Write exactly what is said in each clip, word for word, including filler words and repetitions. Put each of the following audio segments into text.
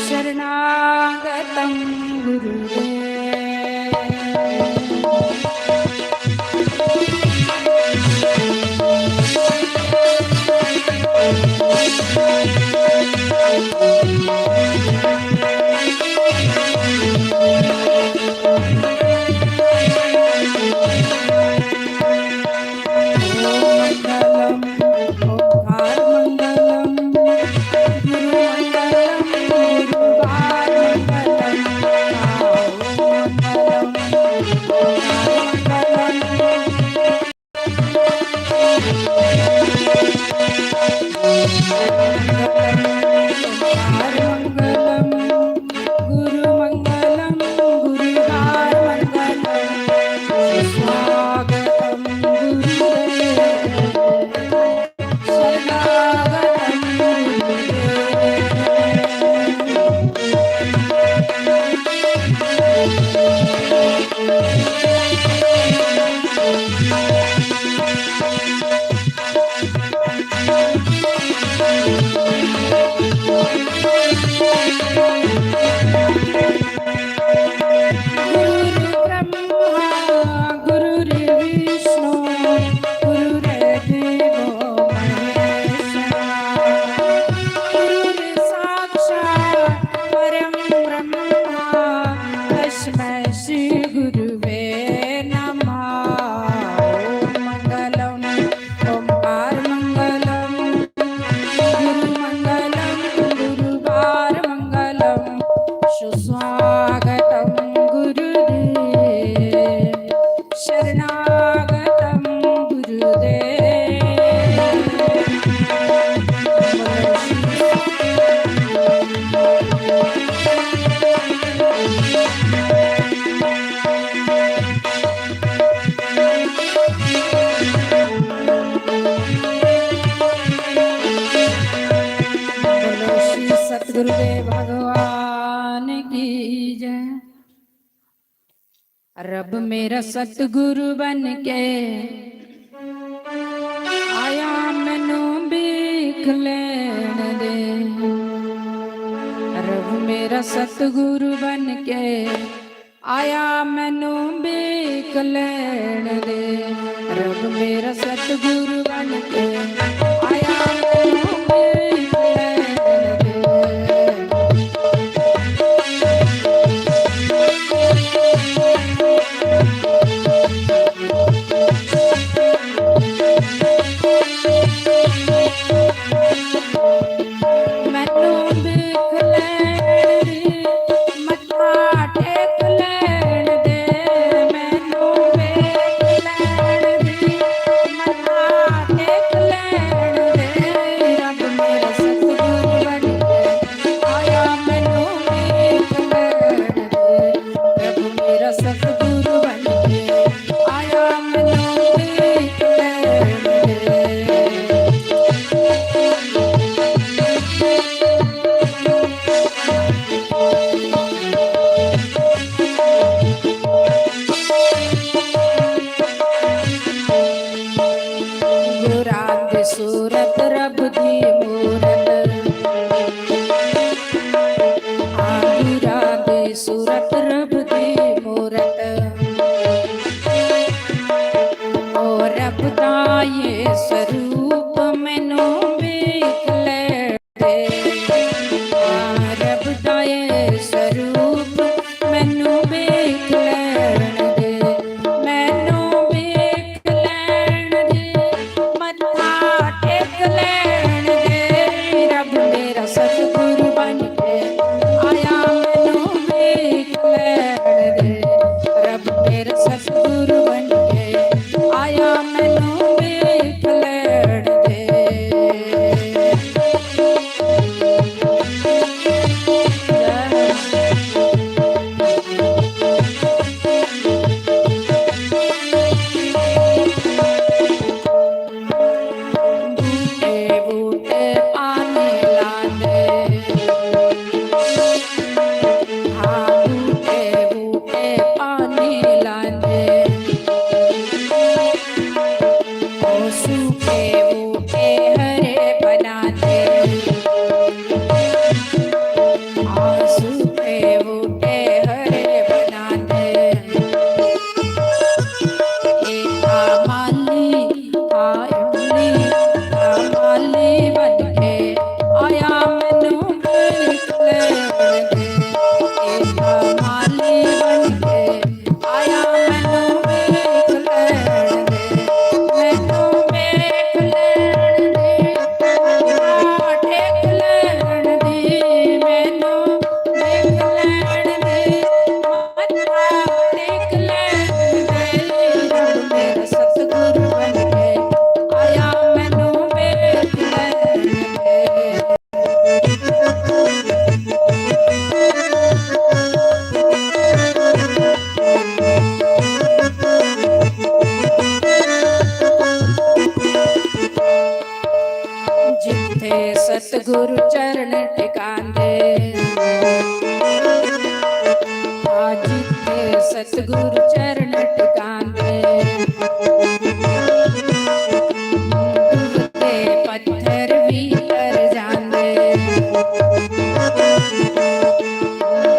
शरणागतं गुरुदेव। गुरु ब्रह्मा गुरुर्विष्णु गुरुर्देवो महेश्वरा। गुरुर्साक्षात् परं ब्रह्मा तस्मै श्री गुरुवे नमः। ॐ मङ्गलम् ओंकार मंगलम गुरु मंगलम गुरुवार मंगलम सुस्वागतम गुरुदेव शरणागतम गुरुदेव। बोलो श्री सतगुरुदेव भगवान की जय। रब मेरा सतगुरु बन के आया, मैनू भीख लेण दे। रब मेरा सतगुरु बन के आया, मैनू भीख लेण दे। रब मेरा सतगुरु बन के आया, मैनू भीख लेण दे। मैनू भीख लेण दी, मत्था टेक लेण दे। मैनू भीख लेण दी, मत्था टेक लेण सतगुरु चरण टकांदे। डुबदे पत्थर भी तर जांदे।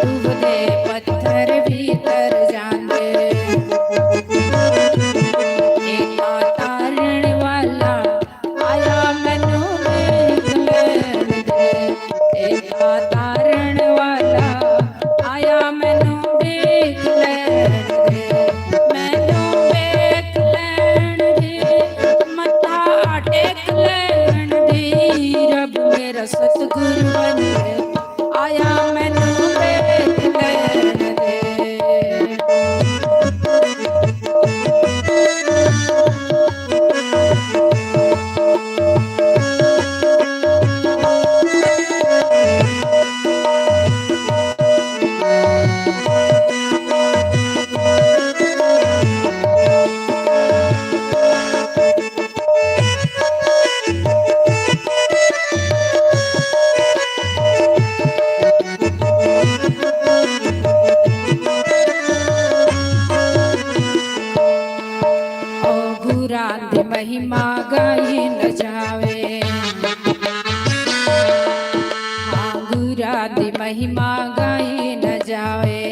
डुबदे पत्थर भी तर जांदे। एका तारण वाला आया मैनू वेख लैण दे। एका तारण वाला आया मैनू वेख लैण दे। मैनू वेख लैण दे। मत्था टेक लैण दे। रब मेरा सतगुरु बन के आया मैनू वेख लैण दे। ओ गुरां दी महिमा गाई न जावे। हाँ, गुरां दी महिमा गाई न जावे।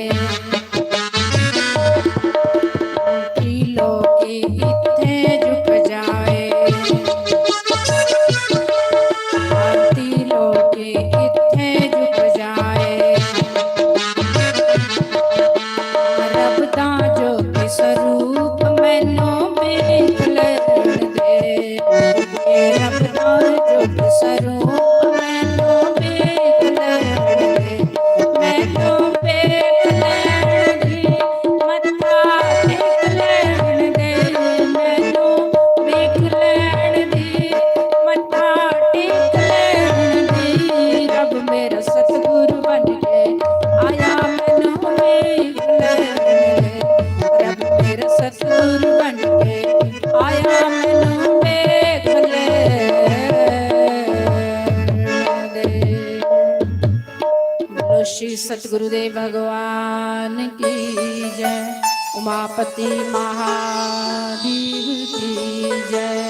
त्रिलोकी इत्थे झुक जाए। त्रिलोकी इत्थे झुक जाए। रब दा जोत स्वरूप मैनू वेख लैण दे। रब दा जोत स्वरूप मैनू वेख लैण दे। मैनू वेख लैण दे। मत्था टेक लैण दे। मैनू वेख लैण दे। मत्था टेक लैण दे। रब मेरा सतगुरु बन के आया मैनू वेख लैण दे। रब मेरा सतगुरु बन के आया मैनू वेख लैण दे। बोलो श्री सतगुरुदेव भगवान की जय, उमापति महादेव की जय।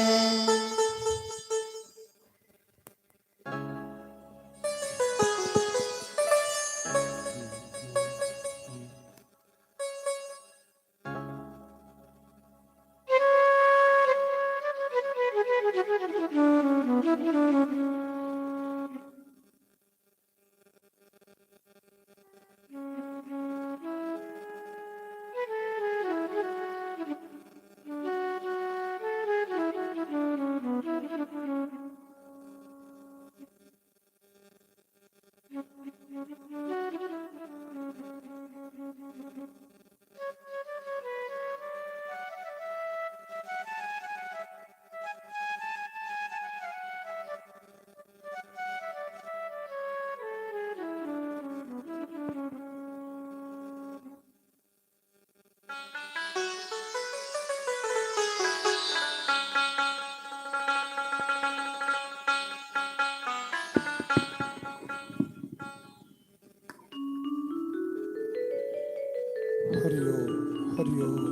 हरि ओम, हरि ओम,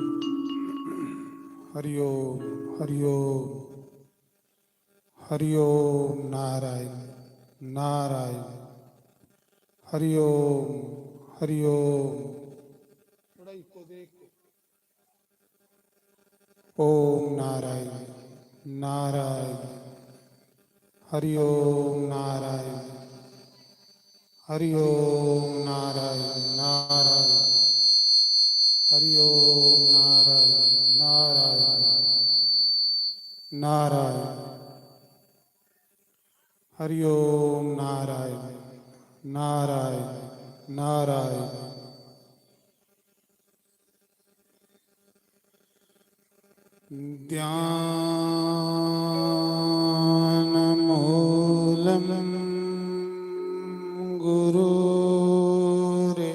हरि ओम, हरि ओम। हरि ओम नारायण, नारायण। हरि ओम, हरि ओम। ओम नारायण, नारायण। हरि ओम नारायण। हरि ओम नारायण, नारायण। हरि ओम नारायण, नारायण। नारायण। हरि ओम नारायण, नारायण, नारायण। ध्यानमूलं गुरोरे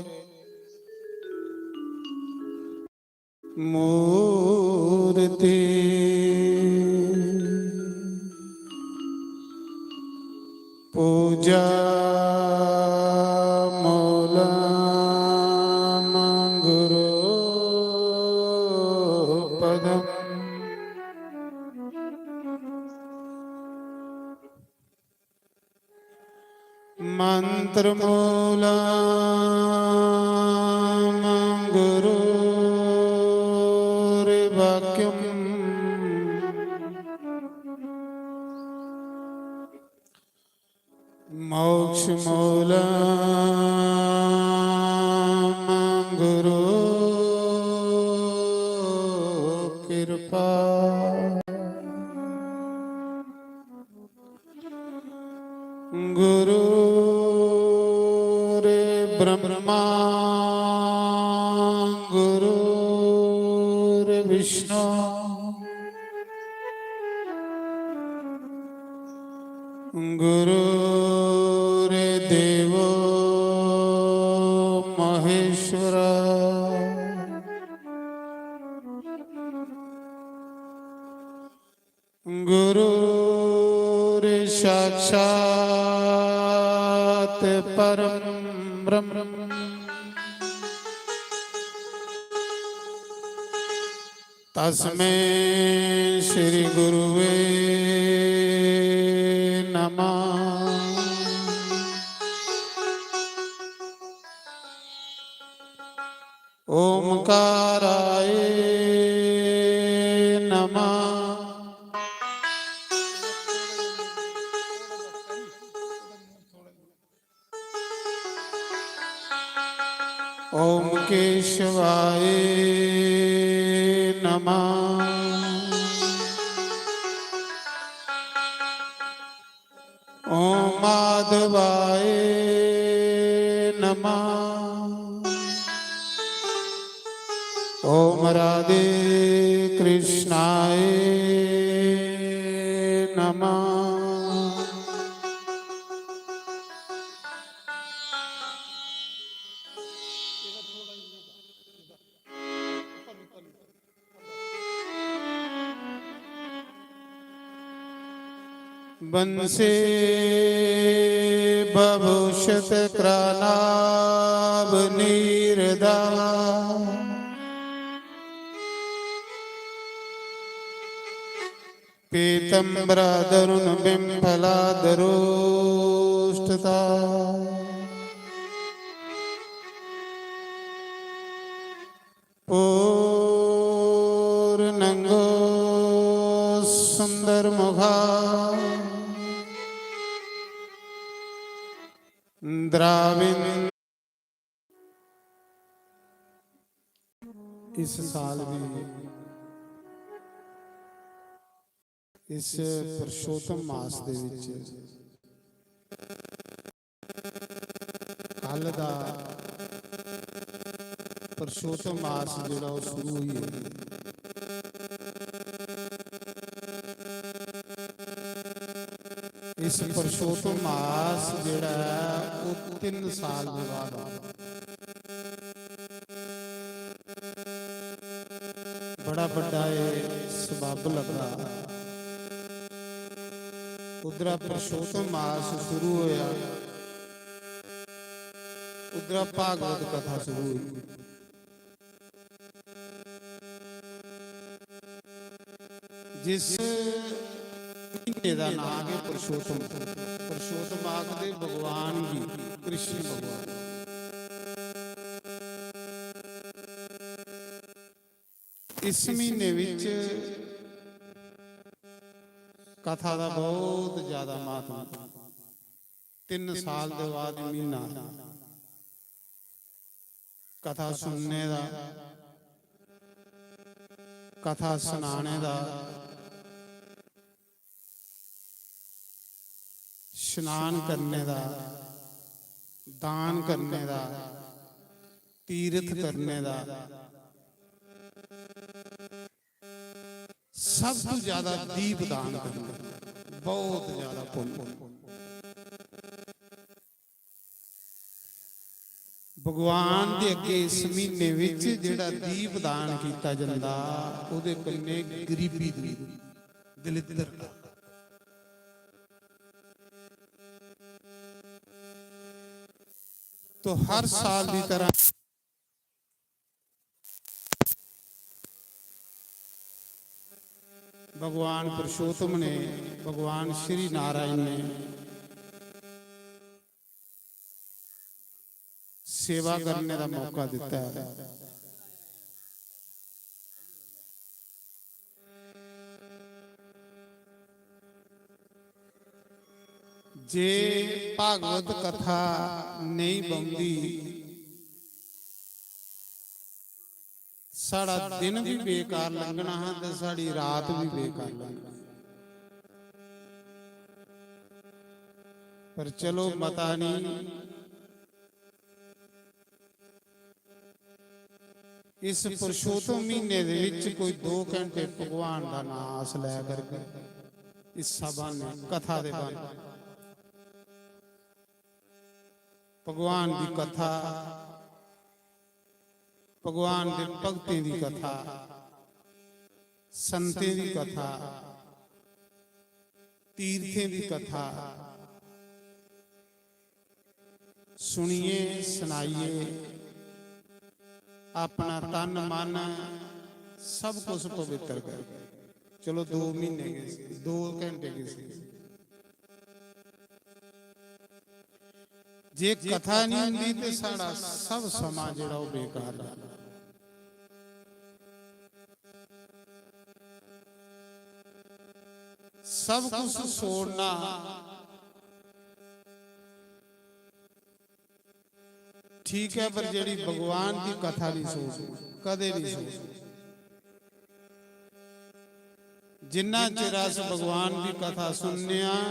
मूर्ति पूजा मूलं गुरु मूलं गुरुर्वाक्यम्। मोक्षमूलं गुरु कृपा। गुरुर्ब्रह्मा गुरुर्विष्णु गुरुर्देवो महेश्वर। गुरुर्साक्षात् परं ब्रह्म। तस्मै श्री गुरुवे नमः। ओमकाराय नमः। ओम केशवाय नमः। ओम माधवाय नमः। ओम राधे कृष्णाय नमः। बंसी भभूषित करानाभ नीरदा। पीतम्बरा दरुण बिम्फला दरोष्ठता। पूर्णंगो सुंदर मुखा द्राविन। इस साल भी इस पुरुषोत्तम मास दे विच कल दा पुरुषोत्तम मास जेह्ड़ा ओह् शुरू होई गेआ। इस पुरुषोत्तम मास जेह्ड़ा ऐ ओह् तिन्न साल दे बाद औंदा। बड़ा बड्डा एह् सबब लग्गा। उद्धरा पुरुषोत्तम मास शुरू होया, उद्धरा भागवत कथा शुरू होई। जिस महीने दा नांऽ गै पुरुषोत्तम, पुरुषोत्तम आखदे भगवान गी, कृष्ण भगवान। इस महीने विच कथा दा बहुत ज्यादा महत्व। तिन्न साल दे बाद म्हीना कथा सुनने दा, कथा सनाने दा, स्नान करने दा, दान करने दा, तीर्थ करने दा, सब तू ज्यादा दीप दान करना, बहुत ज्यादा पुण्य। भगवान दे अग्गे इस महीने विच जेह्ड़ा दीप दान कीता जंदा, ओह्दे कन्नै गरीबी दूर, दलिद्दरता। तो हर साल दी तरह भगवान पुरुषोत्तम ने, भगवान श्री नारायण ने सेवा करने दा मौका दित्ता ऐ। जे भागवत कथा नेईं बनदी, साढ़ा दिन भी बेकार लंघना हा ते साढ़ी रात भी बेकार लंघनी। पर चलो, मता नहीं, इस पुरुषोत्तम महीने दे विच कोई दो घंटे भगवान दा नां अस लै करगे। इस बहाने, कथा दे बहाने, भगवान दी कथा, भगवान दे भगतें दी कथा, संतें दी कथा, तीर्थें दी कथा सुनिए, सुनाइए, अपना तन मन सब कुछ पवित्र कर। चलो, दो महीने के सी, दो घंटे के सी। जे कथा नहीं होंदी ते साढ़ा सब समां जेह्ड़ा ओह् बेकार लगदा। सब कुछ छोड़ना ठीक है, पर जेह्ड़ी भगवान दी कथा नहीं छोड़नी, कदे नहीं छोड़नी। जिन्ना चिर अस भगवान दी कथा सुनने आं,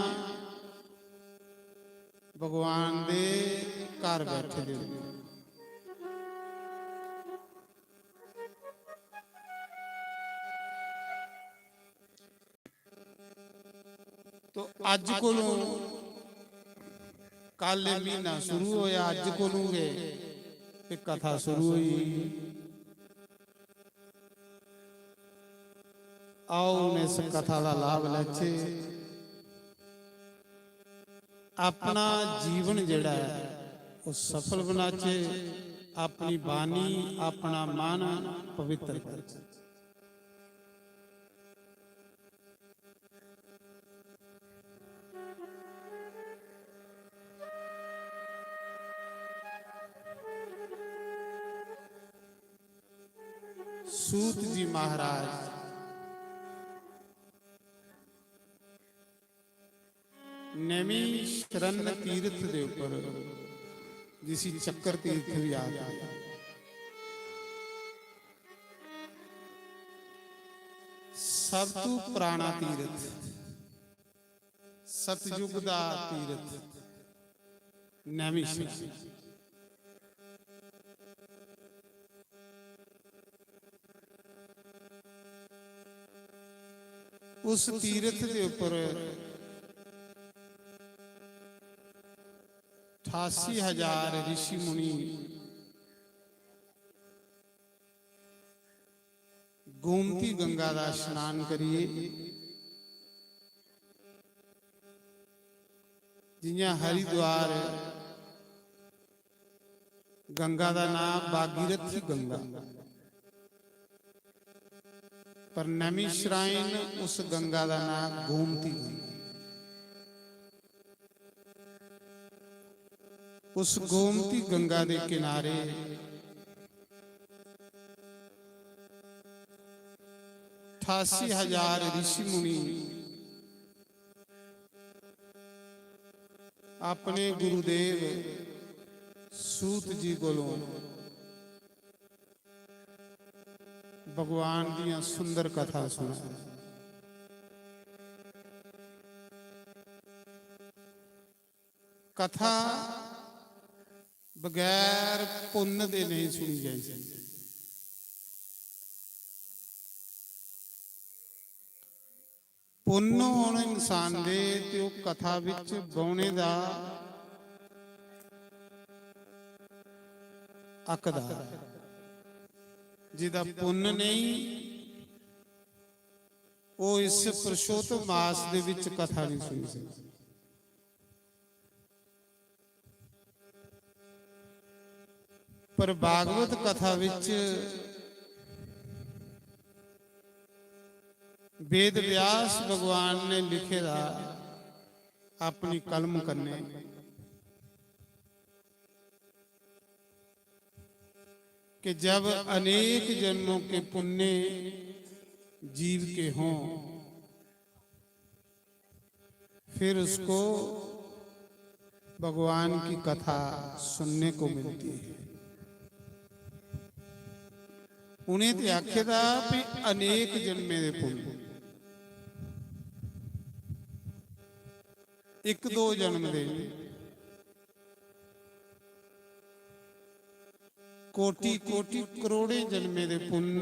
भगवान दे घर बैठे दे होंदे। तो अज्ज कोलों, कल एह् म्हीना शुरू होया, अज्ज कोलों गै एह् कथा शुरू होई। आओ, हून इस कथा दा लाभ लैचे, अपना जीवन जेह्ड़ा ऐ, ओह् सफल बनाचे, अपनी बाणी, अपना मन पवित्र करचे। सूत जी महाराज नैमिषारण्य तीर्थ दे उप्पर, जिसी चक्कर तीर्थ भी आखदे, सब तू पुराना तीर्थ, सतयुग दा तीर्थ नैमिषारण्य। उस तीर्थ दे उप्पर अठासी हजार ऋषि मुनि गोमती गंगा दा स्नान करियै, जियां हरिद्वार गंगा दा नां भागीरथी गंगा, पर नैमिषारण्य उस गंगा दा नां गोमती गंगा। उस गोमती गंगा दे किनारे अठासी हजार ऋषि मुनि अपने गुरुदेव सूत जी कोलों भगवान दियां सुंदर कथा सुना। कथा बगैर पुन्न दे नहीं सुनी जाई सकदी। पुन्न होन इंसान दे ते ओह् कथा विच बौह्ने दा हकदार ऐ। जेह्दा पुन्न नेईं, ओह् इस पुरुषोत्तम मास दे विच कथा नहीं सुनी सकदा। पर भागवत कथा विच वेद व्यास भगवान ने लिखे दा अपनी कलम कन्नै, कि जब अनेक जन्मों के पुण्य जीव के हों, फिर उसको भगवान की कथा सुनने को मिलती है। उ'नें ते आखे दा भी अनेक जन्में दे पुन्न, इक दो जन्म दे नहीं, कोटि कोटि करोड़ें जन्में दे पुन्न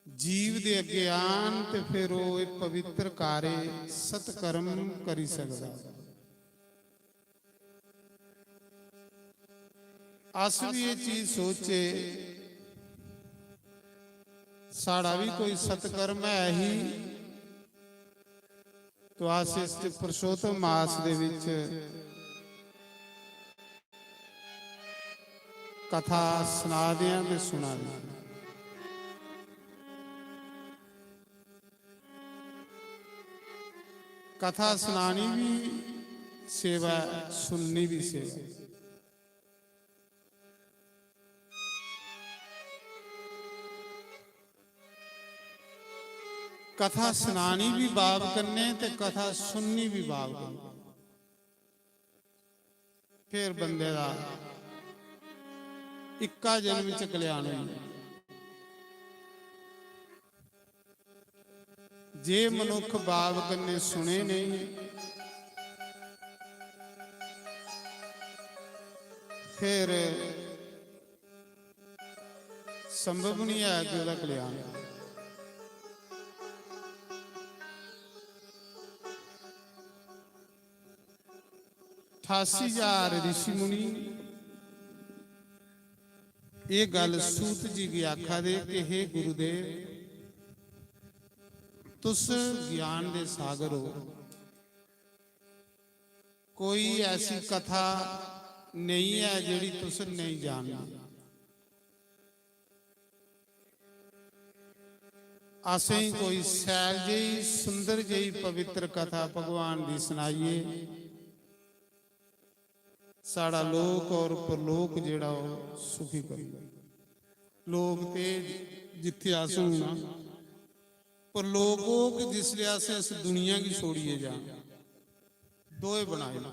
जीव दे अग्गे आन ते फिर ओह् एह् पवित्र कार्य सत्कर्म करी सकदा। अस भी एह् चीज सोचचे, साढ़ा भी कोई सत्कर्म है ही, तो अस इस पुरुषोत्तम मास दे विच कथा सना दे आं ते सुना दे आं। कथा सनानी भी सेवा ऐ, सुननी भी सेवा ऐ। कथा सनानी भी बाब कन्नै ते कथा सुननी भी बाब कन्नै। फिर बंदे दा इक्का जन्म च कल्याण होई जंदा। जे मनुख बाप कन्नै सुने नहीं, फिर संभव नहीं है कि ओह्दा कल्याण। अठासी हजार ऋषि मुनि एह् गल्ल सूत जी गी आखा दे कि हे गुरुदेव, तुस ज्ञान दे सागर हो, कोई ऐसी कथा नेईं ऐ जेह्ड़ी तुस नेईं जानदे। असें कोई सैल जेही, सुंदर जेही पवित्र कथा भगवान दी सनाइए, साढ़ा लोक और परलोक जेह्ड़ा ओह् सुखी करी। लोक ते जित्थै अस हून आं, परलोक ओह् कि जिसलै अस इस दुनिया गी छोड़ियै जां, दोए बनाए न।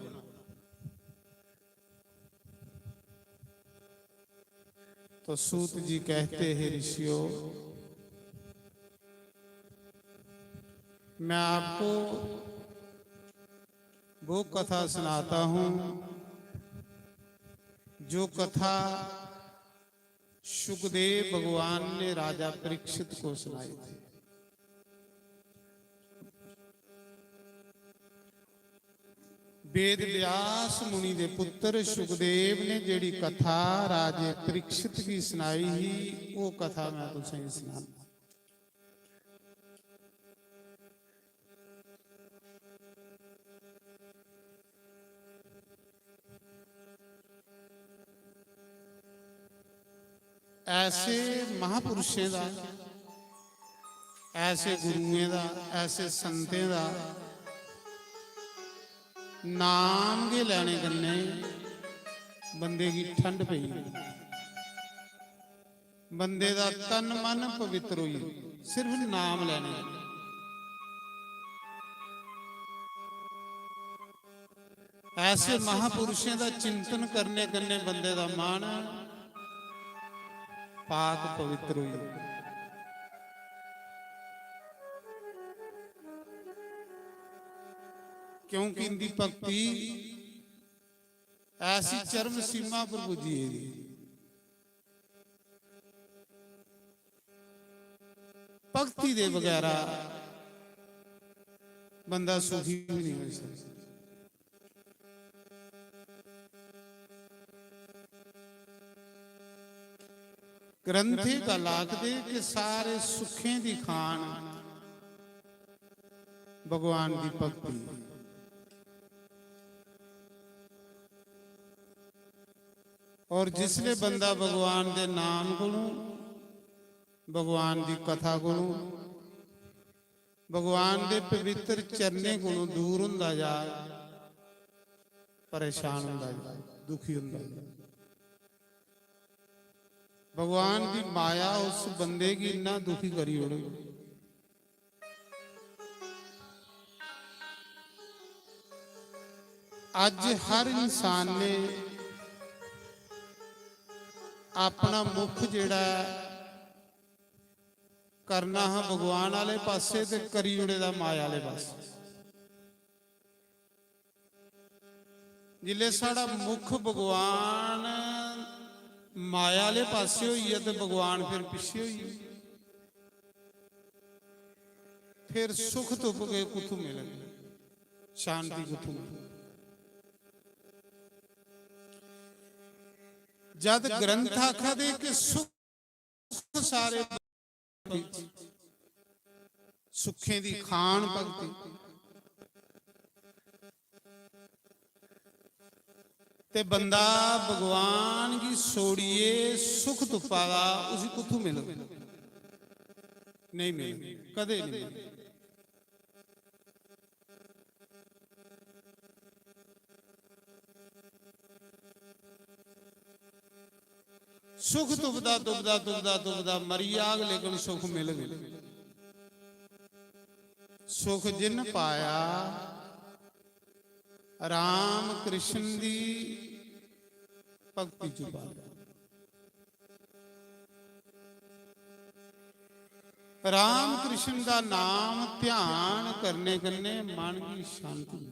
तो सूत जी कहते हैं, ऋषियों, मैं आपको वो कथा सुनाता हूं जो कथा शुकदेव भगवान ने राजा परीक्षित को सुनाई थी। वेद व्यास मुनि दे पुत्र शुकदेव ने जेड़ी कथा राजे परीक्षित की सुनाई ही, वो कथा मैं तुसें सुनाना। ऐसे महापुरुषें दा, ऐसे गुरुएं दा, ऐसे संतें दा नाम गै लैने कन्नै बंदे गी ठंड पेई जंदी। बंदे दा तन मन पवित्र होई जंदा सिर्फ नाम लैने कन्नै। ऐसे महापुरुषें दा चिंतन करने कन्नै बंदे दा मन पाक पवित्र होई जंदा। क्योंकि इंदी भक्ति ऐसी चरम सीमा पर पुज्जी गेदी। भक्ति दे बगैरा बंदा सुखी भी नहीं हो सकता। ग्रंथे गल्ल आखदे कि सारे सुखें दी खान भगवान दी भक्ति। और जिसले बंदा भगवान दे नाम कोलों, भगवान दी कथा कोलों, भगवान दे पवित्र चरणें कोलों दूर होंदा जा, परेशान होंदा जा, दुखी होंदा जा। भगवान दी माया उस बंदे गी इन्ना दुखी करी ओड़ग। अज्ज हर इंसान ने अपना मुख जेह्ड़ा ऐ करना हा भगवान आह्ले पासै ते करी ओड़े दा माया आह्ले पासै। जिसलै साढ़ा मुख भगवान माया आह्ले पासै होई गेआ ते भगवान फिर पिच्छे होई गे। फिर सुख तुप के कुत्थों मिलग, शांति कुत्थों मिलग? जद ग्रंथ आखा दे कि सुख सारे भक्ति, सुखें दी खान भक्ति, ते बंदा भगवान गी छोड़ियै सुख तुप्पा दा, उसी कुत्थों मिलग? नहीं मिलग, कदे नहीं मिलग। सुख तुपदा, तुपदा, तुपदा, तुपदा मरी जाग, लेकिन सुख मिलग। सुख जिन पाया राम कृष्ण दी भक्ति च पाया। राम कृष्ण दा नाम ध्यान करने कन्नै मन गी शांति,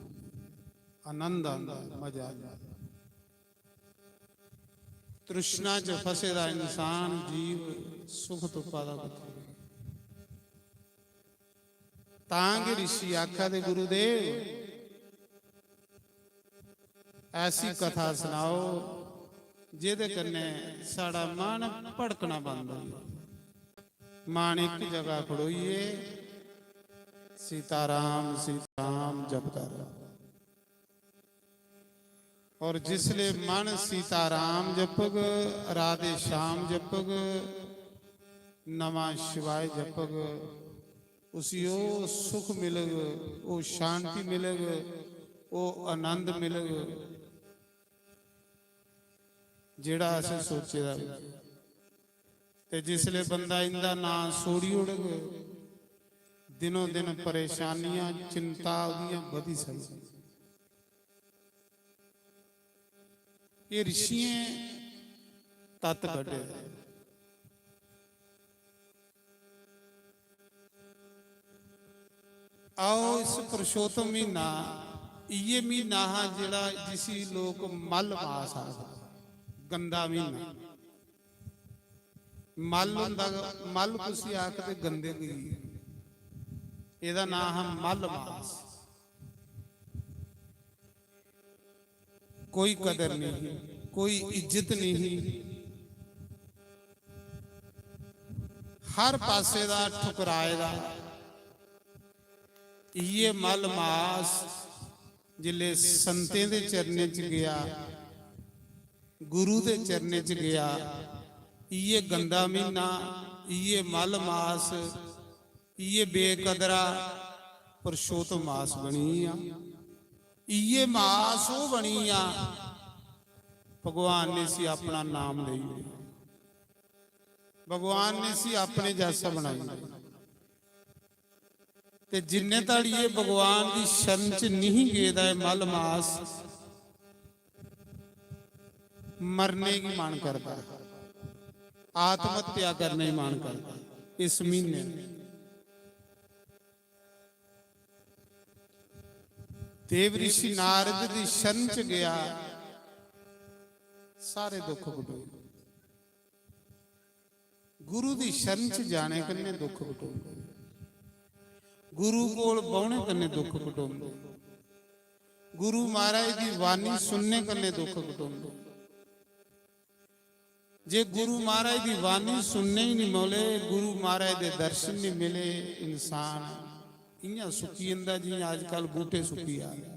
आनंद आंदा, मजा आंदा। तृष्णा च फसे दा इंसान जीव सुख तुप्पा दा कुत्थै? तां गै ऋषि आखा दे, गुरुदेव, ऐसी कथा सनाओ जेह्दे कन्नै साढ़ा मन भड़कना बंद होई जाए। मन इक जगह खड़ोइयै सीताराम, सीताराम जपदा रहे। और जिसले मन सीताराम जपग, राधे श्याम जपग, नमः शिवाय जपग, उसी ओह् सुख मिलग, ओह् शांति मिलग, ओह् आनंद मिलग, जेह्ड़ा असें सोचे दा बी। ते जिसले बंदा इंदा नां छोड़ी ओड़ग, दिनों दिन परेशानियां, चिंता ओह्दियां बधी सकदियां। एह् ऋषियें तत्त कड्ढे दे। आओ, इस पुरुषोत्तम म्हीना, इ'यै म्हीना हा जेह्ड़ा, जिसी लोक मल मास आखदे, गंदा म्हीना। मल होंदा, मल कुसी आखदे? गंदगी। एह्दा नांऽ हा मल मास। कोई कदर नहीं, कोई इज्जत नहीं, हर पासे दा ठुकराए दा। इ'यै मल मास जिसले संतें दे चरणें च गेआ, गुरु दे चरणें च गेआ, इ'यै गंदा म्हीना, इ'यै मल मास, इ'यै बेकदरा पुरुषोत्तम मास बनी गेआ। इ'यै मास ओह् बनी गेआ, भगवान ने इसी अपना नाम देई ओड़ेआ, भगवान ने इसी अपने जैसा बनाई ओड़ेआ। ते जिन्ने धड़ी एह् भगवान दी शरण च निं गेदा ऐ मल मास, मरने गी मन करदा, आत्महत्या करने गी मन करदा। इस म्हीने देव ऋषि नारद दी शरण च गेआ, सारे दुख कटोई। गुरु दी शरण च जाने कन्नै दुख कटोंदे, गुरु कोल बौह्ने कन्नै दुख कटोंदे, गुरु महाराज दी वाणी सुनने कन्नै दुख कटोंदे। जे गुरु महाराज दी वाणी सुनने ही नहीं मिले, गुरु महाराज दे दर्शन नहीं मिले, इंसान इ'यां सुक्की जंदा जि'यां अजकल बूह्टे सुक्की जा दे।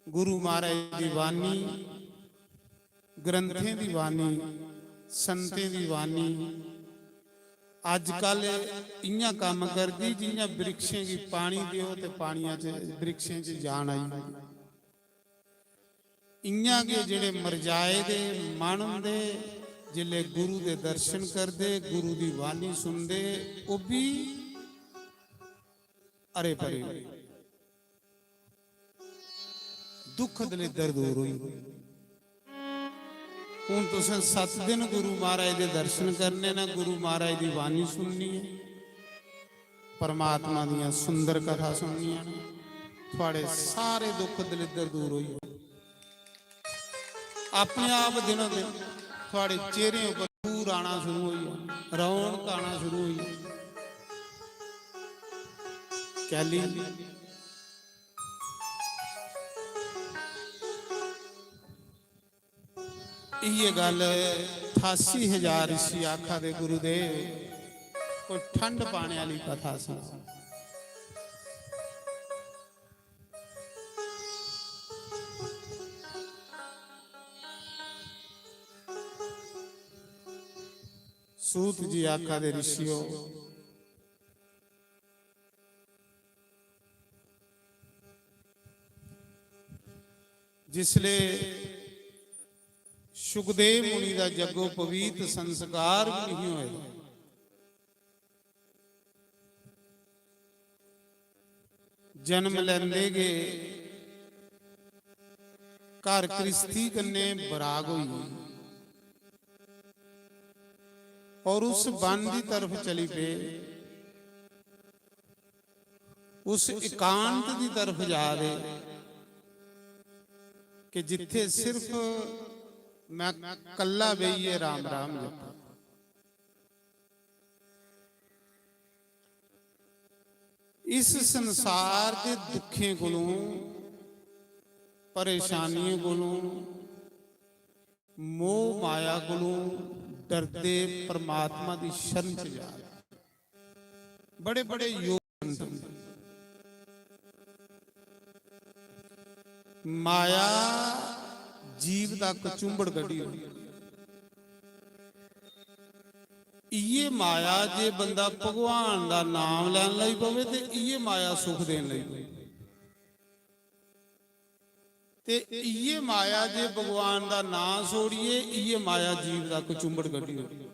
गुरु महाराज दी वाणी, ग्रंथें दी वाणी, संतें दी वाणी, अजकल इ'यां कम्म करदी जि'यां वृक्षें गी पानी देओ ते पानियां च, वृक्षें च जान आई जंदी। इ'यां गै जेह्ड़े मरजाए दे मन होंदे, जिसलै गुरु दे दर्शन करदे, गुरु दी वाणी सुनदे, ओह् बी हरे भरे होई, दुख दलिद्दर दूर होई। हून तुसें सत्त दिन गुरु महाराज दे दर्शन करने न, गुरु महाराज दी वाणी सुननी ऐ, परमात्मा दियां सुंदर कथा सुननियां न, थुआड़े सारे दुख दलिद्दर दूर होई जाने। अपने आप दिनों दिन थुआड़े चेहरे उप्पर नूर आना शुरू होई जाना, रौनक आना शुरू होई जानी। कैली? इ'यै गल्ल ठासी हजार ऋषि आखा दे, गुरुदेव, कोई ठंड पाने आह्ली कथा सनाओ। सूत जी आखा दे, ऋषियो, जिसले शुकदेव मुनि दा जग्गो पवीत संस्कार भी नहीं होए, जन्म लैंदे गै घर गृहस्थी कन्नै बराग होई और उस वन दी तरफ चली पे, उस एकांत दी तरफ जा दे कि जिथे सिर्फ मैं कल्ला बेहियै राम राम जपा। इस संसार दे दुखें कोलों, परेशानियों कोलों, मोह माया कोलों डरदे परमात्मा दी शरण च जा। बड़े बड़े योग संत होंदे। माया जीव दा कचुंबड़ कड्ढी ओड़दी। इ'यै माया जे बंदा भगवान दा नाम लैन लगी पवे ते इ'यै माया सुख देन लगी पवे। ते इ'यै माया जे भगवान दा नां छोड़िए, इ'यै माया जीव दा कचुंबड़ कड्ढी ओड़दी।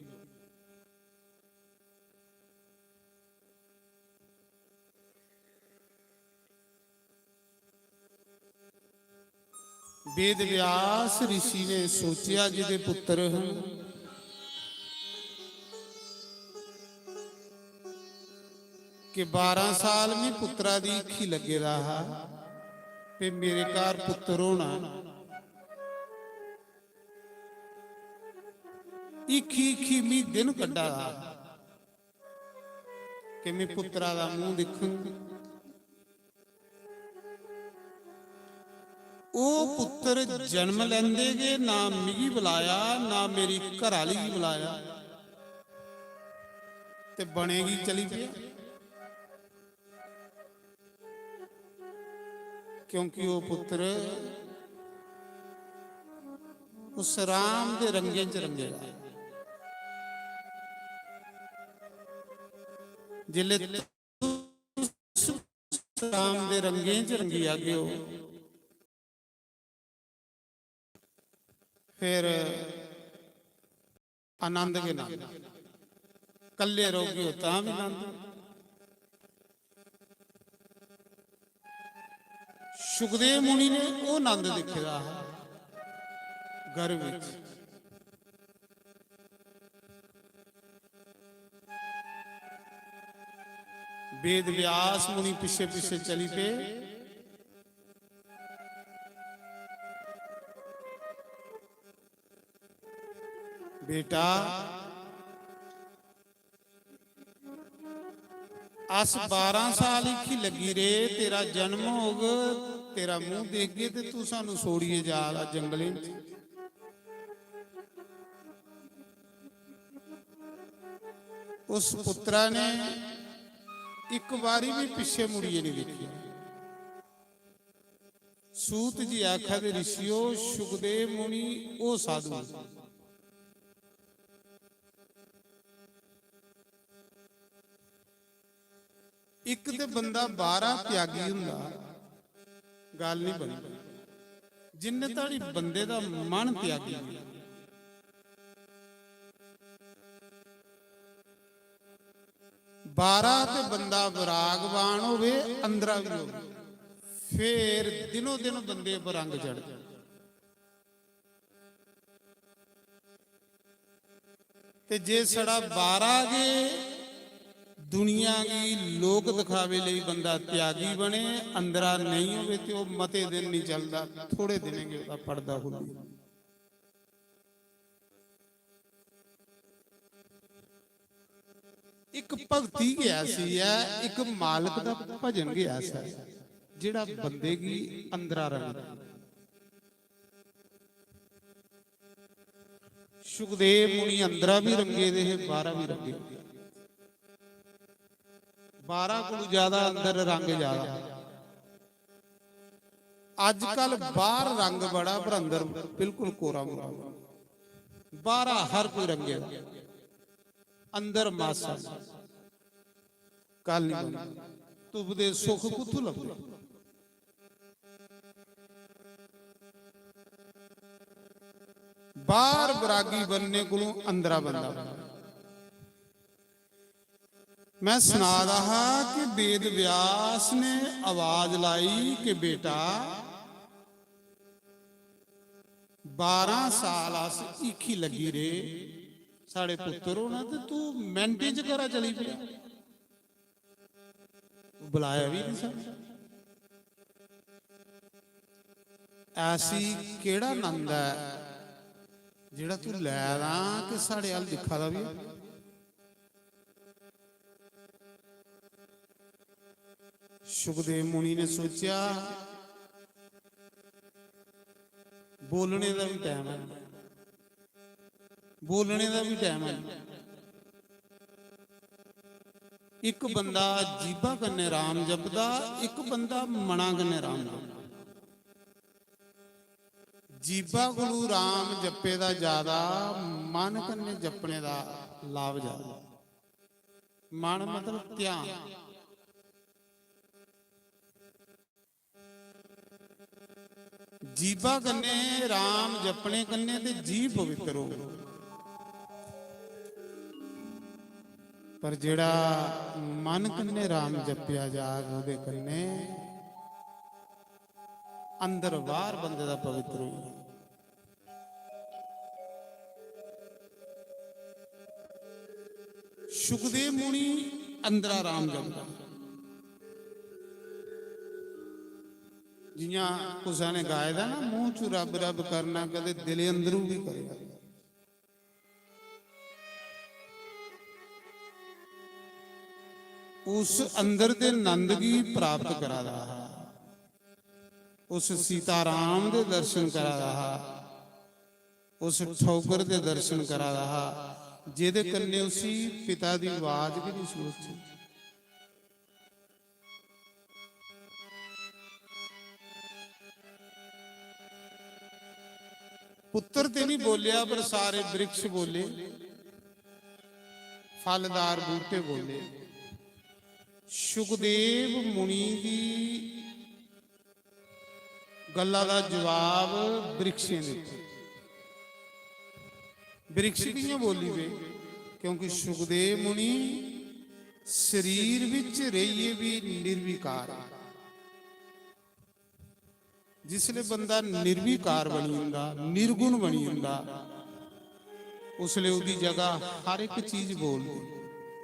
वेद व्यास ऋषि ने सोचेआ, जेह्दे पुत्र हन, कि बारां साल मी पुत्तरा दी हीखी लग्गे दा हा, ते मेरे घर पुत्तर होना। हीखी हीखी मी दिन कड्ढा दा हा कि मी पुत्तरा दा मूंह दिक्खङ। ओह् पुत्तर जन्म लैंदे गै ना मिगी बलाया, ना मेरी घरै आह्ली गी बलाया, ते वनै गी चली पेआ, क्योंकि ओह् पुत्तर उस राम दे रंगें च रंगे दा। जिसलै राम दे रंगें च रंगी जागे ओ, फिर आनंद गै आनंद। कल्ले रौह्गे ओ तां बी आनंद। सुखदेव मुनि ने ओह् आनंद दिक्खे दा हा गर्भ विच। वेद व्यास मुनि पिछे पिछे चली पे। बेटा, अस बारां साल हीखी लग्गी रेह्, तेरा जन्म होग, तेरा मूंह देखगे ते तू सानू छोड़ियै जा दा जंगलें च। उस पुत्तरा ने इक बारी भी पिच्छे मुड़ियै नहीं दिक्खेआ। सूत जी आखा दे, ऋषियो, सुखदेव मुनि ओह् साधु, बंदा बाहरा त्यागी हुंदा, गल्ल नहीं बनदी। जिन्ने धड़ी बंदे दा मन त्यागी होऐ, बाहरा ते बंदा विरागवान होवे, अंदरा भी होवे, फिर दिनों दिन बंदे पर रंग चढ़दे। ते जे छड़ा बाहरा गै दुनिया गी लोक दिखावे लेई बंदा त्यागी बने, अंदरा नेईं होवे ते ओह मते दिन नहीं चलदा, थोड़े दिनें गै ओहदा पड़दा खुल्ली। इक भक्ति गै ऐसी ऐ, इक मालक दा भजन गै ऐसा ऐ, जेह्ड़ा बंदे गी अंदरा रंग दे। सुखदेव मुनि अंदरा भी रंगे दे हे, बाहरा भी रंगे दे। बाहरा कोलू ज्यादा, अंदर रंग ज्यादा। अजकल बाहर रंग बड़ा, पर अंदर बिल्कुल कोरा मोरा। बाहरा हर कोई रंगे दा, अंदर मासा। गल्ल नहीं बनदी। तुपदे सुख कुत्थों लभदे? बाहर बरागी बनने कोलों अंदरा बंदा। मैं सना दा हा कि वेद व्यास ने आवाज लाई कि बेटा, बारां साल अस हीखी लग्गी रेह्, साढ़े पुत्तर होना, ते तू मैंटें च घरा चली पेआ। बलाया बी नहीं सानू। ऐसी केह्ड़ा नंद ऐ जेह्ड़ा तू लै दा कि साढ़े अल दिक्खा दा बी? सुखदेव मुनि ने सोचेआ, बोलने दा बी टैम है, बोलने दा बी टैम है। इक बंदा जीभा कन्नै राम जपदा, इक बंदा मना कन्नै राम जपदा। जीभा कोलू राम जप्पे दा ज्यादा, मन कन्नै जपने दा लाभ ज्यादा। मन मतलब ध्यान। जीभा कन्नै राम जपने कन्नै ते जीभ पवित्र हो, पर जेड़ा मन कन्नै राम जपेआ जाग, ओह्दे कन्नै अंदर बाहर बंदे दा पवित्र होई। सुखदेव मुनि अंदरा राम जपदा। जियां कुसै ने गाए दा ना, "मूंह चू रब रब करना, कदे दिले अंदरू भी करेगा।" उस अंदर दे नंद गी प्राप्त करा दा हा। उस सीताराम दे दर्शन करा दा हा, उस ठौकर दे दर्शन करा दा हा, जेह्दे कन्नै उसी पिता दी आवाज गै नहीं सुनोची। पुत्र ते नहीं बोलिया, पर सारे वृक्ष बोले, फलदार बूटे बोले। सुखदेव मुनि दी गल्ला दा जवाब वृक्षें दित्ता। वृक्ष कि'यां बोली पे? क्योंकि सुखदेव मुनि शरीर विच रेहियै भी निर्विकार है। जिसले बंदा निर्विकार बनी जंदा, निर्गुण बनी जंदा, उसले ओह्दी जगह हर एक चीज बोलदी,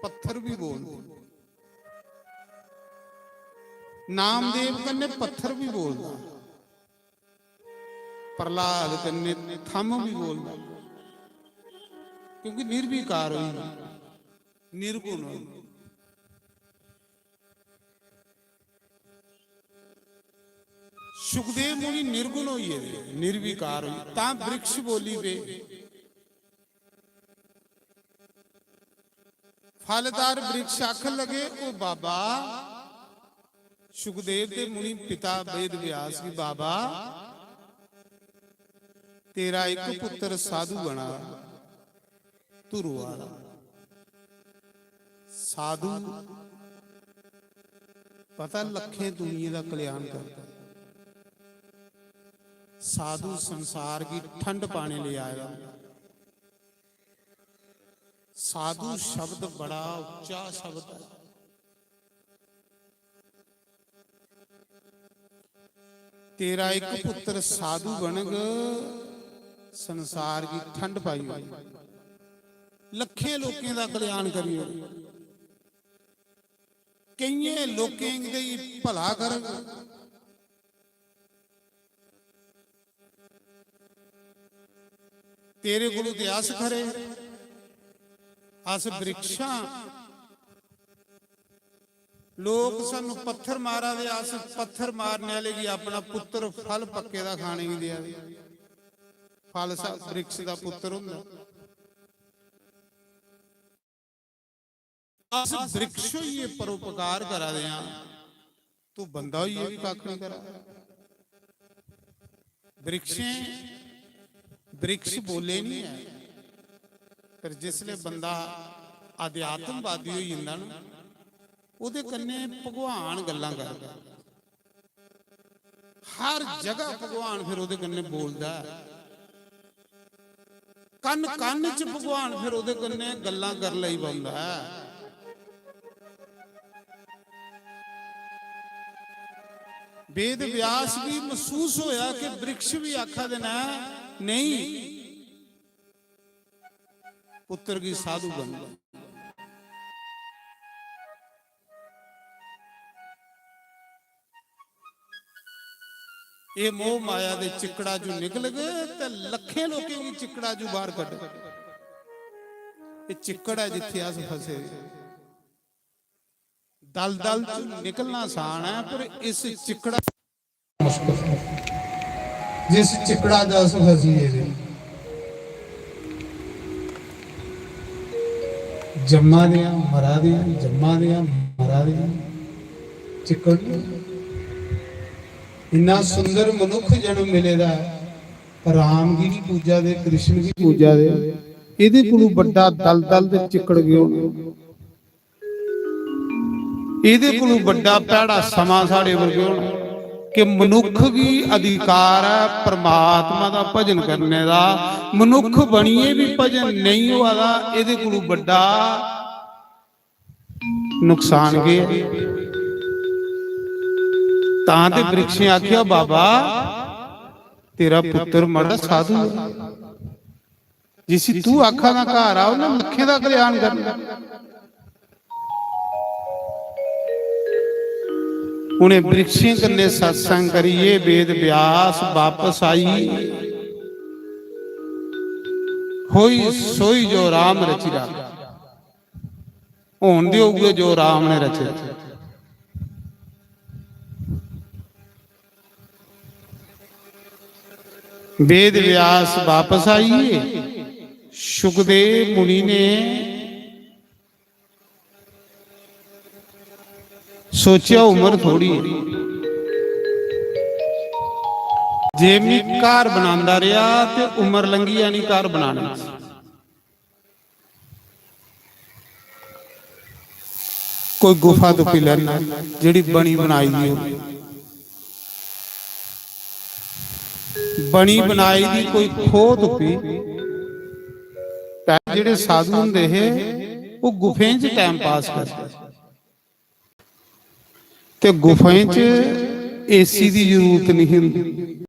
पत्थर भी बोलदे। नामदेव कन्नै पत्थर भी बोलदा, प्रहलाद कन्नै थम्म भी बोलदा, क्योंकि निर्विकार होई, निर्गुण होई। सुखदेव मुनि निर्गुण होई गेदे, निर्विकार होई, तां वृक्ष बोली पे। फलदार वृक्ष आखन लगे, "ओ बाबा," सुखदेव दे मुनि पिता वेद व्यास गी, "बाबा, तेरा इक पुत्र साधु बना, तू रोआ दा।" साधु पता लक्खें दुनिया दा कल्याण करदा। साधु संसार गी ठंड पाने लेई आए दा होंदा। साधु शब्द बड़ा उच्चा शब्द है। तेरा इक पुत्र साधु बनग, संसार गी ठंड पाई ओड़ग, लक्खें लोकें दा कल्याण करी ओड़ग, केइयें लोकें दा भला करग। तेरे कोलू ते अस खरे, अस वृक्षां। लोक सानू पत्थर मारा दे, अस पत्थर मारने आह्ले गी अपना पुत्र फल पक्के दा खाने गी देआ दे। फल सा वृक्ष दा पुत्र होंदा। अस वृक्ष होइयै परोपकार करा दे आं, तू बंदा होइयै बी कक्ख नहीं करा। वृक्षें वृक्ष बोले नहीं है, पर जिसले बंदा अध्यात्मवादी होई जंदा ना, ओह्दे कन्नै भगवान गल्लां करदा। हर जगह भगवान फिर ओह्दे कन्नै बोलदा ऐ। कन्न कन्न च भगवान फिर ओह्दे कन्नै गल्लां कर लेई पौंदा ऐ। वेद व्यास गी मसूस होया कि वृक्ष भी आखा दे न, "नहीं, पुत्र गी साधु बन।" एह् मोह माया दे चिक्कड़ा चों निकलग ते लक्खें लोकें गी चिक्कड़ा चों बाहर कड्ढग। एह् चिक्कड़ ऐ जित्थै अस फसे दे। दलदल चों निकलना आसान ऐ, पर इस चिक्कड़ा मुश्किल ऐ। जिस चिक्कड़ा च अस फसी गेदे, जम्मा दे आं, मरा दे आं, जम्मा दे आं, मरा दे आं। चिक्कड़ इन्ना सुंदर मनुक्ख जन्म मिले दा ऐ, राम गी भी पूजा दे, कृष्ण गी पूजा दे, एह्दे कोलू बड्डा दलदल ते चिक्कड़ केह् होना? एह्दे कोलू बड्डा भैड़ा समां साढ़े पर केह् होना? कि मनुक्ख गी अधिकार ऐ परमात्मा दा भजन करने दा, मनुक्ख बनियै बी भजन नेईं होआ दा, एह्दे कोलू बड्डा नुकसान केह् ऐ? तां ते वृक्षें आखेआ, "बाबा, तेरा पुत्तर मड़ा साधु ऐ, जिसी तू आखा ना घर आओ ना, लक्खें दा कल्याण करना।" उ'नें वृक्षें कन्नै सत्संग करियै वेद व्यास बापस आई, "होई सोई जो राम रचिरा।" होन देओ उ'ऐ जो राम ने रचे। वेद व्यास वापस आई गे। सुखदेव मुनि ने सोचेआ, "उम्र थोड़ी है, जे मी घर बनांदा रेहा ते उम्र लंघी जानी घर बनाने च।" कोई गुफा तुप्पी लैना जेह्ड़ी बनी बनाई दी हो। बनी बनाई दी कोई खोह् तुप्पी। पैह्लें जेह्ड़े साधु होंदे हे, ओह् गुफें च टाइम पास करदे। ते गुफाएं च एसी दी जरूरत नहीं होंदी।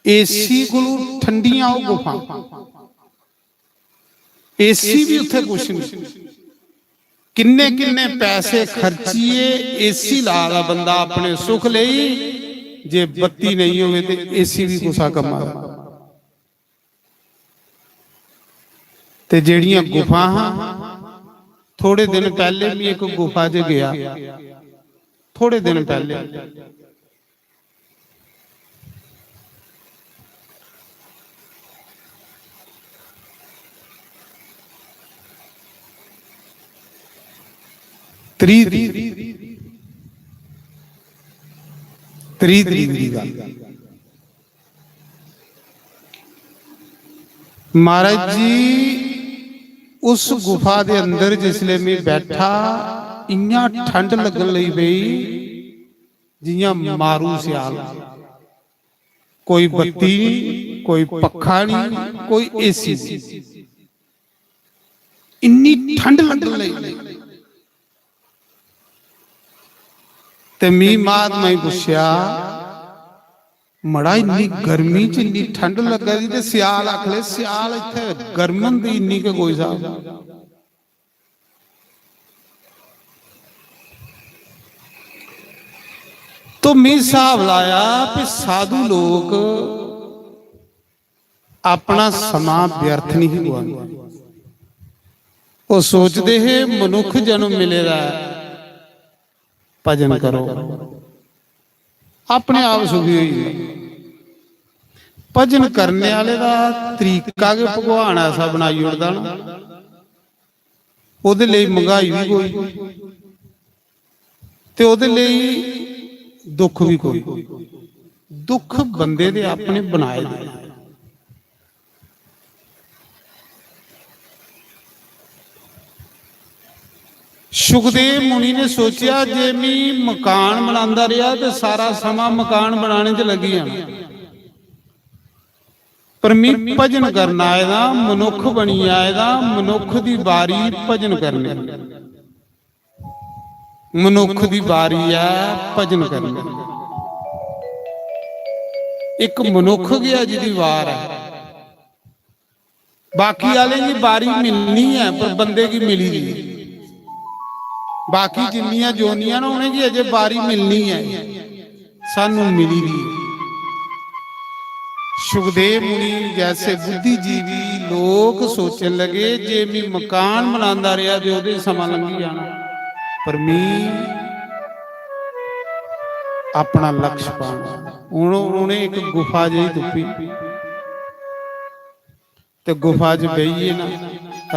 एसी कोलू ठंडियां ओह् गुफां। एसी भी उत्थे कुछ नहीं। किन्ने किन्ने पैसे खर्चिए एसी ला दा बंदा अपने सुख लेई, जे बत्ती नहीं होवे ते एसी भी कुसा कम्मा दा। ते जेड़ियां गुफा हां, थोड़े दिन पहले मैं एक गुफा च गया, थोड़े दिन पहले। त्रीह तरीक, त्रीह तरीक दी गल्ल। महाराज जी, उस गुफा दे अंदर जिसले मैं बैठा, इयां ठंड लगन लगी पेई जियां मारू स्याल। कोई बत्ती नहीं, कोई पक्खा नहीं, कोई एसी नहीं, इन्नी ठंड लगन लगी। ते मी महात्मा ने पुच्छेआ, "मड़ा, इन्नी गर्मी च इन्नी ठंड लग्गा दी ते स्याल आखले, स्याल इत्थै गर्म होंदी इन्नी के कोई स्हाब।" तो मी स्हाब लाया कि साधु लोक अपना समां व्यर्थ नहीं गुआंदे। ओह् सोचदे हे, "मनुक्ख जन्म मिले दा ऐ, भजन करो, अपने आप सुखी होई जाओ।" भजन करने आह्ले दा तरीका गै भगवान ऐसा बनाई ओड़दा ना, ओह्दे लेई मंगाई बी कोई ते ओह्दे लेई दुख बी कोई। दुख बंदे दे अपने बनाए दे। सुखदेव मुनि ने सोचेआ, "जे मी मकान बनांदा रेहा ते सारा समां मकान बनाने च लग्गी जाना, पर मी भजन करन आए दा, मनुक्ख बनियै आए दा, मनुक्ख दी बारी भजन करने दी।" मनुक्ख दी बारी ऐ भजन करने दी। इक मनुक्ख गै ऐ जिदी वार ऐ, बाकी आह्लें गी बारी मिलनी ऐ, पर बंदे गी मिली दी ऐ। बाकी जिन्नियां जोनियां न, उ'नेंगी अजें बारी मिलनी ऐ। सानू मिली दी। सुखदेव मुनि जैसे बुद्धिजीवी लोक सोचन लगे, "जे मी मकान बनांदा रेहा ते ओह्दे च समां लंघी जाना, पर मी अपना लक्ष्य पाना।" हून उ'नें इक गुफा जेही तुप्पी ते गुफा च बेहियै ना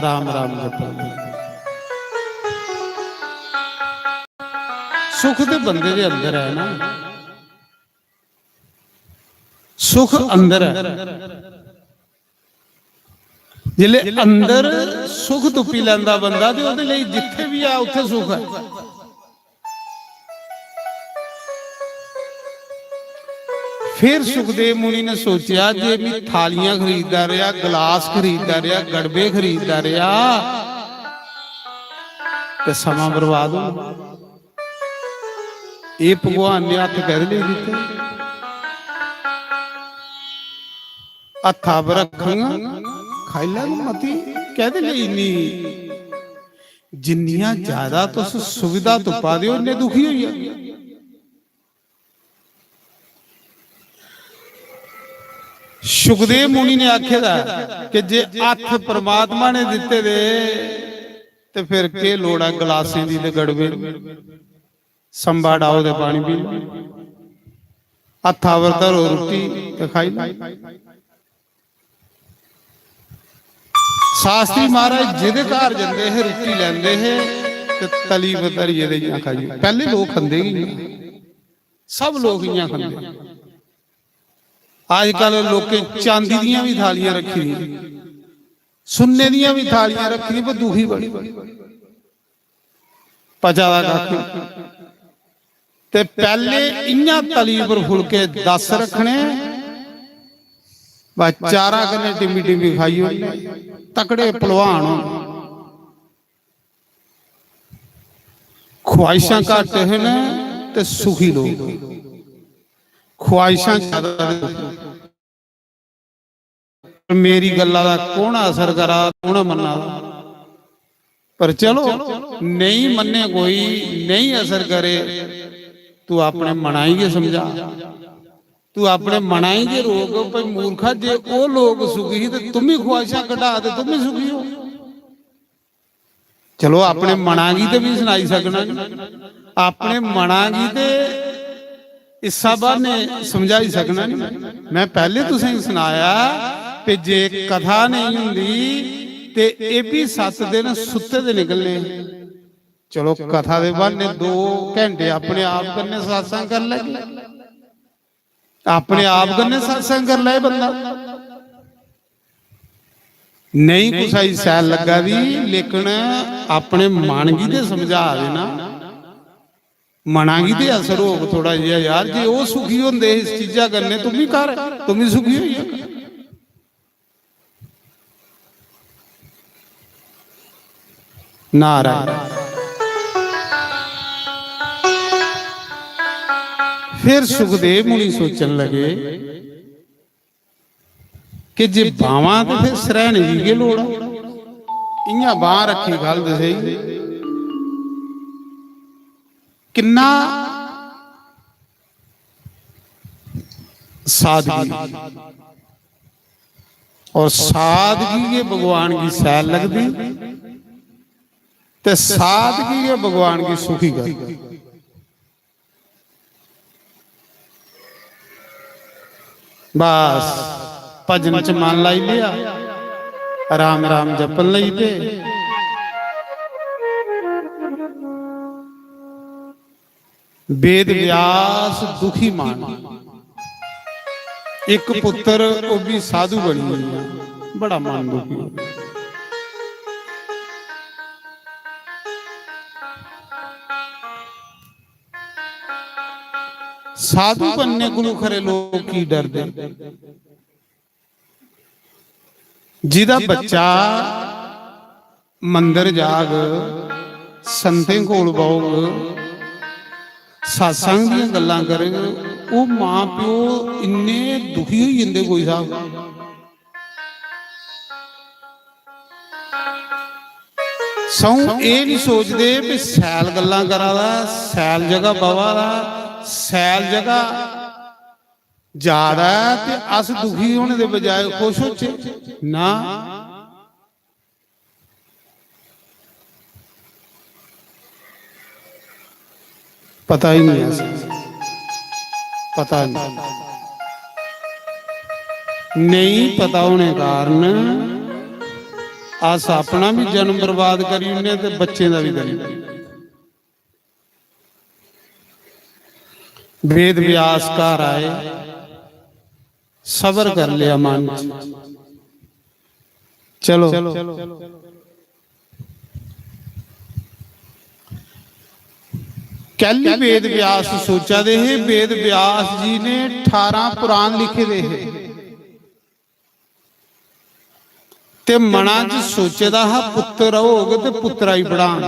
राम राम जपन लगे। सुख ते बंदे दे अंदर ऐ ना, सुख अंदर ऐ। जिसले अंदर सुख तुप्पी लैंदा बंदा ते ओह्दे लेई जित्थे बी आ उत्थे सुख ऐ। फिर सुखदेव मुनि ने सोचेआ जे मी थालियां खरीददा रेहा, गलास खरीददा रेहा, गड़बे खरीददा रेहा, ते समां बर्बाद होना। एह् भगवान ने हत्थ कैह्दे लेई दित्ते? हत्था पर रक्खङ, खाई लैङ मती, कैह्दे लेई इन्नी? जिन्नियां ज्यादा तुस सुविधा तुप्पा दे ओ, इन्ने दुखी होई जाओ। सुखदेव मुनि ने आखे दा ऐ कि जे हत्थ परमात्मा ने दित्ते दे, ते फिर केह् लोड़ ऐ गलासें दी ते गड़बे दी? संबा डाओ ते पानी पी लो, हत्था पर धरो रुट्टी ते खाई लो। शास्त्री महाराज जेह्दे घर जंदे हे, रुट्टी लैंदे हे ते तली पर धरियै ते इ'यां खाइयै। पैह्ले लोक खंदे गै इ'यां, सब लोक इ'यां खंदे। अजकल लोकें चांदी दियां बी थालियां रक्खी दियां, सुन्ने दियां बी थालियां रक्खी दियां, पर दुखी बड़ी। पचा दा कक्ख निं। ते पैह्ले इ'यां तली पर फुलके दस रक्खने, बस चारा कन्नै टिम्बी टिम्बी खाई ओड़ने। तकड़े पलवान होन। ख्वाहिशां घट्ट हे न ते सुखी लोक। ख्वाहिशां ज्यादा हे। मेरी गल्ला दा कौन असर करा, कौन मन्ना दा? पर चलो, नेईं मन्ने कोई, नेईं असर करे, तू अपने मना गी गै समझा। तू अपने मना गी गै रोक, भाई मूर्खा, जे ओह् लोक सुखी ही ते तुम बी ख्वाहिशां कढा ते तुम बी सुखी हो। चलो, अपने मना गी ते बी सनाई सकना नी, अपने मना गी ते इस्सा ब्हाने समझाई सकना नी। मैं पैह्ले तुसेंगी सनाया कि जे कथा नेईं हुंदी ते एह् बी सत्त दिन सुत्ते दे निकलने। चलो, कथा दे ब्हाने दो घैंटे अपने आप कन्नै सत्संग करी लैगे। अपने आप कन्नै सत्संग करी लै बंदा। नेईं कुसै गी सैल लग्गा दी, लेकिन अपने मन गी ते समझा दे ना। मना गी ते असर होग थोड़ा जेहा, यार, जे ओह् सुखी होंदे इस चीजा कन्नै, तुम बी कर, तुम बी सुखी होई जाओ। नारायण। फिर सुखदेव मुनि सोचन लगे कि जे बावां ते फिर सरैह्ने दी गै लोड़ ऐ। इ'यां बांह रक्खी गल्ल ते सेही, किन्ना सादगी। और सादगी गै भगवान गी सैल लगदी, ते सादगी गै भगवान गी सुखी करदी। बस, भजन च मन लाई लिया, राम राम जपन लगी पे। वेद व्यास दुखी मन, इक पुत्र, ओह् भी साधु बनी गया, बड़ा मन दुखी हो। साधु बनने कोलू खरे लोग की डरदे? जिदा बच्चा मंदर जाग, संतें कोल बौग, सत्संग दियां गल्लां करग, ओह् मां प्यो इन्ने दुखी होई जंदे कोई साहब। सौं एह् नहीं सोचदे भी सैल गल्लां करा दा, सैल जगह बवा दा, सैल जगह जा दा ऐ ते अस दुखी होने दे बजाय खुश होचे। ना, पता ही नहीं ऐसा, पता नहीं, नहीं पता होने कारण अस अपना भी जन्म बर्बाद करी ओड़ने ते बच्चें दा भी करी ओड़ने। वेद व्यास घर आए, सबर कर लिया मन च। चलो, कैली वेद व्यास सोचा दे हे, वेद व्यास जी ने अठारह पुराण लिखे दे हे। ते मना च सोचे दा हा पुत्र होग ते पुत्रा ही पढ़ान।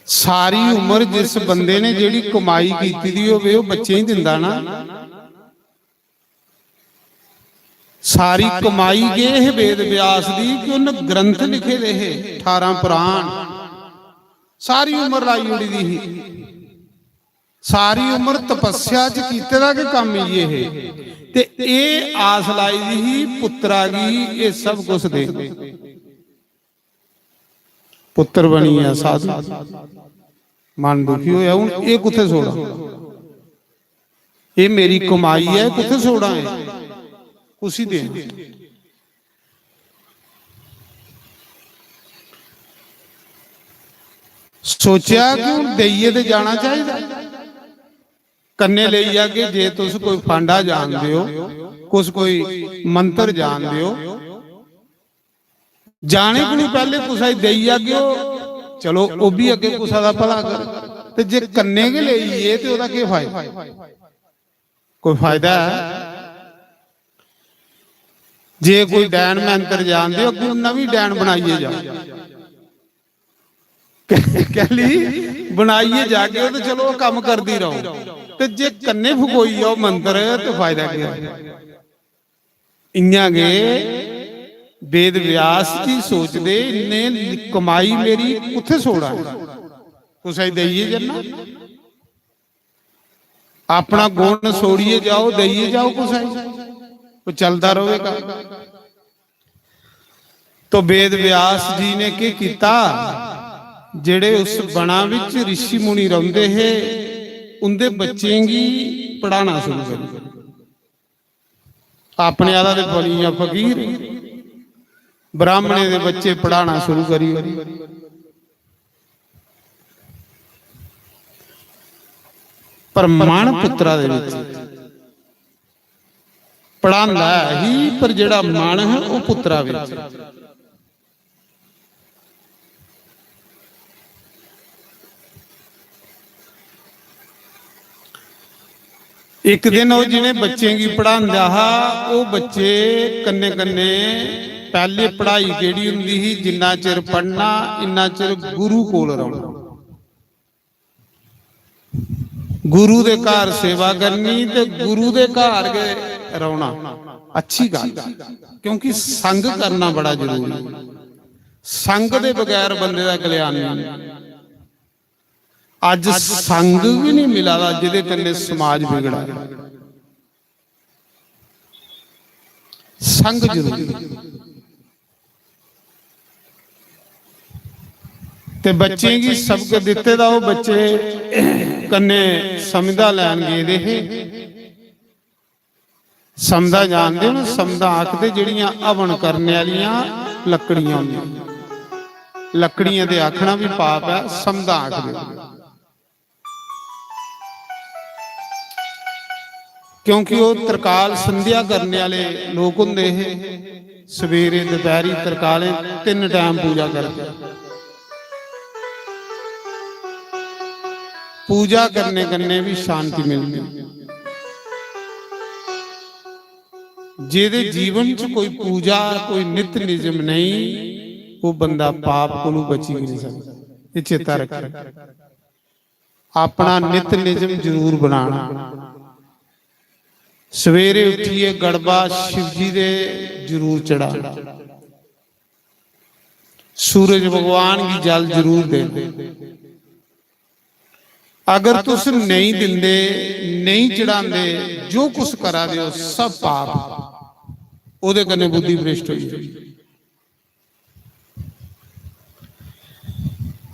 सारी उम्र जिस बंदे ने जेह्ड़ी कमाई कीती दी होवे, ओह् बच्चें ही दिंदा ना। सारी कमाई गै हे वेद व्यास दी कि उन्न ग्रंथ लिखे दे हे, अठारह पुराण, सारी उम्र लाई ओड़ी दी ही। सारी उम्र तपस्या च कीते दा गै कम्म इ'यै हे। ते एह् आस लाई दी ही पुत्तरा गी एह् सब कुछ दे। पुत्तर बनी गेआ साधु, मन दुखी होया। हून एह् कुत्थै छोड़ां? एह् मेरी कमाई ऐ, कुत्थै छोड़ां? एह् कुसी दें? सोचेआ कि हून देइयै ते जाना चाहिदा। कन्नै लेई जागे, जे तुस कोई फांडा जानदे ओ, कुछ कोई मंत्र जानदे ओ, जाने कोलू पैह्ले कुसै गी देई जागे ओ, चलो, ओह् बी अग्गें कुसै दा भला कर। ते जे कन्नै गै लेई गे ते ओह्दा केह् फायदा? कोई फायदा ऐ? जे कोई डैन मंत्र जानदे ओ, अग्गों नमीं डैन बनाइयै जाओ। कैली बनाइयै जागे ओ ते चलो, ओह् कम्म करदी रहो। ते जे कन्नै फकोई जाओ मंत्र, ते फायदा केह्? इ'यां गै वेद व्यास जी सोचदे, "इन्ने कमाई मेरी कुत्थै छोड़ां? कुसै गी देइयै जन्ना।" अपना गुण छोड़ियै जाओ, देइयै जाओ कुसै गी, ओह् चलदा रवेगा। तो वेद व्यास जी ने केह् कीता, जेह्ड़े उस बना विच ऋषि मुनि रौंह्दे हे, उं'दे बच्चें गी पढ़ाना शुरू करी दित्ता। अपने आह्ला ते बनी गेआ फकीर, ब्राह्मणें दे बच्चे पढ़ाना शुरू करी ओड़े। पर मन पुत्तरा दे बिच, पढ़ांदा ऐ ही, पर जेह्ड़ा मन है, ओह् पुत्तरा बिच। इक दिन ओह् जि'नें बच्चें गी पढ़ांदा हा, ओह् बच्चे कन्नै कन्नै, पैह्ले पढ़ाई केह्ड़ी होंदी ही, जिन्ना चिर पढ़ना, इन्ना चिर गुरु कोल रौह्ना। गुरु दे घर सेवा करनी ते गुरु दे घर गै रौह्ना। अच्छी गल्ल, क्योंकि संग करना बड़ा जरूरी। संग दे बगैर बंदे दा कल्याण नहीं। अज्ज संग भी नहीं मिला दा, जेह्दे कन्नै समाज बिगड़ा। संग जरूरी। ते बच्चें गी सबक दित्ते दा, ओह् बच्चे कन्नै समझा लैन गेदे हे। समझा जानदे हो ना, समझा आखदे जेह्ड़ियां हवन करने आह्लियां लकड़ियां होंदियां। लकड़ियां ते आखना भी पाप ऐ, समझा आखदे। क्योंकि ओह् तरकाल संध्या करने आह्ले लोक होंदे हे। सवेरे, दपैह्री, तरकालें तिन्न टैम पूजा करदे। पूजा करने कन्नै भी शांति मिलदी। जेह्दे जीवन च कोई पूजा, कोई नित निजम नेईं, ओह् बंदा पाप कोलू बची गै नहीं सकदा। एह् चेता रक्खेओ। अपना नित निजम जरूर बनाना। सवेरे उठियै गड़बा शिवजी दे जरूर चढ़ाना। सूरज भगवान गी जल जरूर देना। अगर तुस नेईं दिंदे, नेईं चढ़ांदे, जो कुछ करा दे हो, सब पाप। ओह्दे कन्नै बुद्धि भ्रष्ट होई जानी।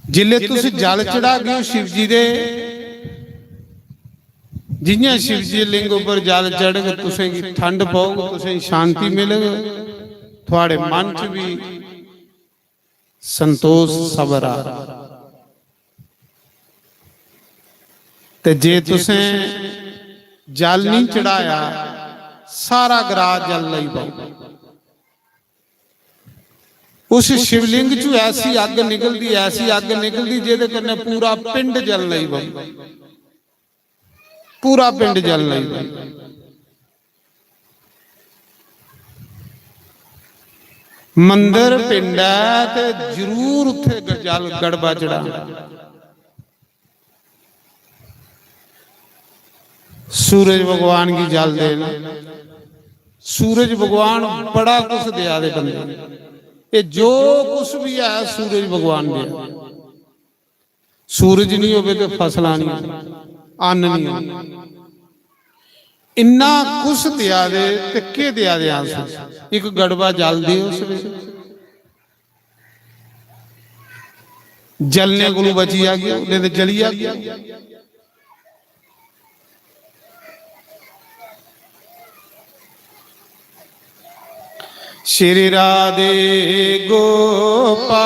जिसलै तुस जल चढ़ागे ओ शिव जी दे, जियां शिव जी लिंग उप्पर जल चढ़ग, तुसेंगी ठंड पौग, तुसेंगी शांति मिलग, थुआढ़े मन च भी संतोष, सबर आ। ते जे तुसें जल नहीं चढ़ाया, सारा ग्राह जल लई पौग। उस शिवलिंग चू ऐसी अग्ग निकलदी, ऐसी अग्ग निकलदी, जेह्दे कन्नै पूरा पिंड जलन लगी पौंदा, पूरा पिंड जलन लगी पौंदा। मंदर पिंड ऐ ते जरूर उत्थे ग-, जल गड़बा चढ़ाना। सूरज भगवान गी जल देना। सूरज भगवान बड़ा कुछ देआ दे बंदे। ये जो कुछ भी है, सूरज भगवान देआ। सूरज नहीं होवे तो फसलां नहीं होनी, अन्न नहीं होना। इन्ना कुछ देआ दे ते केह् देआ दे अस? इक गड़बा जल दे उस वेले। जलने कोलू बची जागे, नेईं ते जली जागे। श्री राधे गोपाल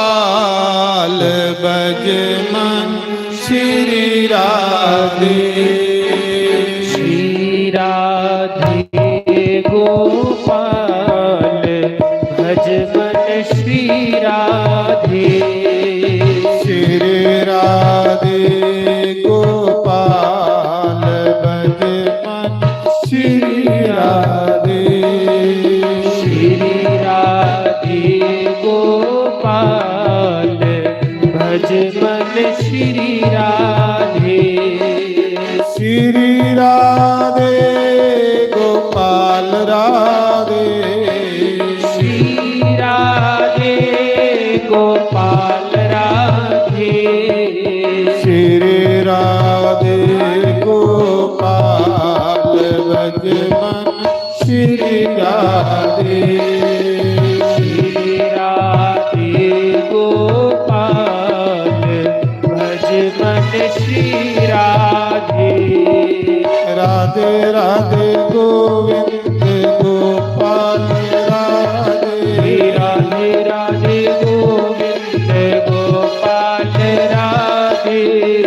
बजमन, श्री राधे। श्री राधे गोपाल भज मन श्री राधे। श्री राधे गोपाल भज मन श्री राधे। श्री राधे गोपाल भज मन श्री राधे। श्री राधे गोपाल राधे। श्री राधे गोपाल राधे। श्री राधे गोपाल भज मन श्री राधे। श्री राधे गोपाल भज मन श्री राधे। राधे राधे गोविंद गोपाल राधे। राधे राधे गोविंद गोपाल राधे।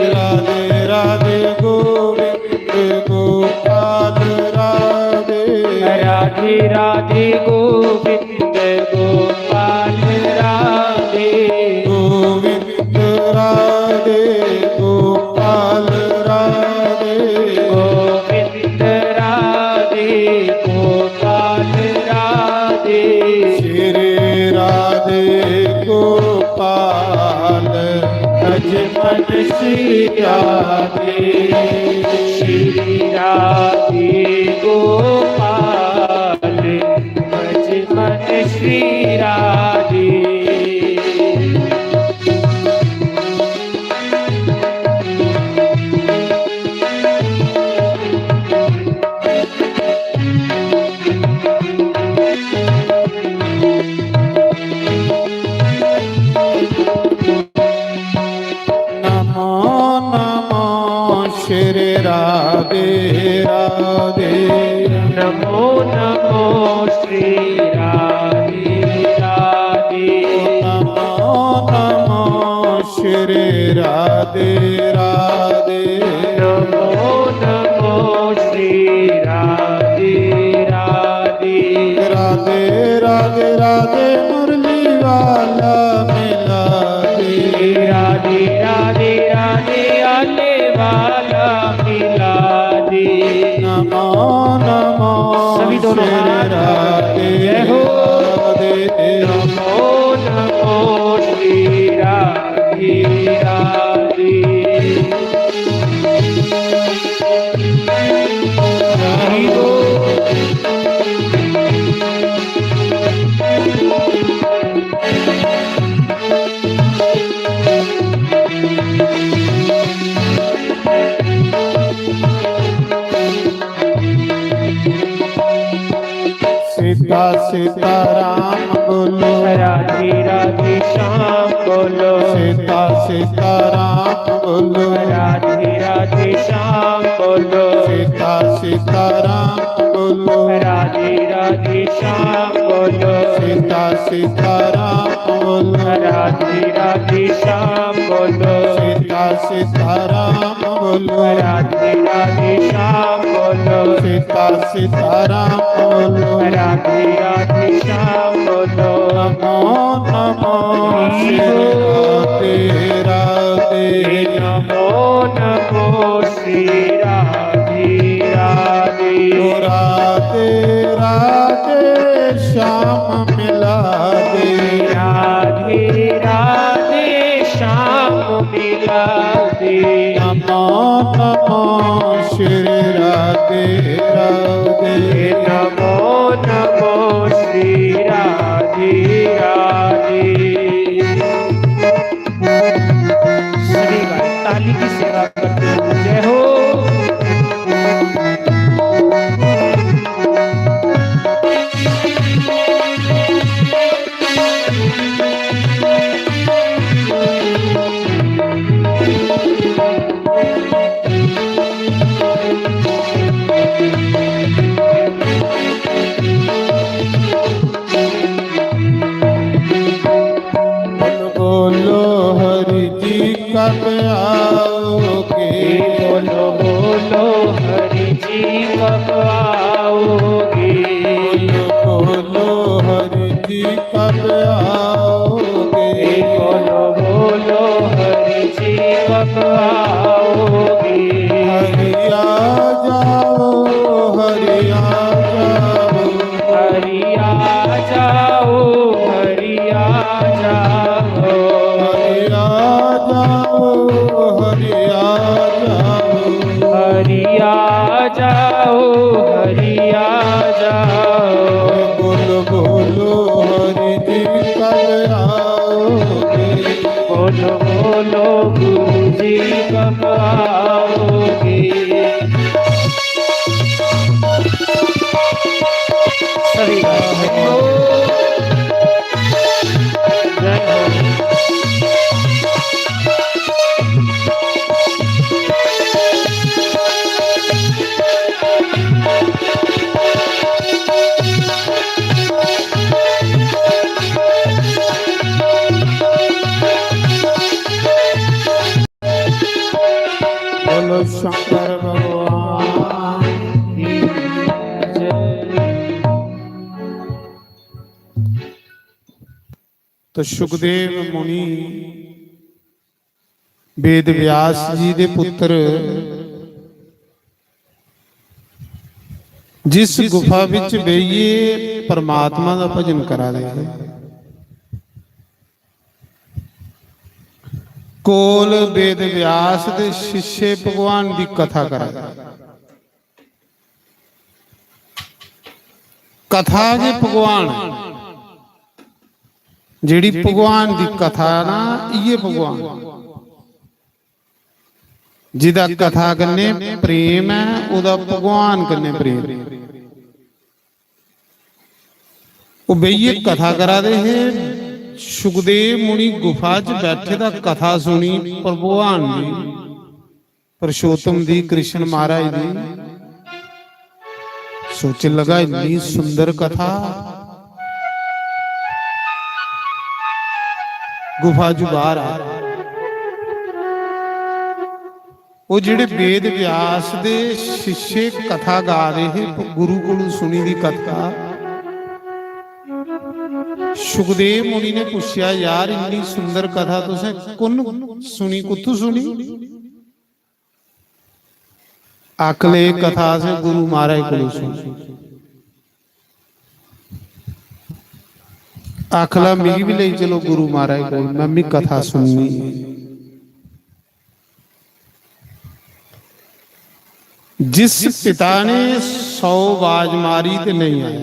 राधे राधे गोविंद गोपाल राधे। राधे राधे गोविंद गोपाल राधे। गोविंद राधे गोपाल राधे। गोविंद राधे गोपाल राधे। श्री राधे गोपाल ब्रज मन श्री राधे। श्री राधे गोपाल ब्रज मन श्री राधे। नमो नमो श्री राधे राधे। नमो नमो श्री राधे राधे। नमो नमो श्री राधे राधे। नमो नमो श्री राधे राधे। राधे राधे राधे मुरली वाला मिला दे। राधे राधे राधे आले वाला मिला दे। नमो नमो सभी दोनों श्री हाथ। राधे जय हो। राधे। नमो नमो श्री राधे राधे। हरि बोल। सीता सीता राम बोलो। राधे राधे श्याम बोलो। सीता सीता राम बोलो। राधे राधे श्याम बोलो। सीता सीता राम बोलो। राधे राधे श्याम बोलो। सीता सीता राम बोलो। राधे राधे श्याम बोलो। सीता सीता राम बोलो। राधे राधे श्याम बोलो। सीता सीता राम बोलो। राधे राधे श्याम बोलो। नमो नमो श्री राधे राधे। नमो नमो श्री राधे राधे। ओ राधे राधे श्याम मिला दे। राधे राधे श्याम मिला दे। नमो नमो श्री राधे राधे। नमो नमो श्री राधे राधे। सभी भाई ताली की सेवा करते हैं। जय हो। बोलो हरि जी कब आओगे? बोलो बोलो हरि जी कब आओगे? बोलो बोलो हरि जी कब आओगे? बोलो बोलो हरि जी कब आओगे? हरि आ जाओ, हरि आ जाओ। हरि आ जाओ, हरि आ जाओ। हरि आ जाओ, हरि आ जाओ। हरि आ जाओ, हरि आ जाओ। बोलो बोलो हरि जी कब आओगे? बोलो बोलो गुरु जी कब आओगे? सभी जय हो। तो सुखदेव मुनि वेद व्यास जी दे पुत्र जिस गुफा विच बेहियै परमात्मा दा भजन करा दे हे, कोल वेद व्यास दे शिष्य भगवान दी कथा करा दे। कथा गै भगवान ऐ। जेह्ड़ी भगवान दी कथा ना, इ'यै भगवान। जिदा कथा कन्नै प्रेम ऐ, ओह्दा भगवान कन्नै प्रेम। ओह् बेहियै कथा करा दे हे। सुखदेव मुनि गुफा च बैठे दा कथा सुनी भगवान दी, पुरुषोत्तम दी, कृष्ण महाराज दी। सोचन लगा, इन्नी सुंदर कथा। गुफा च बाहर आ, ओह् जेह्ड़े वेद व्यास दे शिष्य कथा गा दे हे, गुरु कोलू सुनी दी कथा। सुखदेव मुनि ने पुच्छेआ, यार, इन्नी सुंदर कथा तुसें कुन सुनी, कुत्थू सुनी? आखले, एह् कथा असें गुरु महाराज कोलू सुनी। आखला, मिगी बी लेई चलो गुरु महाराज कोल, में बी कथा सुननी ऐ। जिस पिता ने सौ बाज मारी ते नहीं आया,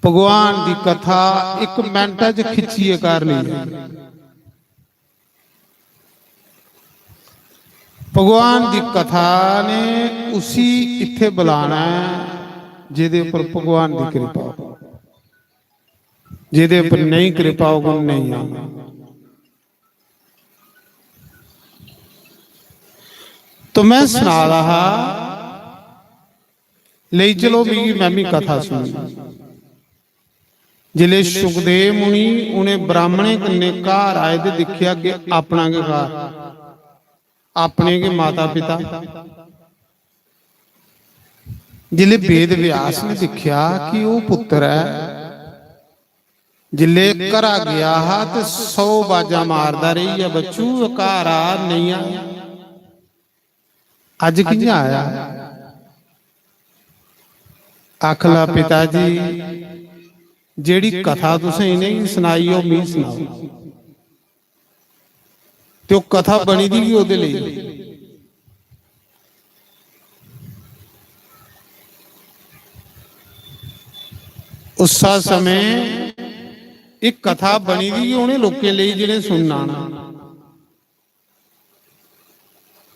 भगवान दी कथा इक मिंटा च खिच्चियै घर लेई आई। भगवान दी कथा ने उसी इत्थे बुलाना ऐ जेह्दे उप्पर भगवान दी कृपा हो, जेह्दे उप्पर नेईं कृपा होग, उन्न नेईं आना। तो में सना दा हा, लेई चलो मिगी, में बी कथा सुनी। जिसलै सुखदेव मुनि उ'नें ब्राह्मणें कन्नै घर आए ते दिक्खेआ कि अपना गै घर, अपने गै माता पिता। जिसलै वेद व्यास ने दिक्खेआ कि ओह् पुत्तर ऐ, जिसलै घरा गेआ हा ते सौ बाजां मारदा रेही गेआ, "बच्चू, घर आ, नेईं आया, अज्ज कि'यां आया?" आखला, "पिता जी, जेह्ड़ी कथा तुसें इ'नेंगी सनाई, ओह् मिगी सनाओ।" ते ओह् कथा बनी दी ही ओह्दे लेई। उस्सा समें इक कथा बनी दी ही उ'नें लोकें लेई जि'नें सुनना आना।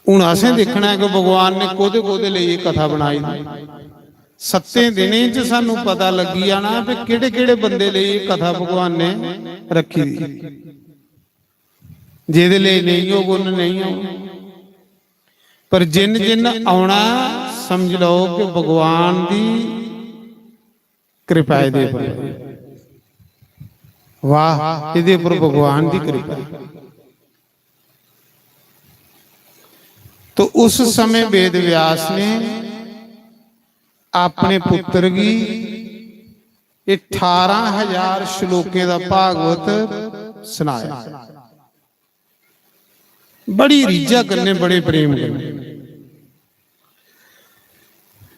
हून असें दिक्खना ऐ कि भगवान ने कोह्दे कोह्दे लेई एह् कथा बनाई दी। सत्तें दिनें च सानू पता लग्गी जाना कि केह्ड़े केह्ड़े बंदे लेई एह् कथा भगवान ने रक्खी दी। जेह्दे लेई नेईं होग, उन्न नेईं होग। पर जिन जिन औना, समझ लैओ कि भगवान दी कृपा एह्दे पर। वाह, एह्दे पर भगवान दी कृपा। तो उस समय वेद व्यास ने अपने पुत्र गी एह् ठारां हजार श्लोकें दा भागवत सनाया। बड़ी रीझा कन्नै, बड़े प्रेम कन्नै।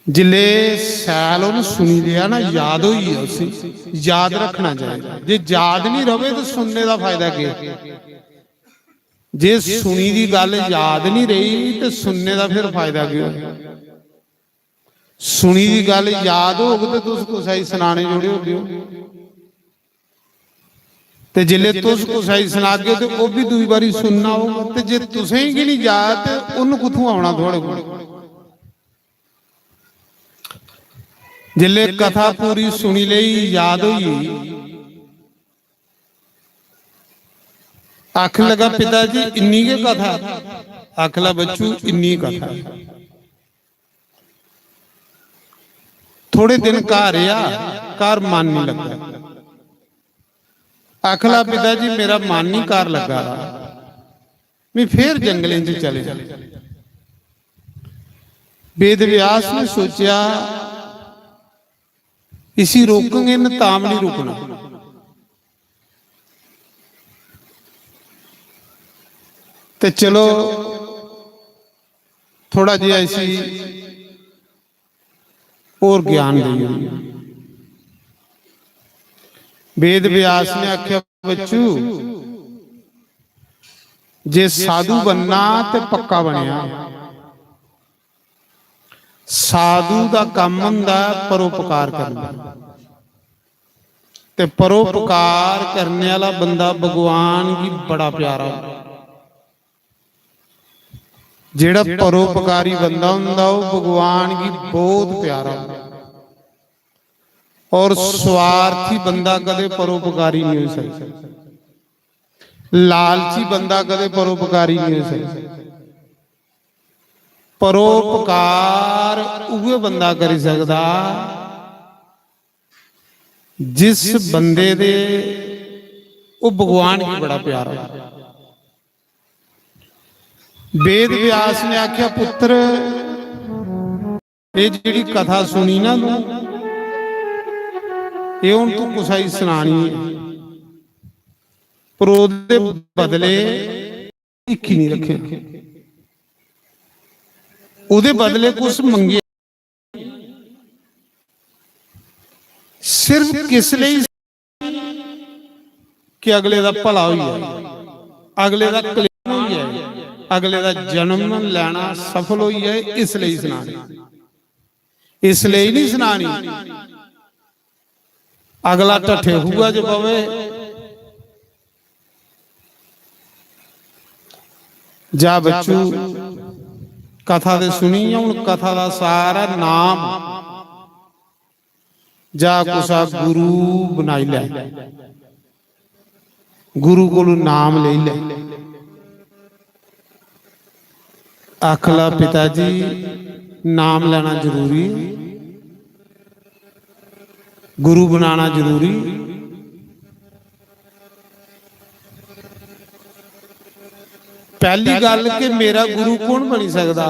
जिसलै सैल उन्न सुनी लेआ ना, याद होई गेआ उसी, याद रक्खना चाहिदा। जे याद निं र'वै ते सुनने दा फायदा केह्? जे सुनी दी गल्ल याद निं रेही ते सुनने दा फिर फायदा केह् होआ? सुनी दी गल्ल याद होग ते तुस कुसै गी सनाने जुड़े होगे ओ। ते जिसलै तुस कुसै गी सनागे ते ओह् बी दूई बारी सुनना होग। ते जे तुसें गी निं याद ते उन्न कुत्थुं औना थुआढ़े कोल? जिसलै कथा पूरी सुनी लेई, याद होई गेई, आखन लगा, "पिता जी, इन्नी गै कथा?" आखला, "बच्चू, इन्नी कथा।" थोड़े दिन घर रेहा, घर मन निं लग्गा। आखला, "पिता जी, मेरा मन निं घर लग्गा दा, में फिर जंगलें च चले जां।" वेद व्यास ने सोचेआ, "इसी रोकङन तां बी निं रुकना।" ते चलो, थोड़ा जेहा इसी होर ज्ञान देइए। वेद व्यास ने आख्या, "बच्चू, जे साधु बनना ते पक्का बनया। साधु दा कम्म होंदा ऐ परोपकार करना, ते परोपकार करने आह्ला बंदा भगवान गी बड़ा प्यारा होंदा। जेह्ड़ा परोपकारी बंदा होंदा, ओह् भगवान गी बहुत प्यारा होंदा।" और स्वार्थी बंदा कदे परोपकारी नहीं हो सकता, लालची बंदा कदे परोपकारी नहीं हो सकता। परोपकार उहे बंदा करी सकदा, जिस बंदे दे, ओह् भगवान गी बड़ा प्यारा होंदा। वेद व्यास ने आख्या, "पुत्र, एह् जेह्ड़ी कथा सुनी ना तूं, एह् हुन तूं कुसै गी सनानी ऐ, पर ओह्दे बदले हिक्खी नहीं रखे, ओह्दे बदले कुछ मंगे।" सिर्फ किस लेई? कि अगले दा भला होई जाए, अगले दा कल्याण होई जाए, अगले दा जन्म लैना सफल होई जाए, इस लेई सनानी। इस लेई नहीं सनानी अगला ढट्ठे खूहा च पवे। जा बच्चू, कथा ते सुनी ऐ, हुन कथा दा सारा नाम जा कुसा गुरु बनाई लै, गुरु कोलू नाम लेई लै। आखला, "पिता जी, नाम लैना जरूरी, गुरु बनाना जरूरी।" पहली गल कि मेरा गुरु कौन बनी सकदा?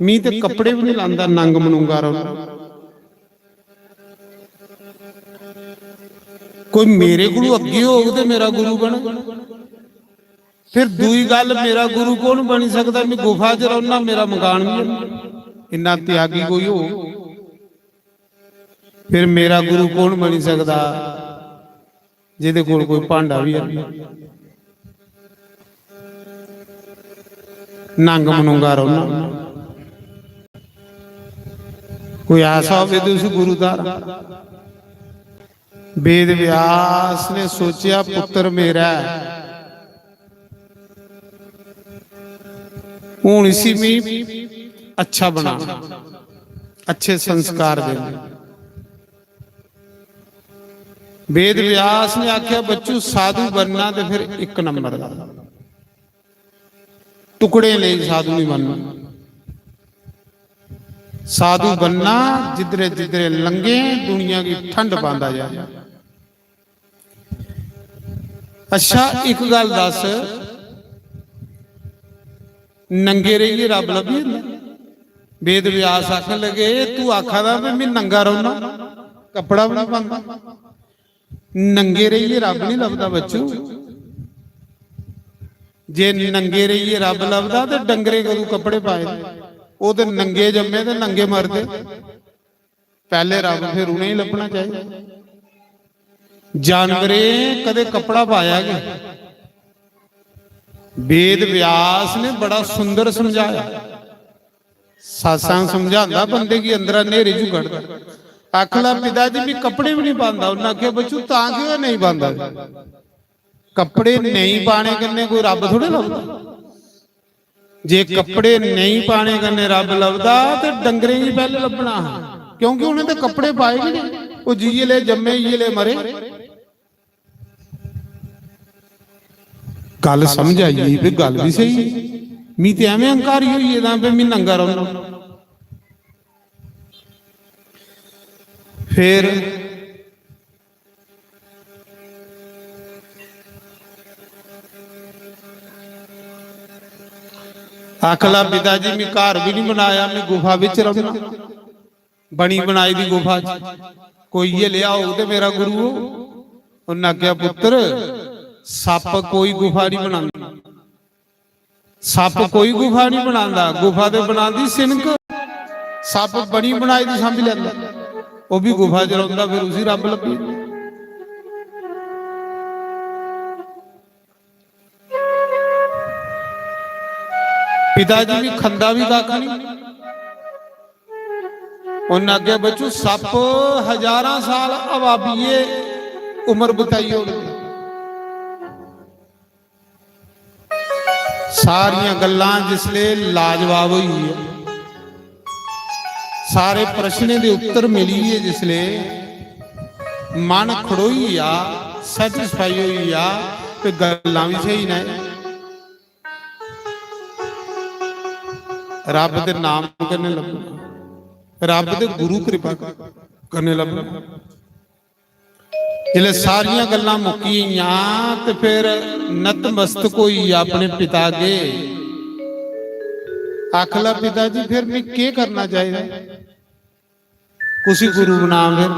मी ते कपड़े भी नहीं लांदा, नंग मनुंगा रौह्ना। कोई मेरे कोलू अग्गे होग ते मेरा गुरु बने। फिर दूई गल, मेरा गुरु कौन बनी सकदा? मैं गुफा च रौह्ना, मेरा मकान भी है, इन्ना त्यागी कोई हो, फिर मेरा गुरु कौन बनी सकदा जेदे कोल कोई भांडा भी है? नंग मनुंगा रौह्ना। कोई ऐसा होवे ते उसी गुरु धारा। वेद व्यास ने सोचेआ, पुत्र मेरा ऐ, हून इसी मी अच्छा बनाना, अच्छे संस्कार देने। वेद व्यास ने आख्या, बच्चू, साधु बनना ते फिर इक नंबर दा, टुकड़े लेई साधु नहीं बनना। साधु बनना जिधरे जिधरे लंघे दुनिया की ठंड पांदा जाए। अच्छा, इक गल दस, नंगे रेहियै रब लब्भी जंदा? वेद व्यास आखन लगे, "तू आखा दा भी मैं नंगा रौह्ना, कपड़ा भी नहीं पांदा।" नंगे रेहियै रब नहीं लभदा बच्चू। जे नंगे रेहियै रब लभदा ते डंगरे कदूं कपड़े पाए दे? ओह् ते नंगे जम्मे ते नंगे मरदे। पैह्ले रब फिर उ'नेंगी लब्भना चाहिदा। जानवरें कदें कपड़ा पाया गै? वेद व्यास ने बड़ा सुंदर समझाया। सत्संग समझांदा बंदे गी, अंदरा न्हेरे चू कढदा। आखला, "पिता जी, मी कपड़े भी नहीं पांदा।" उन्नै आखेआ, "बच्चू, तां क्यों नहीं पांदा? कपड़े नेईं पाने कन्नै कोई रब थोड़े लभदा। जे कपड़े नेईं पाने कन्नै रब लभदा ते डंगरें गी पैह्ले लब्भना हा, क्योंकि उ'नें ते कपड़े पाए गै नहीं। ओह् जि'यै ले जम्मे, इ'यै ले मरे।" गल समझ आई गेई, भी गल भी सही है। मी ते एवें हंकारी होई गेदा, भी मी नंगा रौह्ना। फिर आखला, "पिता जी, मी घर भी नहीं बनाया, मी गुफा बिच रौह्ना।" बनी बनाई दी गुफा च कोई इ'यै लेआ होग ते मेरा गुरु हो। उन्नै आखेआ, "पुत्तर, सप्प कोई गुफा नहीं बनांदा, सप्प कोई गुफा नहीं बनांदा, गुफा ते बनांदी सिनक। सप्प बनी बनाई दी सांभी लैंदा, ओह् भी गुफा च रौंह्दा, फिर उसी रब्ब लब्भी जंदा। पिता जी भी खंदा भी कक्ख नहीं। उन्न आखेआ, "बच्चू, सप्प हजारां साल हवा पीए उम्र बताई ओड़दे।" सारियां गल्लां जिसले लाजवाब होई गे, सारे प्रश्नें दे उत्तर मिली गे जिसले, मन खड़ोई गेआ, सैटिस्फाई होई गेआ, ते गल्लां बी स्हेई न। रब दे नाम कन्नै लब्भना, रब दे गुरु कृपा कन्नै लब्भना। जिसलै सारियां गल्लां मुक्की गेइयां ते फिर नतमस्तक होई अपने पिता अग्गे। आखला, "पिता जी, फिर मैं केह् करना चाहिदा? कुसी गुरु बनां फिर?"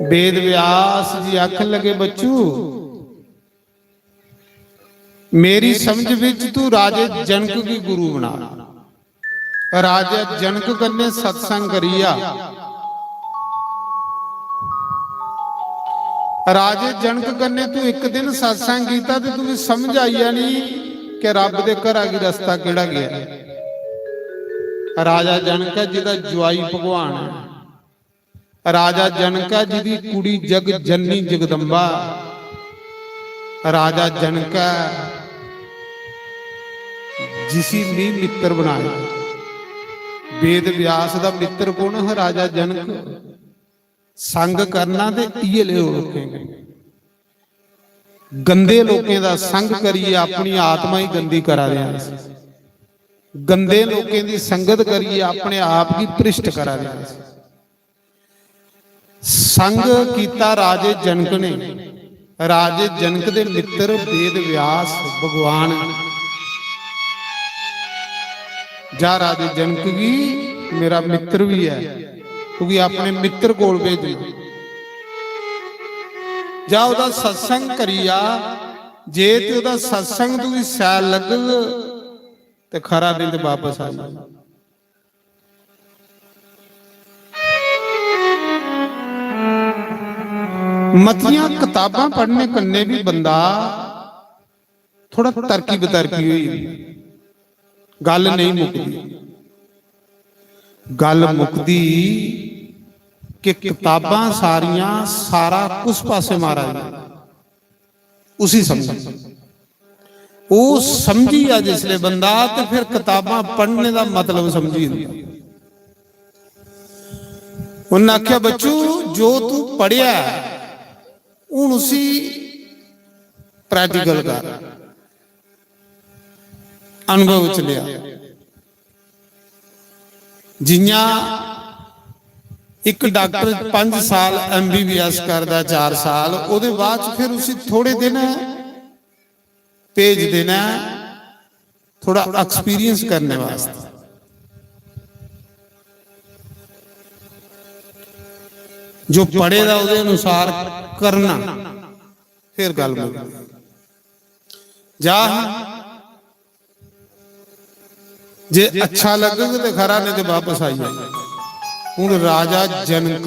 वेद व्यास जी आखन लगे, "बच्चू, मेरी समझ विच तू राजे जनक गी गुरु बना।" राजा जनक कन्नै सत्संग करिया। राजे जनक कन्नै तू इक दिन सत्संग कीता ते तुगी समझ आई जानी कि रब दे घरा गी रस्ता केड़ा गया। राजा जनक ऐ जिदा जुआई भगवान ऐ। राजा जनक ऐ जिदी कुड़ी जग जननी जगदम्बा। राजा जनक ऐ जिसी मी मित्र बनाया। वेद व्यास दा मित्र कौन हा? राजा जनक। संग करना ते इयै ले लोकें कन्नै। गंदे लोकें दा संग करियै अपनी आत्मा ही गंदी करा दे आं अस। गंदे लोकें दी संगत करियै अपने आप गी भ्रिष्ट करा दे आं अस। संग कीता राजे जनक ने। राजे जनक दे मित्र वेद व्यास भगवान। जा राजे जनक गी, मेरा मित्र भी है, तुगी अपने मित्र कोल भेजना। जा ओदा सत्संग करी आ, जे ते ओदा सत्संग तुगी शैल लग्गग ते खरा, नेईं ते बापस आई जा। मतियां कताबां पढ़ने कन्नै भी बंदा थोड़ा तरकी बतरकी होई जंदी, गल्ल नेईं मुकदी। गल्ल मुकदी कि कताबां सारियां, सारा कुस पासे मारा दियां, उसी समझ। ओह् समझी जा जिसले बंदा, ते फिर कताबां पढ़ने दा मतलब समझी जंदा। उन्नै आखेआ, "बच्चू, जो तू पढ़ेआ ऐ, हून उसी प्रैक्टिकल कर, अनुभव च लेआ।" जियां इक डाक्टर पंज साल एमबीबीएस करदा, चार साल, ओह्दे बाद च फिर उसी थोड़े दिन भेजदे न थोड़ा एक्सपीरियंस करने वास्ते। जो पढ़े दा ओह्दे अनुसार करना, फिर गल्ल मुकदी। जा, जे अच्छा लगग ते खरा, नेईं ते वापस आई जा। हून राजा जनक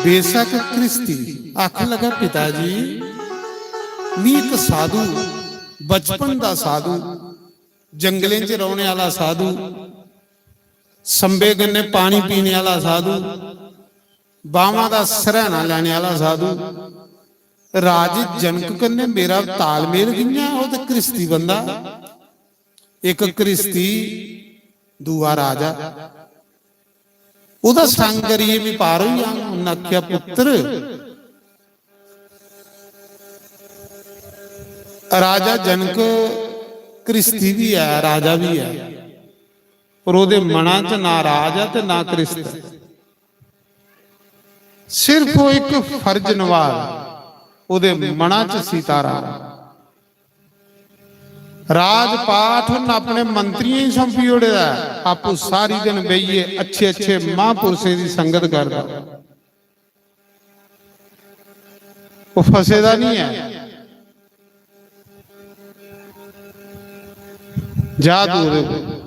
बेशक ख्रिस्ती आखन लगा, "पिता जी, मी इक साधु, बचपन दा साधु, जंगलें च रौह्ने आह्ला साधु, संबे कन्नै पानी पीने आह्ला साधु, बावां दा सरैह्ना लैने आह्ला साधु, राज जनक कन्नै मेरा तालमेल कि'यां? ओह् ते ख्रिस्ती बंदा, इक ख्रिस्ती, दूआ राजा, ओह्दा संग करियै मी पार होई जाङ।" उन्नै आखेआ, "पुत्तर, राजा जनक ख्रिस्ती भी ऐ, राजा भी ऐ, पर ओह्दे मना च ना राज ऐ ते ना ख्रिस्त ऐ। सिर्फ ओह् इक फर्ज नभा दा, ओह्दे मना च सीताराम। राजपाठ उन्न अपने मंत्रियें गी सौंपी ओड़े दा ऐ, आपूं सारी दिन बेहियै अच्छे अच्छे महापुरुषें दी संगत करदा।" ओह् फसे दा नहीं ऐ। जा तू ओह्दे कोल।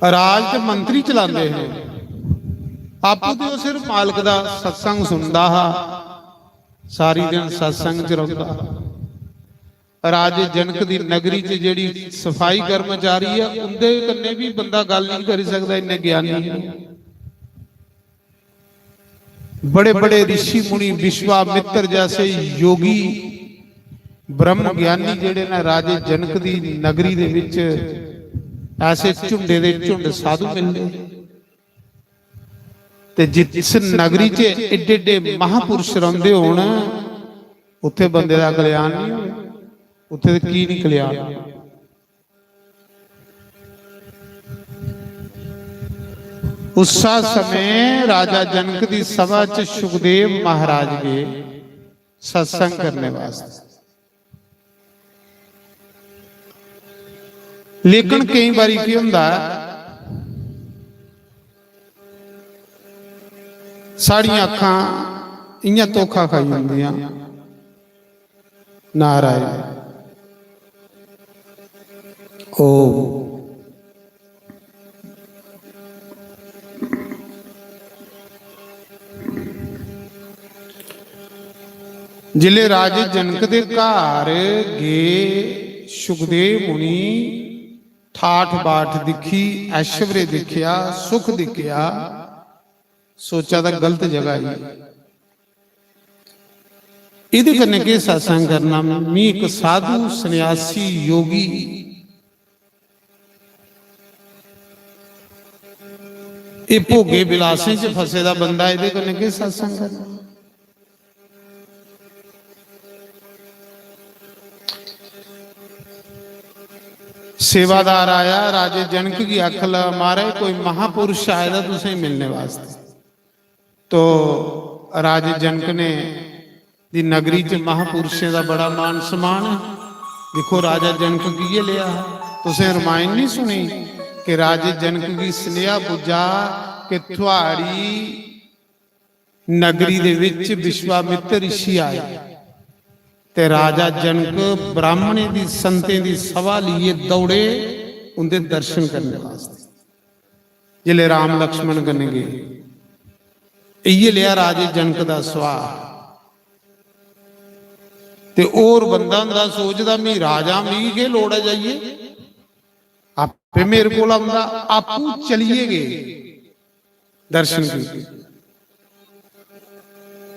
राज ते मंत्री चलांदे हे, आपूं ते ओह् सिर्फ मालक दा सत्संग सुनदा हा, सारी दिन सत्संग च रौंह्दा। राजे जनक दी नगरी च जेह्ड़ी सफाई कर्मचारी ऐ, उं'दे कन्नै बी बंदा गल्ल नेईं करी सकदा, इन्ने ज्ञानी हे। बड़े बड़े ऋषि मुनि, विश्वामित्र जैसे योगी, ब्रह्म ज्ञानी जेह्ड़े न, राजे जनक दी नगरी दे विच ऐसे झुंडे दे झुंड साधु मिलदे। ते जिस नगरी च एड्डे एड्डे महापुरुष रौंह्दे होन, उत्थे बंदे दा कल्याण नहीं होवे। उत्थे ते की नहीं कल्याण? उस समय राजा जनक दी सभा च सुखदेव महाराज गे सत्संग करने वास्ते। लेकिन केई बारी केह् होंदा ऐ, साढ़ियां अक्खां इ'यां धोखा खाई जंदियां। नारायण। ओम। जिसलै राजे जनक दे घर गे सुखदेव मुनि, ठाठ बाट दिक्खी, ऐश्वर्य दिक्खेआ, सुख दिक्खेआ, सोचा दा गलत जगह आई। एह्दे कन्नै केह् सत्संग करना? मी इक साधु, सन्यासी, योगी, एह् भोगे विलासें च फसे दा बंदा, एह्दे कन्नै केह् सत्संग करना? सेवादार आया, राजे जनक गी आखन लगा, "महाराज, कोई महापुरुष आए दा तुसें मिलने वास्ते।" तो राजे जनक ने दी नगरी च महापुरुषें दा बड़ा मान सम्मान है। दिक्खो, राजा जनक गी गै लेआ हा। तुसें रमायण नहीं सुनी कि राजे जनक गी सनेहा पुज्जा कि थुआड़ी नगरी दे विच विश्वामित्र ऋषि आए ते राजा जनक ब्राह्मणें दी, संतें दी सभा लेइयै दौड़े उंदे दर्शन करने वास्ते। जिसलै राम लक्ष्मण कन्नै गे, इ'यै लेआ राजे जनक दा सुभाऽ। ते होर बंदा होंदा सोचदा, "मी राजा, मिगी केह् लोड़ ऐ जाइयै, आपे मेरे कोल औंदा।" आपूं चलियै गे, दर्शन कीते।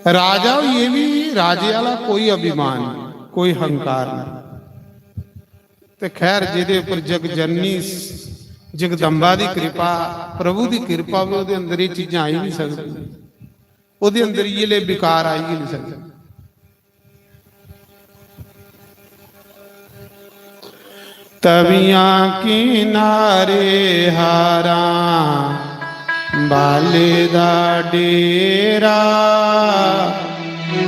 राजा होइयै बी राजे आह्ला कोई अभिमान नहीं, कोई हंकार नहीं। ते खैर, जेह्दे उप्पर जग जननी जगदम्बा दी कृपा, प्रभु दी कृपा होवे, ओह्दे अंदर एह् चीजां आई नहीं सकदी, ओह्दे अंदर इ'यै ले विकार आई गै नहीं सकदे। तवियां किनारे हारा बाले दा डेरा,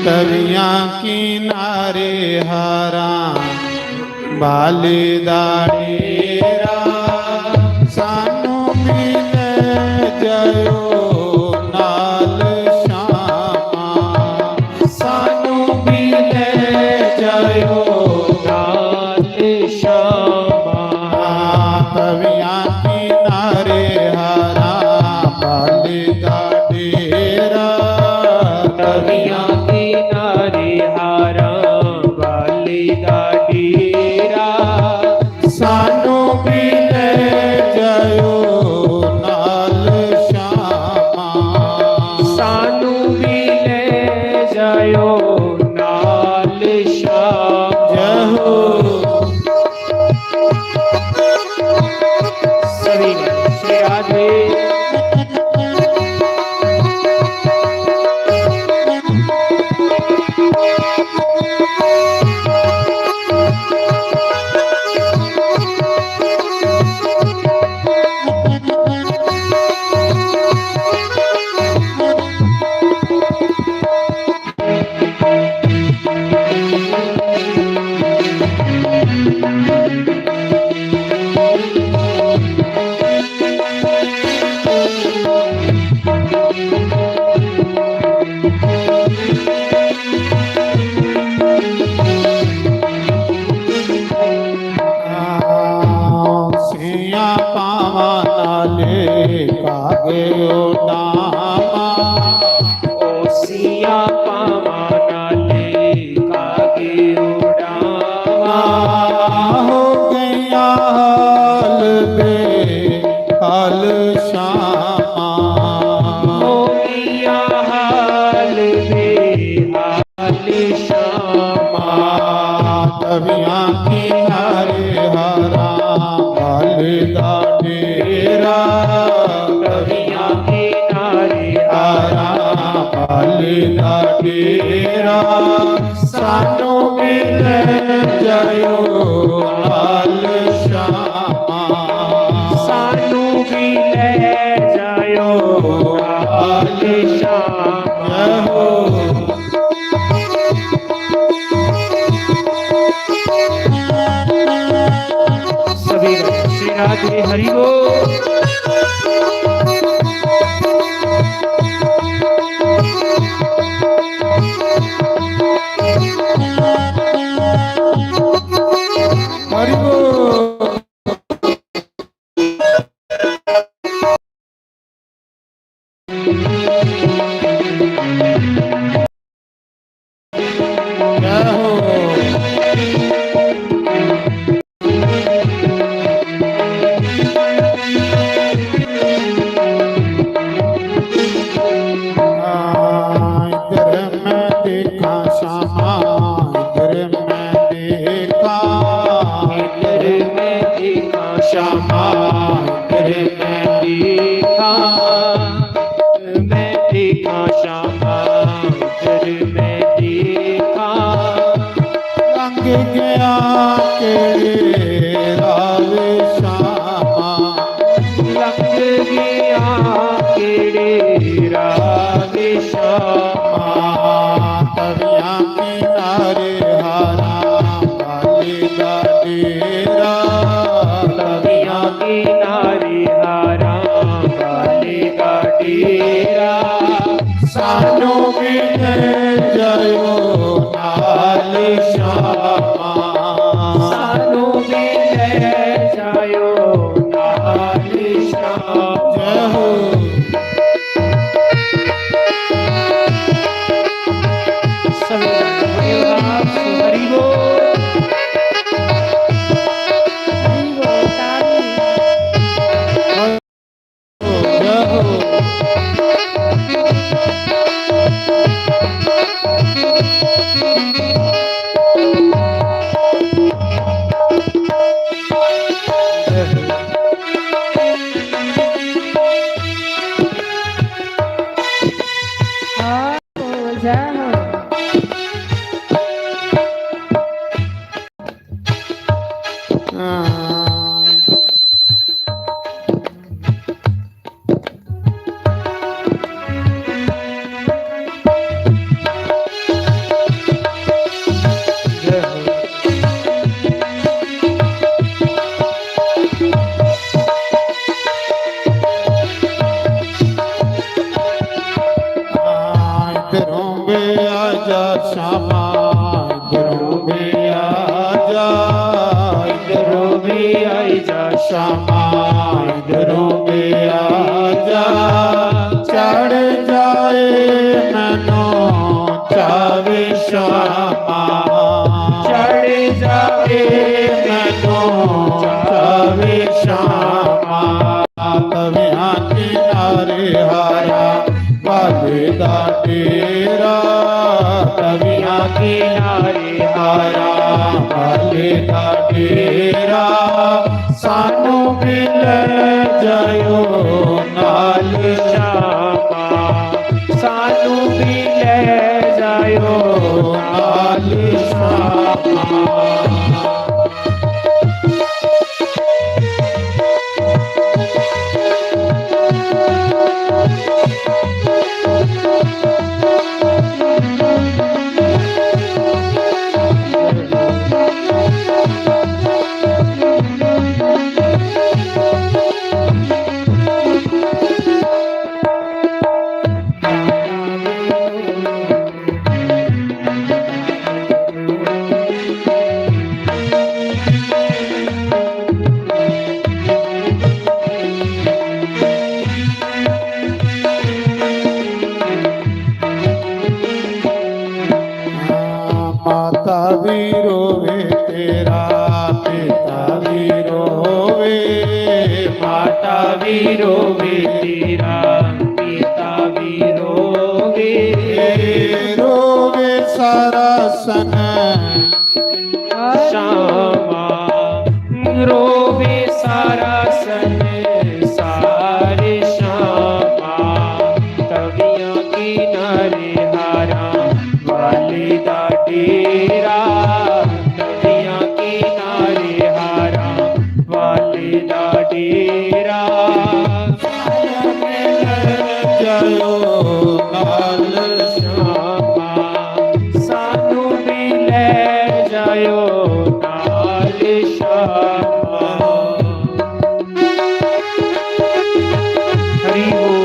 तवियां किनारे हारा बाले दा डेरा, सानू मिले जायो नाल श्यामा, सानू मिले जायो नाल श्यामा। तवियां किनारे हारा बाले दा डेरा, तवियां किनारे हारा बाले दा डेरा, सानू भी ले जायो नाल श्यामा, सानू भी ले जायो नाल श्यामा। जय हो। सभी श्री राधे। उडामा। ओसिया पावा नाले कागे उडामा। हो गया हाल बेहाल शामा। हो गया हाल बेहाल शामा। तवियां किनारे हारा हाल दा डेरा। तवियां किनारे हारा हाल दा डेरा। सानू भी ले जायो हाल शामा। सानू भी ले जायो हाल शामा। हो। सभी श्री राधे हरि बोल। हरि बोल। इधर मैं देखा शामा, इधर मैं देखा, इधर मैं देखा शामा, इधर मैं देखा, मैं देखा शामा, इधर मैं देखा। लंघ गया केड़े रावे शामा, लंघ गया केड़े रावे शामा। तवियां किनारे हारा वाली दा डेरा। तवियां किनारे हारा वाली दा डेरा। सानू भी ले जायो नाल शामा। सानू भी ले जायो नाल शामा। जय हो। सभी हरि बोल। इधरों भी आजा शामा, इधरों भी आजा, इधरों भी आजा शामा, इधरों भी आजा। चढ़ जाए मैनू चावे शामा, चढ़ जाए मैनू चावे शामा। तवियां किनारे हारा वाले दा डेरा, तवियां किनारे हारा वाले दा डेरा। सानू भी ले जायो नाल शामा, सानू भी ले जायो नाल शामा। भी रोवे, माता भी रोवे, तेरा पिता भी रोवे। रोवे सारा सन श्यामा, रोवे सारा संसार श्यामा। तवियां किनारे हारा वाले दा डेरा, तवियां किनारे हारा वाले दा डेरा। जायो नाल श्यामा, सानू भी ले जायो नाल श्यामा। हरि बोल।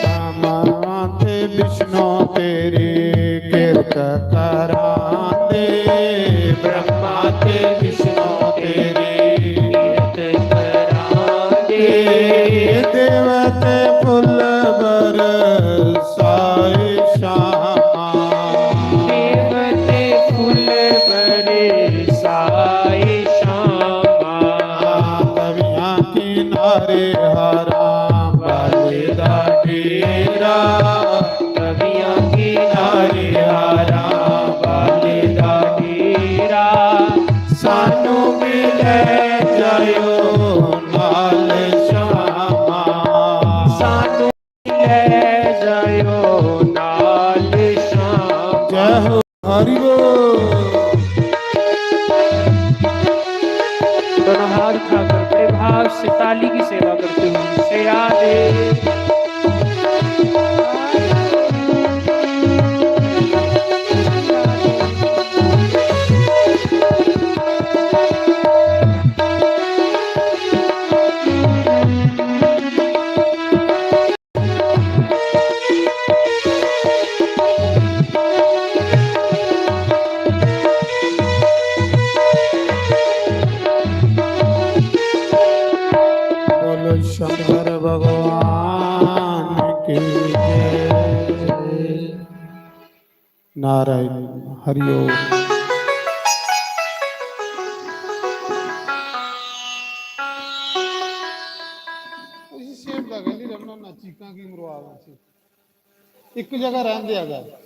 ब्रह्मा ते विष्णु तेरी किरत करांदे, ब्रह्मा ते विष्णु तेरी किरत करांदे। देवते फुल बरसाए श्यामा, देवते फुल बरसाए श्यामा। तवियां किनारे हारा वाले दा डेरा, तवियां किनारे हारा वाले दा डेरा। सानू भी ले जायो नाल श्यामा, सानू भी ले जायो नाल श्यामा। जय हो। हरि बोल। दोनों हाथ उठाकर बड़े भाव से ताली की सेवा करते हुए श्री राधे। बोलो शंकर भगवान की जय। नारायण हरिओम। उसी सेम दा गै नहीं रमना ना चीकां की मरवा। इक जगह रहंदे अगर।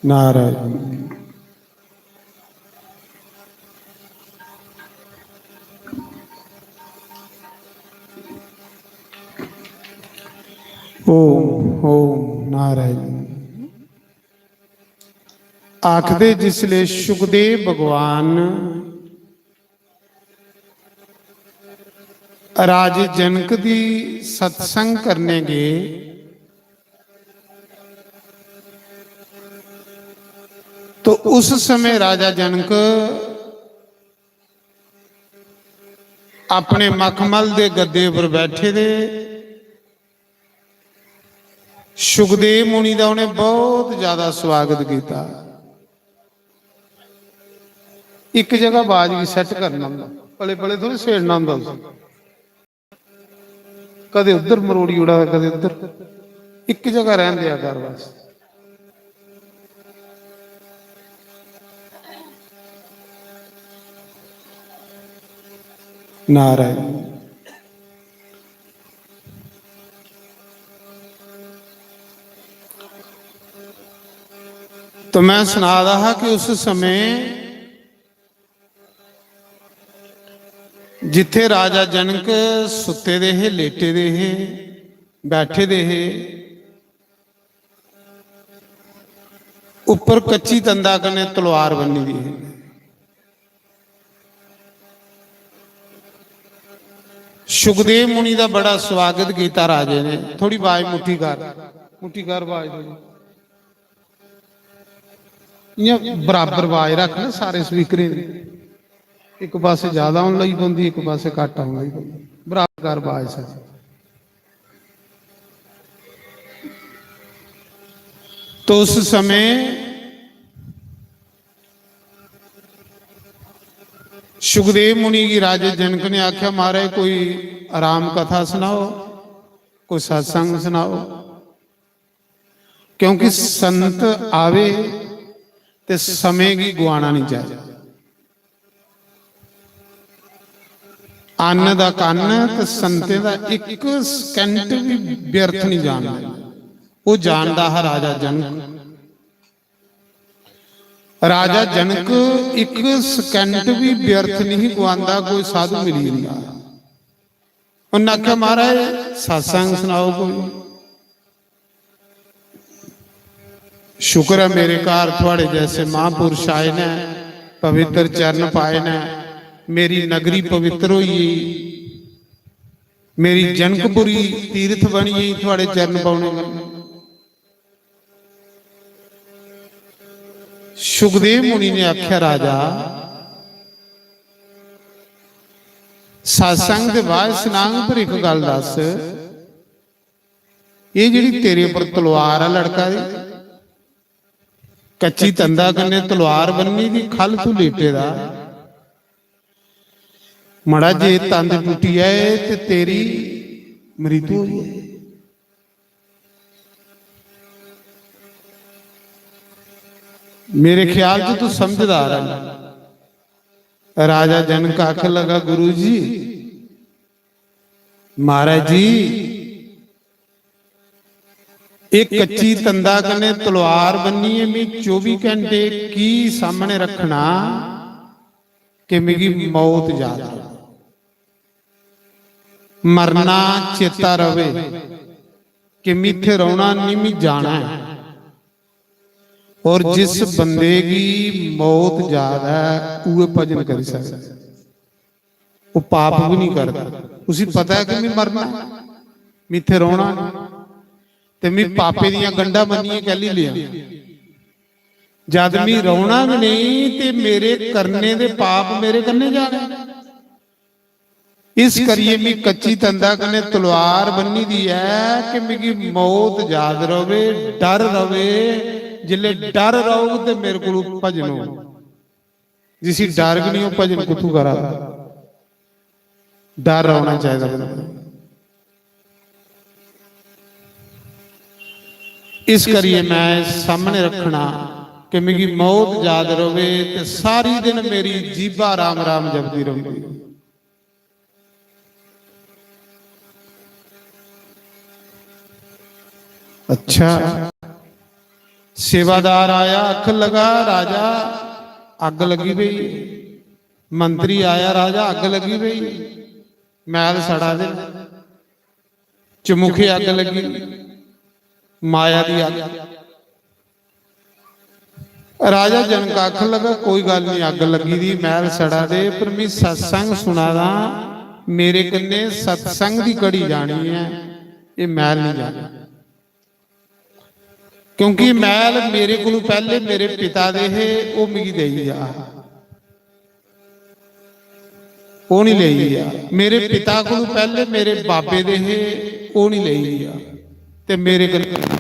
नारायण। ओम ओम नारायण। आखदे जिसले सुखदेव भगवान राजे जनक दी सत्संग करने गए, तो उस समय राजा जनक अपने मखमल दे गद्दे पर बैठे दे। सुखदेव मुनि दा उ'नें बहुत ज्यादा स्वागत किया। एक जगह बाज गी सेट करना होंदा, पले पले थोड़े सेड़ना होंदा उसी। कदे उधर मरोड़ी उड़ा, कदे उधर, एक जगह रहन दिया कर बस। नारायण। तो मैं सना दा हा कि उस समय जिथे राजा जनक सुते दे हे, लेटे दे हे, बैठे दे हे, ऊपर कच्ची तंदा कन्नै तलवार बन्नी दी ही। सुखदेव मुनि दा बड़ा स्वागत किया राजे ने। थोड़ी बाज मुट्ठी कर, मुट्ठी कर बाज थोड़ी। इ'यां बराबर बाज रख ना सारे स्पीकरें दी। इक पासै ज्यादा होन लगी पौंदी, इक पासै घट्ट होन लगी पौंदी। बराबर कर बाज सारी। तो उस समय सुखदेव मुनि गी राजे जनक ने आख्या, "महाराज, कोई राम कथा सनाओ, कोई सत्संग सनाओ।" क्योंकि संत आवे ते समें गी गुआना नहीं चाहिए। अन्न दा कन्न ते संतें दा इक सकैंट भी व्यर्थ नहीं जानदा। वो जानदा हा राजा जनक। राजा जनक इक सकैंट भी व्यर्थ नहीं गुआंदा, कोई साधु मिली जंदा। उन्नै आखेआ, "महाराज, सत्संग सनाओ कोई।" शुक्र ऐ, मेरे घर थुआड़े जैसे महापुरुष आए न, पवित्र चरण पाए न, मेरी नगरी पवित्र होई गेई, मेरी जनकपुरी तीर्थ बनी गेई थुआड़े चरण पाने कन्नै। सुखदेव मुनि ने आख्या, "राजा, सत्संग दे बाद सनांग, पर इक गल्ल दस, एह् जेह्ड़ी तेरे उप्पर तलवार ऐ लटका दी, कच्ची तंदा कन्नै तलवार बन्नी दी, ख'ल्ल तू लेटे दा, मड़ा जे तंद टुट्टी जाए ते तेरी मृत्यु होई जाए।" मेरे ख्याल च तू समझदार है। राजा जनक आखन लगा, "गुरु जी, महाराज जी, एक कच्ची तंदा कन्नै तलवार बन्नियै मी चौबी घंटे की सामने रखना कि मिगी मौत याद रहे, मरना चेता रवे कि मी इत्थै रौह्ना निं, मी जाना ऐ।" और जिस बंदे गी मौत याद ऐ, उ'ऐ भजन करी सकदा। ओह् पाप भी नहीं करदा। उसी पता ऐ कि मैं मरना, मैं इत्थै रौह्ना नहीं, ते मैं पापे दियां गंढां बन्नियै कैल्ली लेआं? जद मैं रौह्ना गै नेईं, ते मेरे करने दे पाप मेरे कन्नै जाने। इस करियै मैं कच्ची तंदा कन्नै तलवार बन्नी दी ऐ कि मिगी मौत याद रवे, डर रवे। जिसलै डर रौग ते मेरे कोलू भजन होग। जिसी डर गै निं, ओह् भजन कुत्थूं करा दा? डर रौह्ना चाहिदा बंदे गी। इस करियै मैं सामने रखना कि मिगी मौत याद रवे ते सारी दिन मेरी जीभा राम राम जपदी रौंह्दी। अच्छा, सेवादार आया, आखन लगा, "राजा, अग्ग लगी पई।" मंत्री आया, "राजा, अग्ग लगी पई, मैल सड़ा दे, चमुखे अग्ग लगी, माया दी अग्ग।" राजा जनक आखन लगा, "कोई गल्ल नहीं, अग्ग लगी दी, मैल सड़ा दे, पर मैं सत्संग सुना दा, मेरे कन्नै सत्संग दी घड़ी जानी ऐ, एह् मैल नहीं जाना।" क्योंकि मैल मेरे कोलू पैह्ले मेरे पिता दे हे, ओह् मिगी देई गेआ। ओह् नहीं लेई गेआ। मेरे पिता कोलू पैह्ले मेरे बाबे दे हे, ओह् नहीं लेई गेआ। ते मेरे कन्नै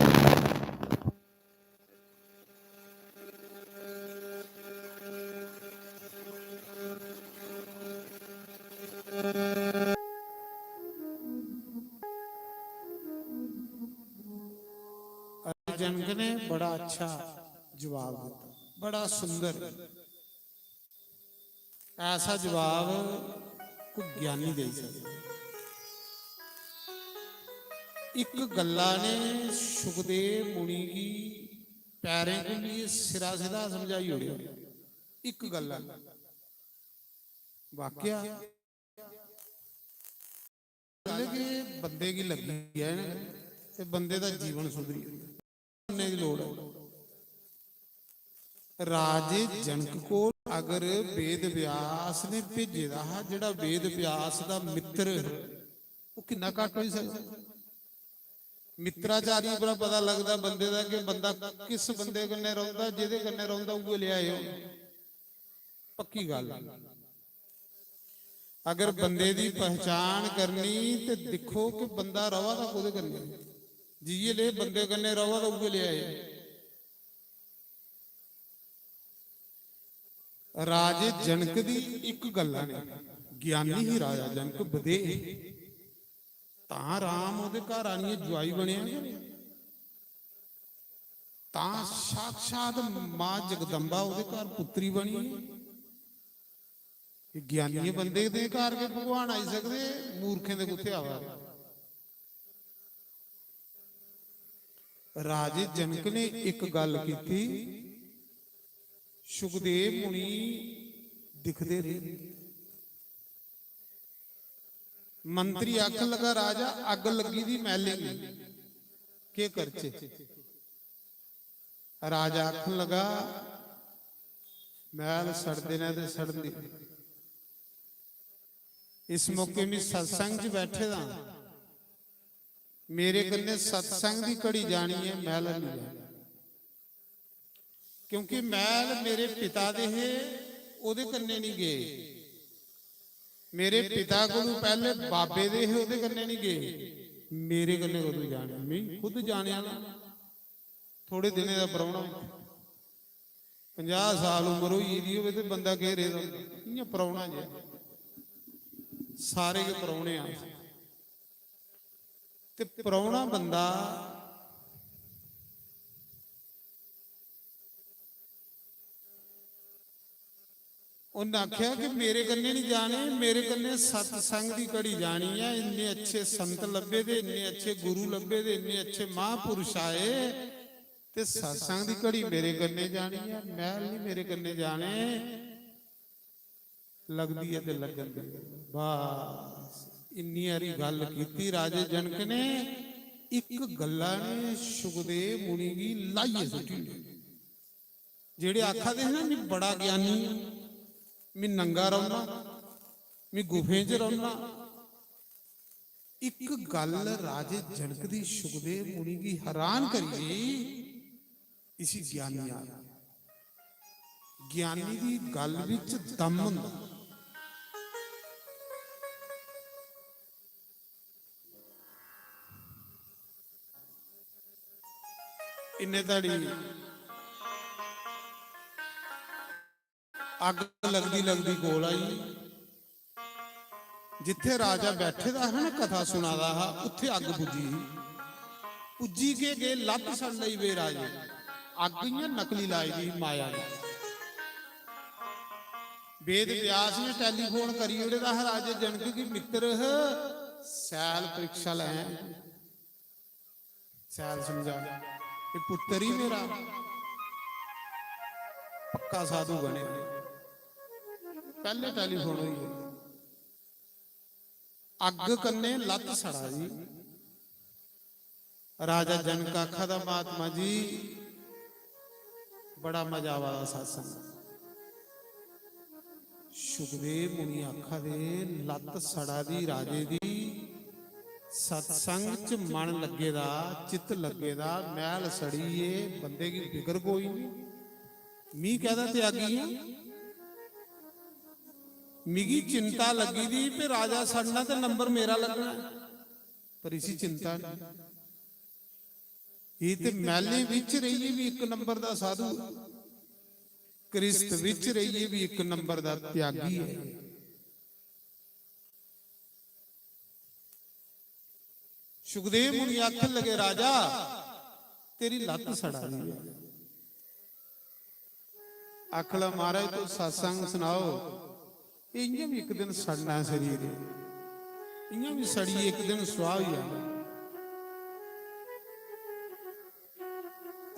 जनक ने बड़ा अच्छा जवाब दिता, बड़ा सुंदर। ऐसा जवाब कोई ज्ञानी देई सकदा। इक गल्ला ने सुखदेव मुनि गी पैरें घुम्मियै सिरा सिद्धा समझाई ओड़ेआ। इक गल्ला ने। वाक्या गल्ल कि बंदे गी लग्गी जाए ना, ते बंदे दा जीवन सुधरी जंदा। सुनने दी लोड़ ऐ। राजे जनक कोल अगर वेद व्यास ने भेजे दा हा, जेह्ड़ा वेद व्यास दा मित्र, ओह् किन्ना घट्ट होई सकदा? मित्राचारी उप्परा पता लगदा बंदे दा कि बंदा किस बंदे कन्नै रौंह्दा, जेह्दे कन्नै रौंह्दा उ'ऐ लेआ ऐ। पक्की गल्ल। अगर बंदे दी पहचान करनी ते दिक्खो कि बंदा रवा दा कोह्दे कन्नै, जि'यै ले बंदे कन्नै रवा दा उ'ऐ लेआ ऐ। राजे जनक दी इक गल्ला ने, ज्ञानी ही राजा जनक बदेह, तां राम ओह्दे घर आनियै जुआई बनेआ, तां साक्षात मां जगदम्बा ओह्दे घर पुत्री बनी। एह् ज्ञानियें बंदे दे घर गै भगवान आई सकदे, मूर्खें दे कुत्थै आवा दे? राजे जनक ने इक गल्ल कीती, सुखदेव मुनि दिखदे रेह्। मंत्री आखन लगा, "राजा, अग्ग लग्गी दी मैह्लें गी, केह् करचै?" राजा आखन लगा, "मैह्ल सड़दे न ते सड़न देओ। इस मौके में सत्संग च बैठे दा, मेरे कन्नै सत्संग दी घड़ी जानी ऐ, मैह्ल निं जानी।" क्योंकि मैह्ल मेरे पिता दे हे, ओह्दे कन्नै निं गे। मेरे पिता कोलू पैह्ले बाबे दे हे, ओह्दे कन्नै निं गे। मेरे कन्नै कदूं जाने? में खुद जाने आह्ला। थोड़े दिनें दा परौह्ना। पंजाह् साल उम्र होई गेदी होवे ते बंदा केह् रेह्दा? इ'यां परौह्ना जेहा। सारे गै परौह्ने आं। ते परौह्ना बंदा, उन्न आखेआ कि मेरे कन्नै निं जाने, मेरे कन्नै सत्संग दी घड़ी जानी ऐ। इन्ने अच्छे संत लब्भे दे, इन्ने अच्छे गुरु लब्भे दे, इन्ने अच्छे महापुरुष आए, ते सत्संग दी घड़ी मेरे कन्नै जानी ऐ, मैह्ल निं मेरे कन्नै जाने। लगदी ऐ ते लग्गन देओ। बस इन्नी हारी गल्ल कीती राजे जनक ने, इक गल्ला ने सुखदेव मुनि गी लाइयै सुट्टी ओड़ेआ। जेह्ड़े आखा दे हे ना, "मी बड़ा ज्ञानी आं, मी नंगा रौह्ना, मी गुफें च रौह्ना।" इक गल्ल राजे जनक दी सुखदेव मुनि गी हैरान करी गेई। इसी ज्ञानी आखदे। ज्ञानी दी गल्ल बिच दम होंदा। इन्ने धड़ी अग्ग लगदी लगदी कोल आई। जित्थे राजा बैठे दा हा ना, कथा सुना दा हा, उत्थे अग्ग पुज्जी ही। पुज्जी के गे, लत्त सड़ लई पे राजे। अग्ग इ'यां नकली लाई दी ही माया ने। वेद व्यास ने टेलीफोन करी ओड़े दा हा राजे जनक गी, "मित्र, सैल परीक्षा लै।" सैल समझा, "ये पुत्तर ही मेरा पक्का साधु बने।" पैह्ले टेलीफोन होई गेआ। अग्ग कन्नै लत्त सड़ा दी। राजा जनक आखा दा, "महात्मा जी, बड़ा मजा आवा दा सत्संग।" सुखदेव मुनि आखा दे, "लत्त सड़ा दी राजे दी, सत्संग च मन लग्गे दा, चित्त लग्गे दा, मैह्ल सड़ी, ए बंदे गी फिकर कोई निं। मी कैह्दा त्यागी ऐ? मिगी चिंता लग्गी दी भी राजा सड़ना ते नंबर मेरा लग्गना ऐ, पर इसी चिंता निं।" एह् ते मैह्लें बिच रेहियै बी इक नंबर दा साधु, गृहस्थ बिच रेहियै बी इक नंबर दा त्यागी ऐ। सुखदेव मुनि आखन लगे, "राजा, तेरी लत्त सड़ा दी ऐ।" आखला, "महाराज, तुस सत्संग सनाओ, एह् इ'यां बी इक दिन सड़ना ऐ शरीर, इ'यां बी सड़ियै इक दिन सुआह् होई जाना।"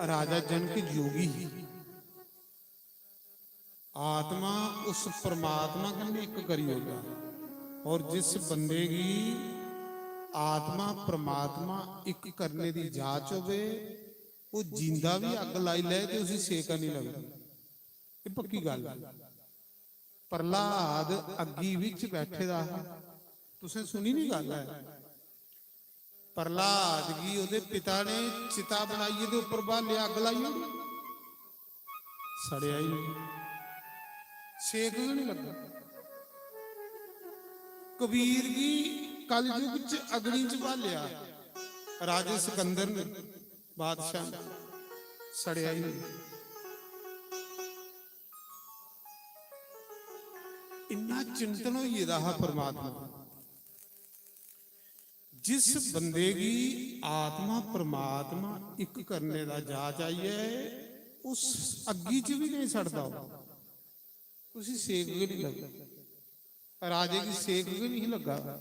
राजा जनक योगी ही। आत्मा उस परमात्मा कन्नै इक करी ओड़दा। और जिस बंदे गी आत्मा परमात्मा इक करने दी जाच होवे, ओह् जींदा बी अग्ग लाई लै ते उसी सेका निं लगदा। एह् पक्की गल्ल ऐ। प्रह्लाद अग्गी बिच बैठे दा हा, तुसें सुनी नी गल्ल ऐ? प्रहलाद गी ओह्दे पिता ने चिता बनाइयै ते उप्पर बालेआ, अग्ग लाई ओड़ी, सड़ेआ ही नेईं, सेक गै नेईं लग्गा। कबीर गी कलयुग च अग्नि च बालेआ राजे सिकंदर ने, बादशाह ने, सड़ेआ ही नेईं। इन्ना चिंतन होई गेदा हा परमात्मा। जिस बंदे गी आत्मा परमात्मा इक करने दा जाच आई ऐ, उस अग्गी च बी नेईं सड़दा ओह्, उसी सेक गै नेईं लगदा। राजे गी सेक गै नेईं लग्गा दा।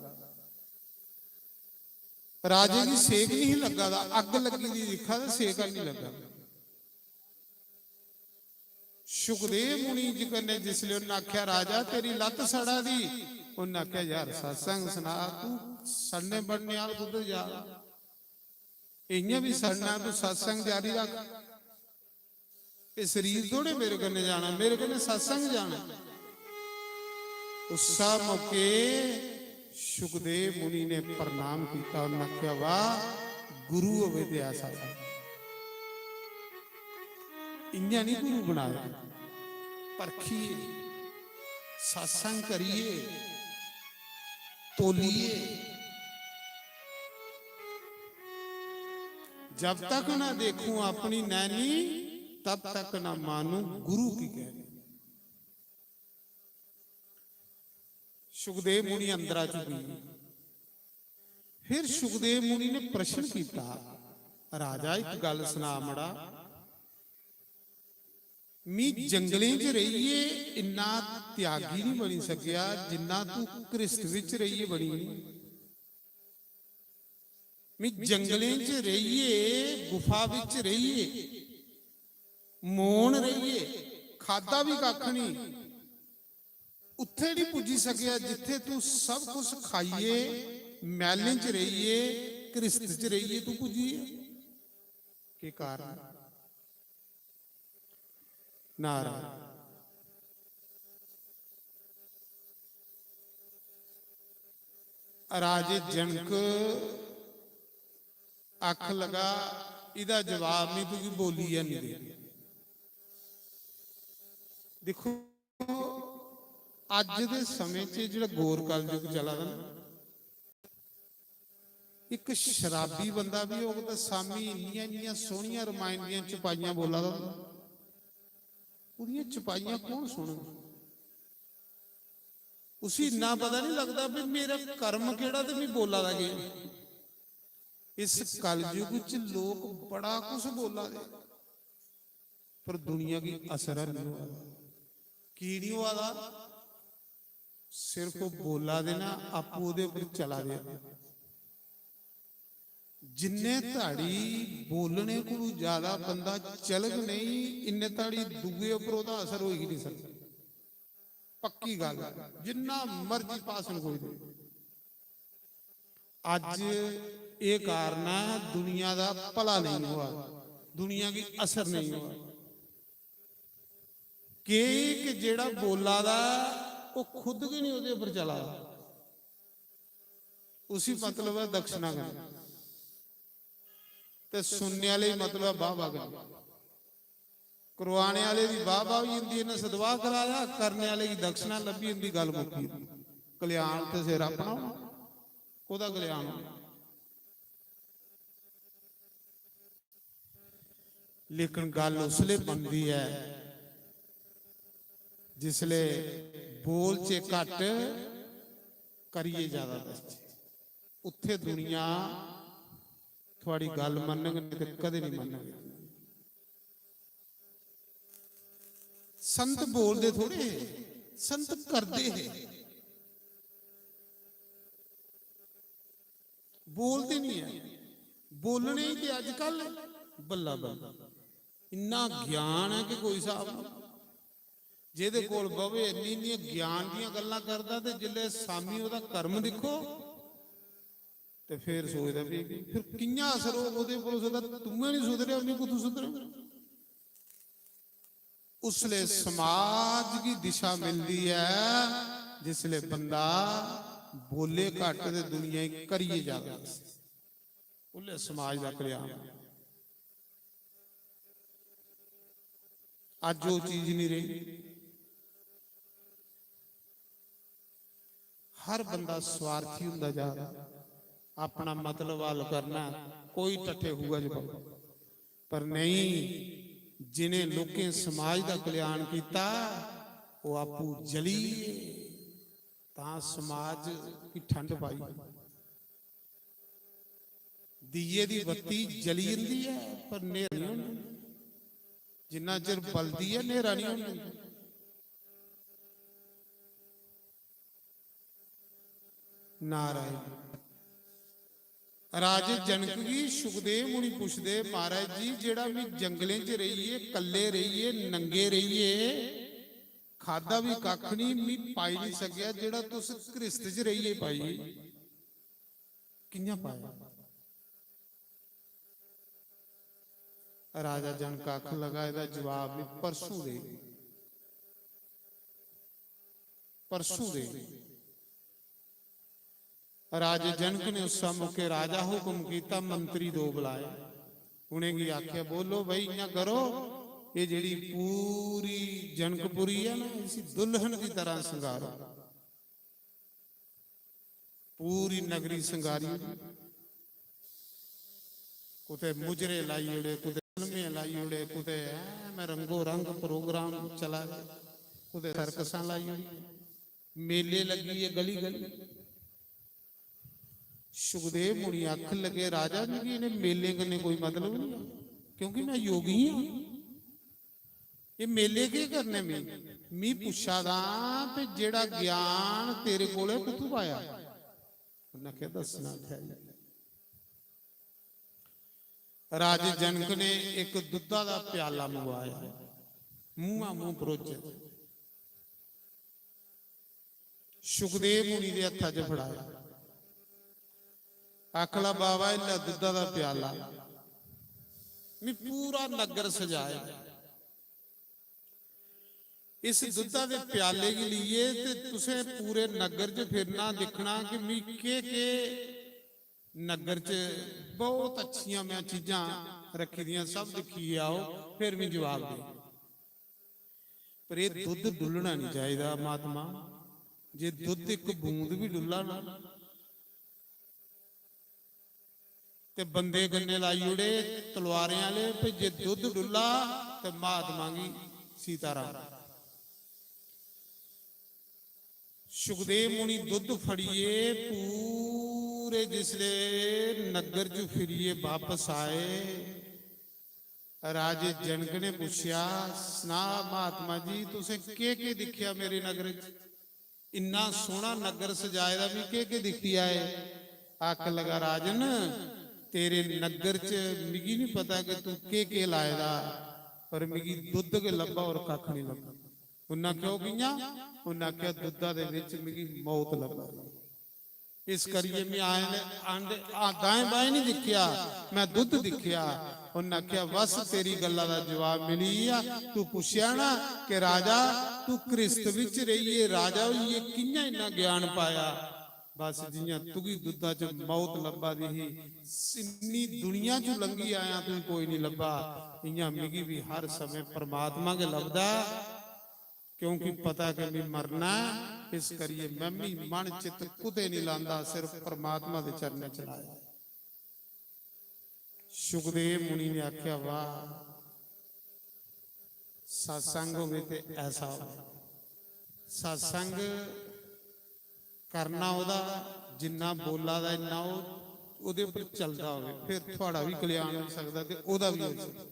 राजे गी सेक नेईं लग्गा दा, अग्ग लग्गी दी दिक्खा ते सेक नेईं लग्गा दा। सुखदेव मुनि जी कन्नै जिसलै उन्नै आखेआ, "राजा, तेरी लत्त सड़ा दी," उन्नै आखेआ, "यार, सत्संग सना, तू सड़ने बड़ने आह्ल कुद्धर जा? इ'यां बी सड़ना, तू सत्संग जारी रख। एह् शरीर थोड़े मेरे कन्नै जाना, मेरे कन्नै सत्संग जाना।" उस्सा मौके सुखदेव मुनि ने प्रणाम किया, उन्हें आख्या, "वाह, गुरु होवे ते ऐसा होवे। इयां नहीं गुरु बनाया, परखिए, सत्संग करिए, तोलिए। जब तक ना देखूं अपनी नैनी, तब तक ना मानूं गुरु की कहनी।" सुखदेव मुनि अंदरा च गए। फिर सुखदेव मुनि ने प्रश्न किया, "राजा, एक गल सुना मड़ा, मी जंगलें च रहिए इन्ना त्यागी नहीं बनी सकेआ जिन्ना तू गृहस्थ विच रहिए बनी।" "मी जंगलें च रहिए, गुफा विच रहिए, मौन रहिए, खादा भी कख नहीं, उत्थे नहीं पुज्जी सकेआ जित्थे तू सब कुछ खाइए, मैलें च रहिए, गृहस्थ च रहिए तू पुज्जी गेआ। केह् कारण?" नारायण। राजे जनक आखन लगा, "इदा जवाब नहीं, तुगी बोली गै नहीं दे।" देखो, अज्ज दे समें च जेह्ड़ा घोर कलयुग चला दा ना, इक शराबी बंदा बी होग तां सामी इन्नियां, इन्नियां सोहनियां रमायण दियां चपाइयां बोला दा होंदा। ओह्दियां चपाइयां कौन सुनग? उसी इन्ना पता नहीं लगदा भी मेरा कर्म केह्ड़ा ते मैं बोला दा केह्। इस कलयुग च लोक बड़ा कुछ बोला दे, पर दुनिया गी असर नहीं होआ दा। की नहीं होआ दा? सिर्फ बोला दे ना, आपूं ओह्दे उप्पर चला दे। जिन्ने धाड़ी बोलने कोलू ज्यादा बंदा चलग नहीं, इन्ने धाड़ी दुए उप्पर ओह्दा असर होई गै नहीं सकदा। पक्की गल ऐ, जिन्ना मर्जी भाषण कोई दे। अज्ज एह् कारण ऐ, दुनिया दा भला नहीं होआ, दुनिया गी असर नहीं होआ। केह् कि जेह्ड़ा बोला दा ऐ, ओह् खुद गै नहीं ओह्दे उप्पर चला दा। उसी मतलब ऐ दक्षिणा कन्नै, ते सुनने आह्ले गी मतलब ऐ बाह्-बाह् कन्नै। करवाने आह्ले दी बाह्-बाह् होई जंदी, इन्नै सदवाह् कराया, करने आह्ले गी दक्षिणा लब्भी जंदी, गल्ल मुक्की जंदी। कल्याण ते सिर अपना होना, कोह्दा कल्याण होना? लेकिन गल्ल उसले बनदी ऐ जिसले बोल च घट्ट, करियै ज्यादा दसचै। उत्थे दुनिया थुआड़ी गल्ल मन्नग नेईं ते कदें नहीं मन्नग। संत बोलदे थोड़े हे, संत करदे हे। बोलदे नहीं है। बोलने ही ते अजकल बल्ला बल्ला। इन्ना ज्ञान है कि कोई स्हाब नहीं। जेह्दे कोल बवे इन्नी इन्नियां ज्ञान दियां गल्लां करदा ते जिसलै सामी ओह्दा कर्म दिक्खो ते फिर सोचदा भी फिर कि'यां असर होग ओह्दे उप्पर, उसदा तुऐं नहीं सुधरेआ, उन्नी कुत्थूं सुधरग? उसले समाज गी दिशा मिलदी ऐ जिसले बंदा बोले घट्ट ते दुनिया गी करियै ज्यादा दस्से। उसलै समाज दा कल्याण। अज्ज ओह् चीज नहीं रही। हर बंदा स्वार्थी होंदा जा रहा, अपना मतलब हल करना, कोई टट्ठे हुआ च पवै। पर नहीं, जिनें लोकें समाज दा कल्याण किया, ओह् आपूं जली गे, तां समाज की ठंड पाई। दीए दी बत्ती जली जंदी ऐ, पर न्हेरा नहीं होंदा। जिन्ना चिर बलदी ऐ, न्हेरा नहीं होंदा। नारायण। राजे जनक गी सुखदेव मुनि पुछदे, "महाराज जी, जेड़ा मी जंगलें च रेहियै, कल्ले रेहियै, नंगे रेहियै, खादा भी कक्ख नहीं, मी पाई नहीं सकेआ, जेड़ा तुस गृहस्थ च रेहियै पाई, कि'यां पाया?" राजा जनक आखन लगा, "एदा जवाब मी परसों दे, परसों दे।" राजे जनक ने उस मौके राजा हुक्म किया, मंत्री दो बुलाए, उ'नेंगी आखेआ, "बोलो भाई, इ'यां करो, ये जेड़ी पूरी जनकपुरी है ना, इसी दुल्हन की तरह संगारो।" पूरी नगरी संगारी ओड़ी। कुतै मुजरे लाई ओड़े, कुतै फिल्में लाई ओड़े, कुतै ऐ मैं रंगो रंग प्रोग्राम चला दे, कुतै सर्कसां लाई ओड़ी, मेले लग्गी गे गली गली। सुखदेव मुनि आखन लगे, "राजा, मिगी इ'नें मेलें कन्नै कोई मतलब नहीं, क्योंकि मैं योगी आं।" "एह् मेले केह् करने?" "मी, मी पुच्छा दा ते जेह्ड़ा ज्ञान तेरे कोल ऐ, कुत्थूं पाया?" उन्नै आखेआ, "दस्सना इत्थै आइयै।" राजे जनक ने इक दुद्धा दा प्याला मंगवाया, मूंहा मूंह परोचे। सुखदेव मुनि दे हत्था च फड़ाया। आखला, "बाबा, इल्लै दुद्धा दा प्याला, मी पूरा नग्गर सजाए। इस दुद्धा दे प्याले गी लेइयै ते तुसें पूरे नग्गर च फिरना, दिक्खना कि मी केह्-केह् नग्गर च बहुत अच्छियां मैं चीजां रक्खी दियां, सब दिक्खियै आओ, फिर मी जवाब देओ।" पर एह् दुद्ध डुल्लना निं चाहिदा, महात्मा। जे दुद्ध इक बूंद बी डुल्ला ना, ते बंदे कन्नै लाई ओड़े तलवारें आह्ले, ते जे दुद्ध डुल्ला, ते महात्मा गी सीताराम। सुखदेव मुनि दुद्ध फड़ियै पूरे जिसले नग्गर च फिरियै बापस आए, राजे जनक ने पुच्छेआ, "सना महात्मा जी, तुसें केह्-केह् दिक्खेआ मेरे नगर च? इन्ना सोह्ना नगर सजाए दा, मी केह्-केह् दिक्खी आए?" आखन लगा, "राजन, तेरे नगर च मिगी निं पता कि तूं केह्-केह् लाए दा, पर मिगी दुद्ध गै लब्भा, होर कक्ख निं लब्भा।" उन्नै आखेआ, "ओह् कि'यां?" उन्नै आखेआ, "दुद्धा दे बिच मिगी मौत लब्भा दी।" इस करियै में आए ने आंदे, आ, दाएं बाएं नहीं दिक्खेआ, मैं दुद्ध दिक्खेआ। उन्नै आखेआ, "बस तेरी गल्ला दा जवाब मिली गेआ। तू पुच्छेआ ना कि राजा, तू गृहस्थ विच रेहियै राजा होइयै कि'यां इन्ना ज्ञान पाया? बस जि'यां तुगी दुद्धा च मौत लब्भा दी ही, इन्नी दुनिया च लंघी आया, तुगी कोई नहीं लब्भा, इ'यां मिगी भी हर समय परमात्मा गै लभदा।" क्योंकि पता कि मैं मरना ऐ, इस करियै मैं भी मन चित्त कुतै नहीं लांदा, सिर्फ परमात्मा दे चरणें च लाया। सुखदेव मुनि ने आख्या, "वाह, सत्संग होवे ते ऐसा होवे।" सत्संग करना ओह्दा, जिन्ना बोला दा इन्ना ओह्, ओह्दे उप्पर चलदा होवे, फिर थुआड़ा भी कल्याण होई सकदा ते ओह्दा भी होई सकदा।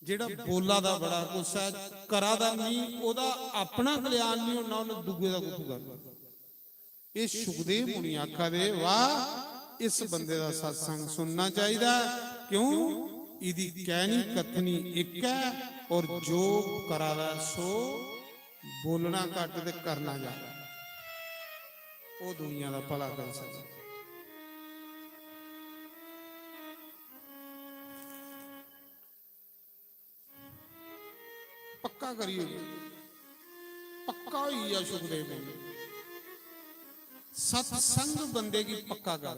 जेह्ड़ा बोला दा बड़ा कुछ ऐ, करा दा नहीं, ओह्दा अपना कल्याण नहीं होना, उन्नै दूए दा कुत्थूं करना? एह् सुखदेव मुनि आखा दे, "वाह, इस बंदे दा सत्संग सुनना चाहिदा।" क्यों? इदी कहनी कथनी इक ऐ, और जो करा दा सो बोलना घट्ट ते करना ज्यादा। ओह् दुनिया दा भला करी सकदा। पक्का करी ओड़ेआ, पक्का होई गेआ सुखदेव मुनि। सत्संग बंदे गी पक्का कर।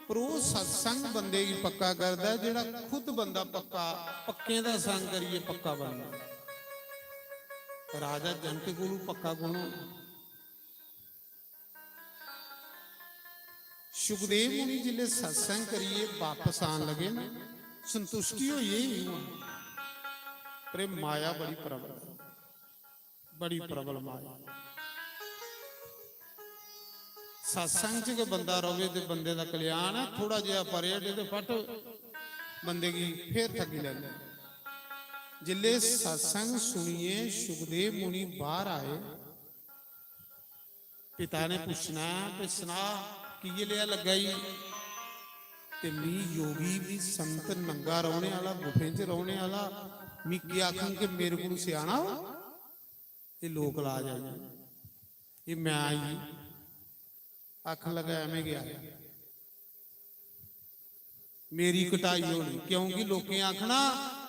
पर ओह् सत्संग बंदे गी पक्का करदा ऐ, जेह्ड़ा खुद बंदा पक्का, पक्कें दा संग करियै पक्का बनदा। राजा जनक कोलू पक्का कु'न होना? सुखदेव मुनि जिसलै सत्संग करियै बापस आन लगे ना, संतुष्टि होई गेई हून। पर एह् माया बड़ी प्रबल, बड़ी प्रबल माया। सत्संग च गै बंदा रवे ते बंदे दा कल्याण ऐ। थोड़ा जेहा परे हटे ते फट बंदे गी फेर ठगी लैंदा। जिसलै सत्संग सुनियै सुखदेव मुनि बाहर आए, पिता ने पुच्छना, "ते सना, कि'यै लेहा लग्गा ई?" "ते मी योगी, मी संत, नंगा रौहने आह्ला, गुफें च रौहने आह्ला, मी केह् आखङ कि मेरे कोलू स्याना हो?" एह् लोक लाज आई गे, एह् मैं आई गे। आखन लगा, "ऐमें गै आया, मेरी कटाई होनी।" क्योंकि लोकें आखना,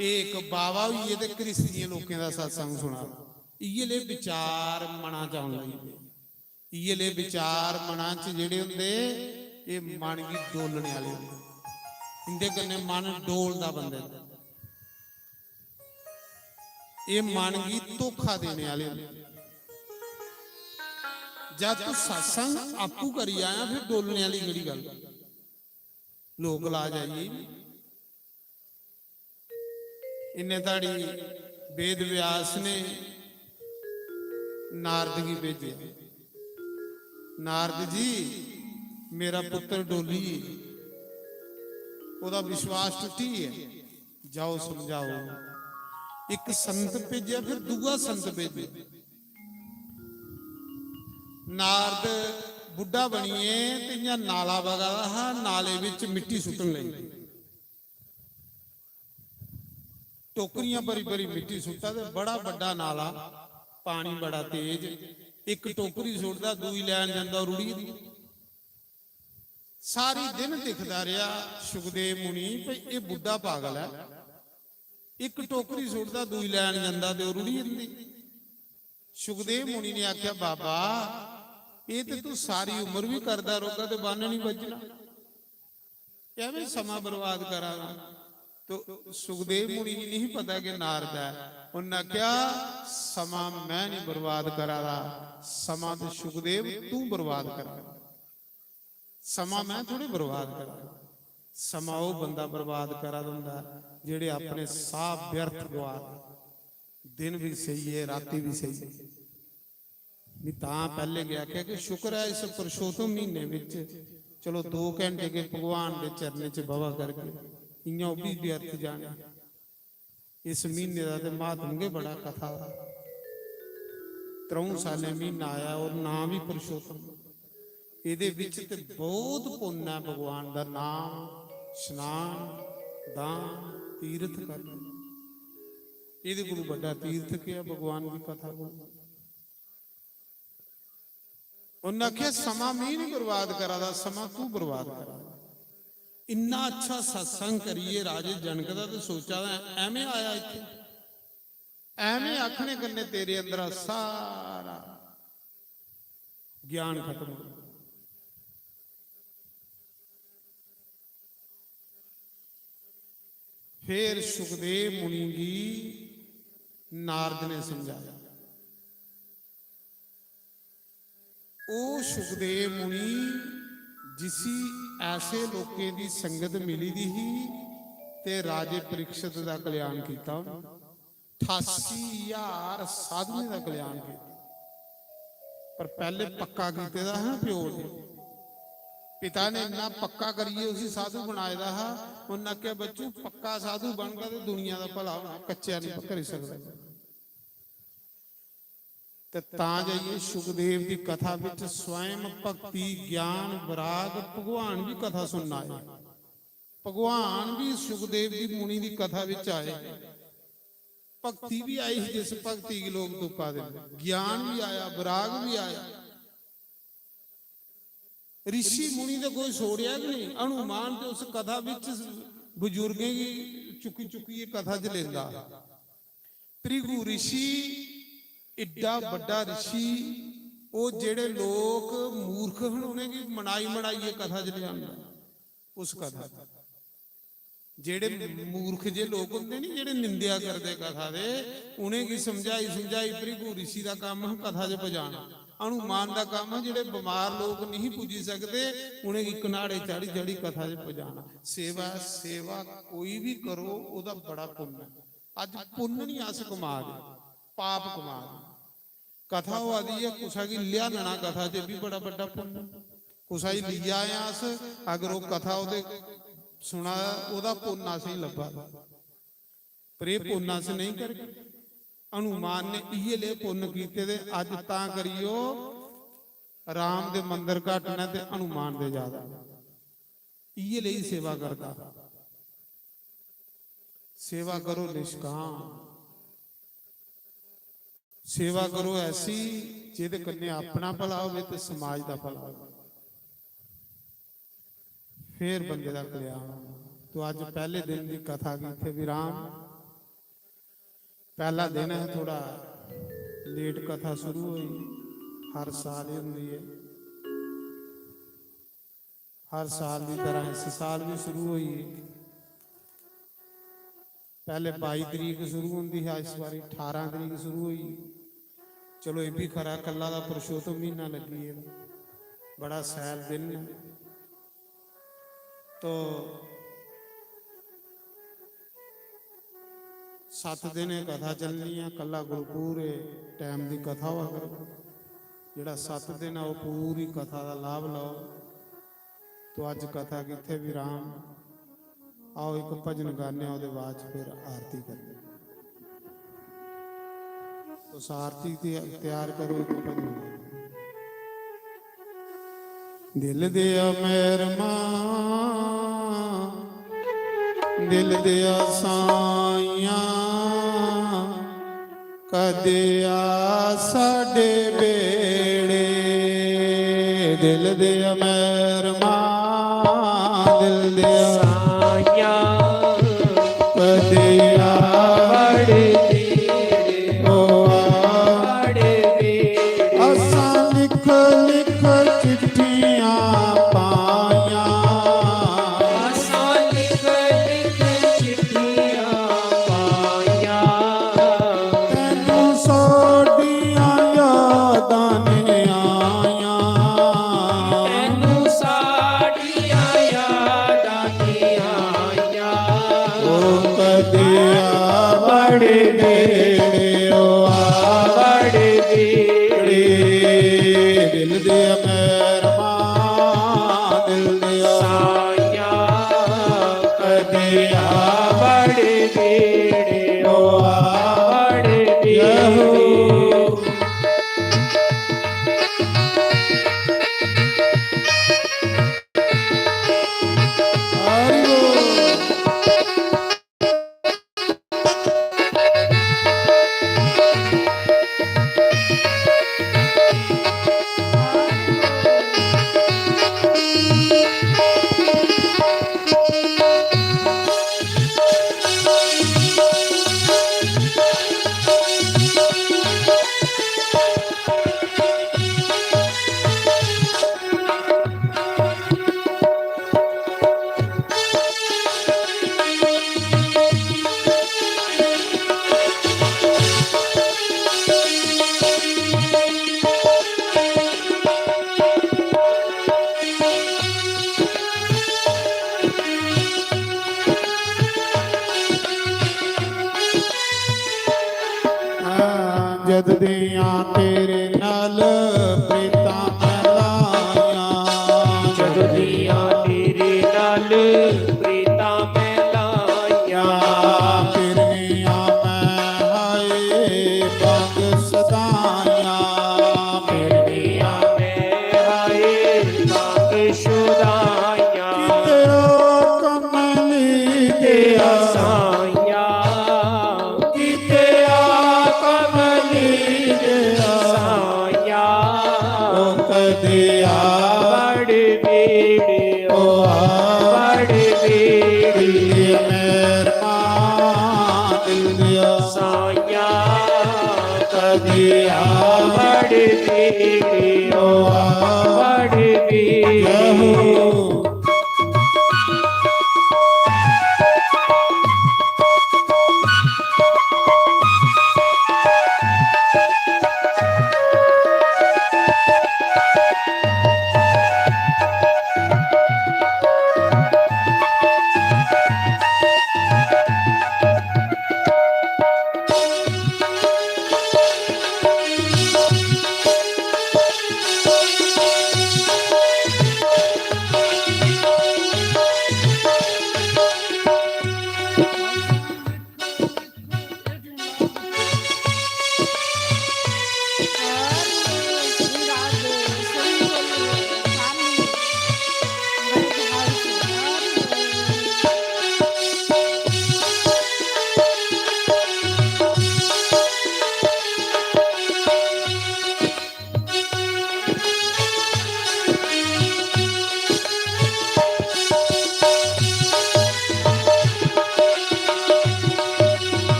"एह् इक बावा होई गे ते घरिस्तियें लोकें दा सत्संग सुना दा।" इ'यै ले विचार मना च औन लगी पे। इ'यै ले विचार मना च जेह्ड़े होंदे, एह् मन गी डोलने आह्ले होंदे। इं'दे कन्नै मन डोलदा बंदे दा। एह् मन गी धोखा देने आह्ले होंदे। जद तू सत्संग आपूं करी आया, फिर डोलने आह्ली केह्ड़ी गल्ल? लोक लाज आई गेई। इन्ने धड़ी वेद व्यास ने नारद गी भेजेआ, "नारद जी, मेरा पुत्र डोली, ओह्दा विश्वास टुट्टी ऐ, जाओ समझाओ।" इक संत भेजेआ, फिर दूआ संत भेजेआ। नारद बुड्ढा बनियै ते इ'यां नाला बगा दा हा, नाले बिच मिट्टी सुट्टन लगी। टोकरियां भरी भरी मिट्टी सुट्टा ते बड़ा बड्डा नाला, पानी बड़ा तेज, इक टोकरी सुट्टदा, दूई लैन जंदा, रुढ़ी जंदी। सारी दिन दिखदा रेहा सुखदेव मुनि भई एह् बुड्ढा पागल ऐ, इक टोकरी सुट्टदा, दूई लैन जंदा ते ओह् रुढ़ी जंदी। सुखदेव मुनि ने आखेआ, "बाबा, एह् ते तू सारी उम्र बी करदा रौह्गा ते बन्न निं बज्झना। एह् में समां बर्बाद करा दा।" तो सुखदेव मुनि गी नहीं पता कि नारद ऐ। उन्नै आखेआ, "समां मैं नहीं बर्बाद करा दा, समां ते सुखदेव तू बर्बाद करा दा। समां मैं थोड़े बर्बाद करा दा। समां ओह् बंदा बर्बाद करा दा होंदा ऐ जेह्ड़े अपने साह् व्यर्थ गवा दे, दिन बी सेही ऐ, रातीं बी सेही ऐ।" मी तां पैह्ले गै आखेआ कि शुक्र ऐ इस पुरुषोत्तम म्हीने बिच चलो दो घैंटे के भगवान दे चरणें च बवा करगे, इ'यां ओह् बी व्यर्थ जाने। इस म्हीने दा ते म्हात्म गै बड़ा कथा दा। त्र'ऊं सालें म्हीना आया और नाम बी पुरुषोत्तम। एह्दे बिच ते बहुत पुन्न ऐ भगवान दा नाम, स्नान, दान, तीर्थ करना। एह्दे कोलू बड्डा तीर्थ केह् ऐ भगवान दी कथा कोलू? उन्नै आखेआ, "समां मी निं बर्बाद करा दा, समां तू बर्बाद करा दा।" इन्ना अच्छा सत्संग करियै राजे जनक दा ते सोचा दा ऐ, "ऐमें आया इत्थै, ऐमें आखने कन्नै तेरे अंदरा सारा ज्ञान खत्म हो।" फिर सुखदेव मुनि गी नारद ने समझाया। ओ सुखदेव मुनि, जिसी ऐसे लोकें दी संगत मिली दी ही ते राजे परीक्षित दा कल्याण कीता, ठासी ज्हार साधुएं दा कल्याण कीता। पर पैह्ले पक्का कीते दा हा ना प्यो ने। पिता ने इन्ना पक्का करियै उसी साधु बनाए दा हा। उन्नै आखेआ, "बच्चू, पक्का साधु बनगा ते दुनिया दा भला होना, कच्चेआ निं करी सकदा।" ते तां जाइयै सुखदेव दी कथा बिच स्वयं भक्ति, ज्ञान, विराग, भगवान बी कथा सुनना आए। भगवान बी सुखदेव दी मुनि दी कथा बिच आए। भक्ति बी आई ही, जिस भक्ति गी लोक तुप्पा दे न। ज्ञान बी आया, विराग बी आया। ऋषि मुनि ते कोई छोड़ेआ गै नहीं। हनुमान ते उस कथा बिच बजुर्गें गी चुक्की चुक्कियै कथा च लेंदा। भृगु ऋषि, एड्डा बड्डा ऋषि, ओह् जेह्ड़े लोक मूर्ख हन, उ'नेंगी मनाई मनाइयै कथा च लेआंदा। उस कथा च। जेह्ड़े मूर्ख जे लोक होंदे नी, जेह्ड़े निंदेआ करदे कथा दे, उ'नेंगी समझाई समझाई भृगु ऋषि दा कम्म हा कथा च पजाना। हनुमान दा कम्म हा, जेह्ड़े बमार लोक नहीं पुज्जी सकदे, उ'नेंगी कन्हाड़े चाढ़ी चाढ़ी कथा च पजाना। सेवा, सेवा कोई भी करो, ओह्दा बड़ा पुन्न ऐ। अज्ज पुन्न नहीं अस कमा दे, पाप कमा दे। कथा होआ दी ऐ, कुसै गी लेआनना कथा च बी बड़ा बड्डा पुन्न। कुसै गी लेई आए आं अस, अगर ओह् कथा ओह्दे सुना दा, ओह्दा पुन्न असेंगी लब्भा दा, पर एह् पुन्न अस नेईं करगे। हनुमान ने इयै ले पुन्न कीते दे। अज्ज तां करियो राम दे मंदर घट न ते हनुमान दे ज्यादा। इयै लेई सेवा करदा। सेवा करो निष्काम, सेवा करो ऐसी जेह्दे कन्नै अपना भला होवे ते समाज दा भला होवे। फिर बंदे दा कल्याण होना। तो अज्ज पैह्ले दिन दी कथा गी इत्थै विराम। पैह्ला दिन ऐ, थोड़ा लेट कथा शुरू होई, हर साल ही होंदी ऐ। हर साल दी तरह इस साल भी शुरू होई। पैह्ले बाई तरीक शुरू होंदी हा, इस बारी ठारां तरीक शुरू होई। चलो, एह् बी खरा, कल्ला दा पुरुषोत्तम म्हीना लग्गी गेदा, बड़ा शैल दिन ऐ। तो सत्त दिन एह् कथा चलनी ऐ, कल्ला गुरपुर ऐ, टैम दी कथा होआ करो। जेह्ड़ा सत्त दिन ऐ, ओह् पूरी कथा दा लाभ लैओ। तो अज्ज कथा गी इत्थै विराम। आओ, इक भजन गाने आं, ओह्दे बाद च फिर आरती करने। तो सारथी ते त्यार करो, इक भजन गाने। दिल दिया मेहरमा, दिल दिया साइयां, कदे आ साडे बेड़े। दिल दिया मेहरमा, दिल दिया साइयां, कदे आ बड़े बेड़े, ओ आ बड़े बेड़े। असां लिख लिख चिट्ठियां पाइयां, असां लिख लिख चिट्ठियां पाइयां। तैनू साडियां यादां ने आइयां, तैनू साडियां यादां ने आइयां। ओ कदे आ बड़े बेड़े, ओ आ बड़े बेड़े। दिल दे मेहरबान, दिल दे साइयां, कदे आ बड़े बेड़े, ओ आ बड़े बेड़े। जद दियां तेरे नाल प्रीतां मैं लाइयां, जद दियां तेरे नाल प्रीतां मैं लाइयां, फिर नियां मैं हाय मंग सदाइयां, फिर नियां मैं हाय मंग सदाइयां। किते ओ कमली दे साइयां, किते आ कमली दे साइयां, ओ कदे आ बड़ बेड़े, ओ आ बड़ बेड़े। मेहरबान दिल दिया साइयां, कदे आ बड़ बेड़े, ओ आ बड़ बेड़े। जय हो।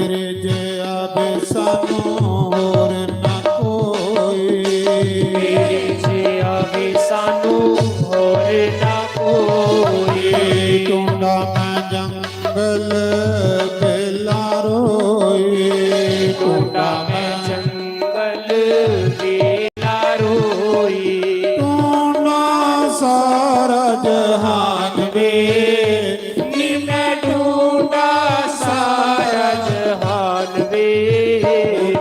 तेरे जेहा भी सानू होर ना कोई। तेरे जेहा भी सानू होर ना कोई। ढूंढा मैं जंगल बेला रोई। ढूंढा मैं जंगल बेला रोई। ढूंढा सारा जहान वे। नी मैं ढूंढा सारा जहान वे।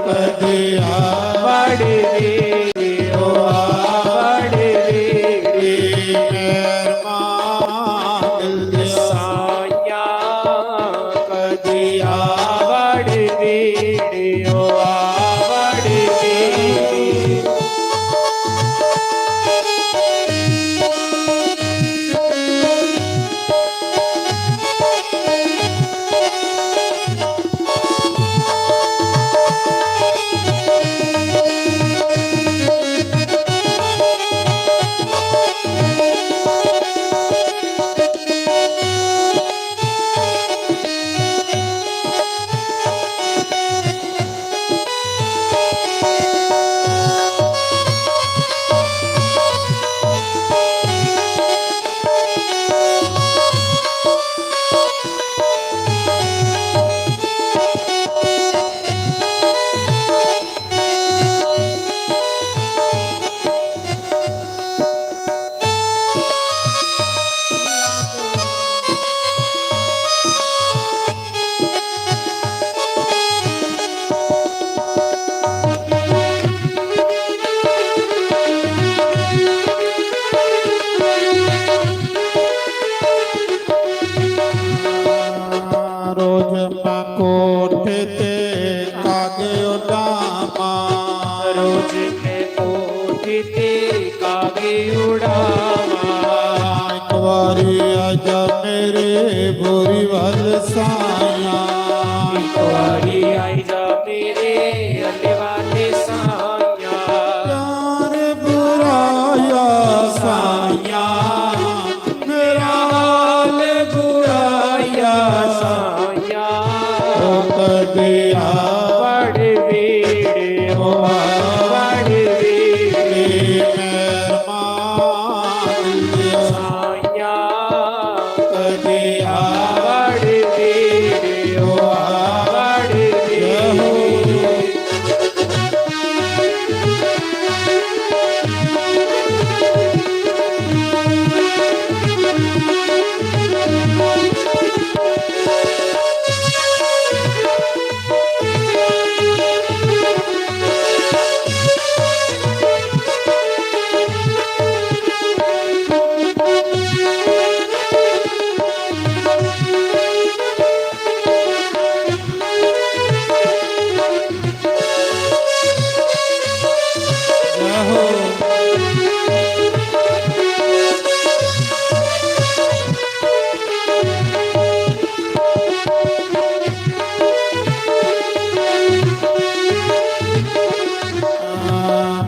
कदे आवड़ वे, ओ आवड़ वे, मेहरबान साया। कदे आवड़ वे, ओ आवड़ वे। रोज मैं कोठे ते कागे उड़ावां। रोज मैं कोठे ते कागे उड़ावां। एक बारी आजा मेरे बोरीवाल साया। एक बारी आजा मेरे अल्लेवाल साया। प्यार बुराया साया। मेरा हाल बुराया साया। ओ कदे आवड़ वे, ओ आवड़ वे, मेहरबान साया। कदे आवड़ वे, ओ आवड़ वे।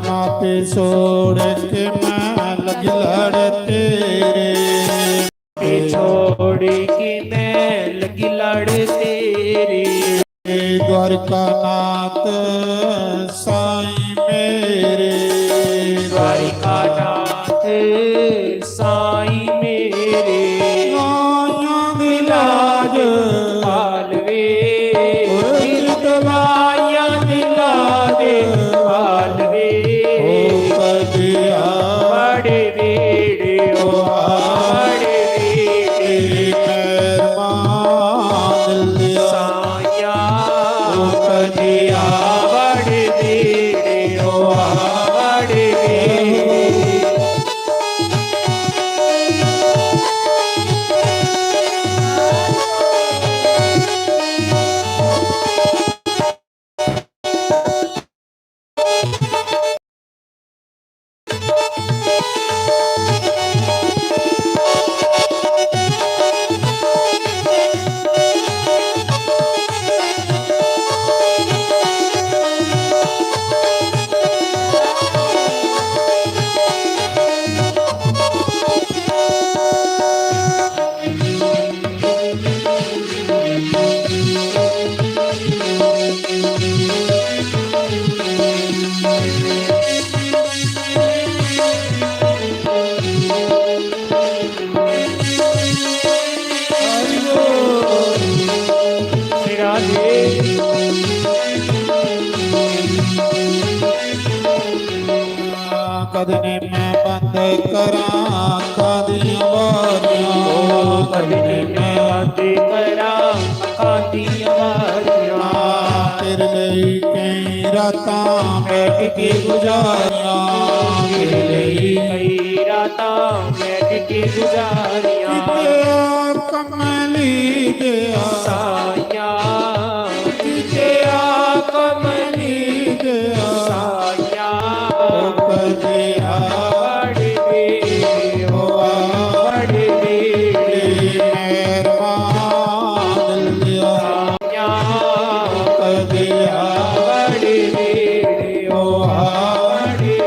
मापे छोड़ के मैं लगी लड़ तेरे। छोड़ के मैं लगी लड़ तेरे। द्वारका नाथ साईं मेरे। द्वारका नाथ साईं मेरे। लाइयां दी लाज पालवे। लाइयां दी लाज पालवे। ओ कदे आवड़ वे, ओ आवड़ वे, मेहरबान साया। ओ कदे आवड़ वे, ओ आवड़ वे। कदने मैं बंद करां अक्खां दियां बारियां। ओ कदने मैं बंद करां अक्खां दियां बारियां। तेरे लेई कई रातां बैठ के गुजारियां। तेरे लेई कई रातां बैठ के गुजारियां। किते कमली दे साइयां। किते कमली दे साइयां। ओ कदे आवड़ दे, ओ आवड़ दे, मेहरबान दिल दे साइयां। ओ कदे आवड़ दे, ओ आवड़ दे।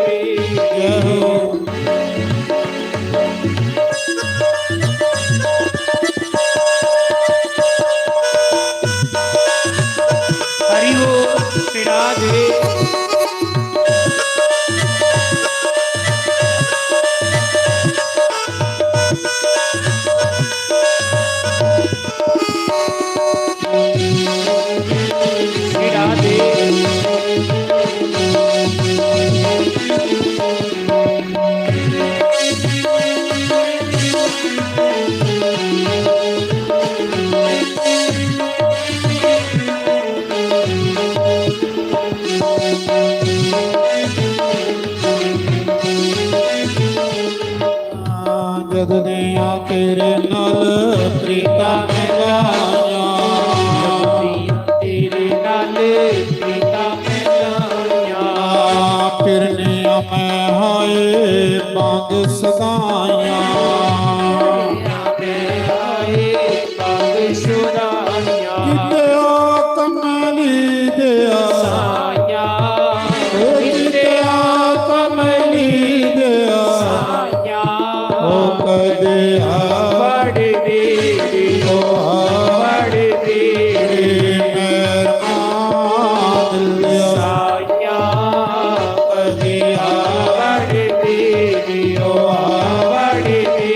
हरि ओम, पिड़ा दे। पिड़ा दे। जद दियां तेरे नाल प्रीतां मैं लाइयां। जद दियां तेरे नाल प्रीतां मैं लाइयां। फिरनियां मैं हाय मंग सदाइयां। फिरनियां मैं हाय मंग सदाइयां। किते कमली दे साइयां। ओ किते कमली दे साइयां। ओ कदे आवड़ दे, ओ आवड़ दे, मेहरबान दिल दे साइयां। कदे आवड़ दे, ओ आवड़ दे।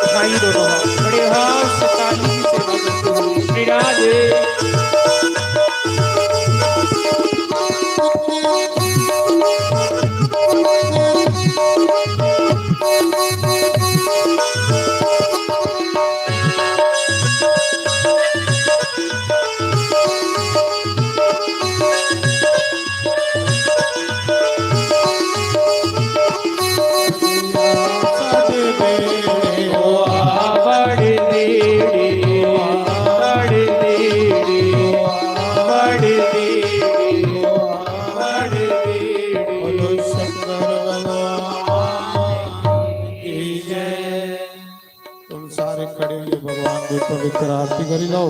उठाइए दोनों हाथ, बड़े हाथ से ताली से सेवा करते हुए श्री राधे। तुम सारे खड़े होइए भगवान की पवित्र आरती करी लो।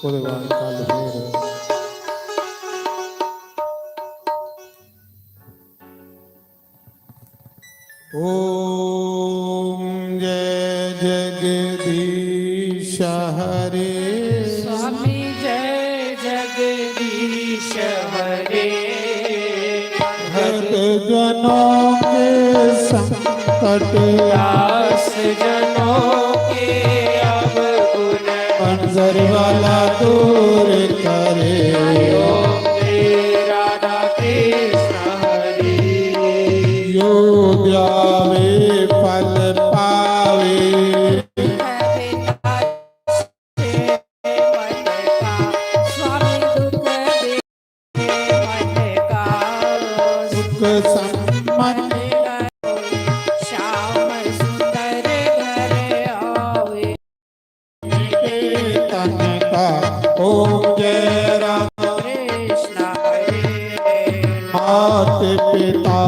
ओदे बाद कल फिर। ओम जय जगदीश हरे। स्वामी जय जगदीश हरे। भक्त जनों के संकट, दास जनों के अवगुण, मंजर वाला दूर करे। ओम श्री राधा कृष्ण हरे। जो ध्यावे फल पावे। स्वामी दुख दे मन का, सुख संपन्न श्याम सुंदर घर आवे। तन का ओम जय राम कृष्ण हरे। मात पिता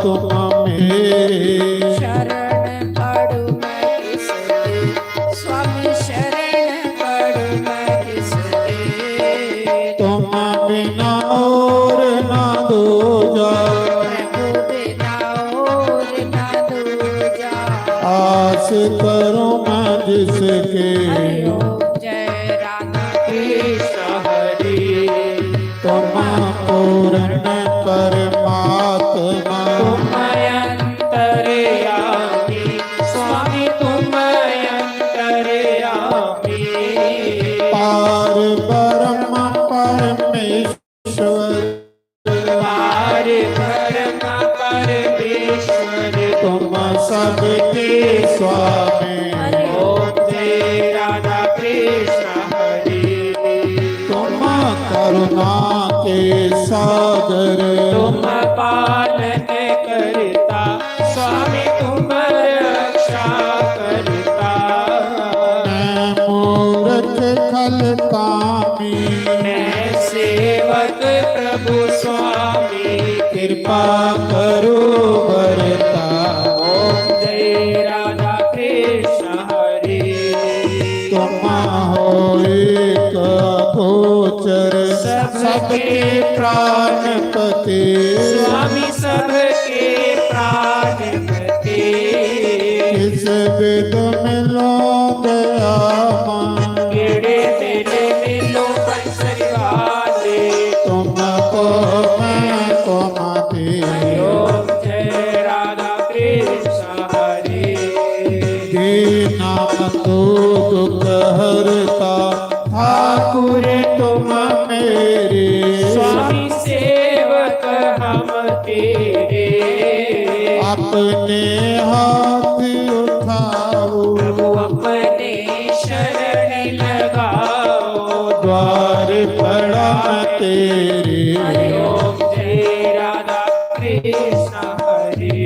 तुम मेरे, शरण पड़ू मैं किसके, स्वामी शरण पड़ू मैं किसके। तुम बिना और ना दूजा, प्रभु बिना और ना दूजा। आस करूं मैं जिसके, हरि ओम जय राधा कृष्ण हरि। तुम पूर्ण परमात्मा, तुम अंतर्यामी। करुणा के सागर। तुम पालन करता, स्वामी तुम रक्षा करता। मैं मूरख खल कामी। मैं सेवक प्रभु स्वामी। कृपा करो बरता। ओम जय राधा कृष्ण हरे। तुम हो एक गोचर सबके प्राणपति। स्वामी सबके प्राणपति। किस विध मिलो दयामा। केड़े मेले मिलो बंसरी वाले। तुमको मैं तुम दे। ओम जय राधा कृष्ण हरे। दीना तू दुख हरता ठाकुर तुम मेरे। स्वामी सेवक हम तेरे। अपने हाथ उठाओ। प्रभु अपने शरण लगाओ। द्वार पड़ा तेरे। हरि ओम जय राधा कृष्ण हरे।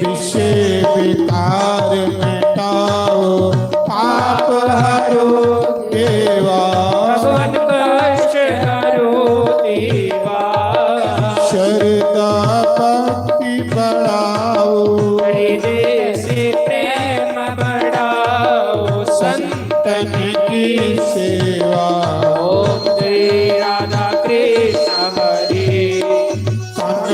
विषय विकार मिटाओ पाप हरो देवा। भगवान कष्ट हरो देवा। श्रद्धा भक्ति बढ़ाओ। हृदय से प्रेम बढ़ाओ। संतन की सेवा। ओम जय राधा कृष्ण हरे। तन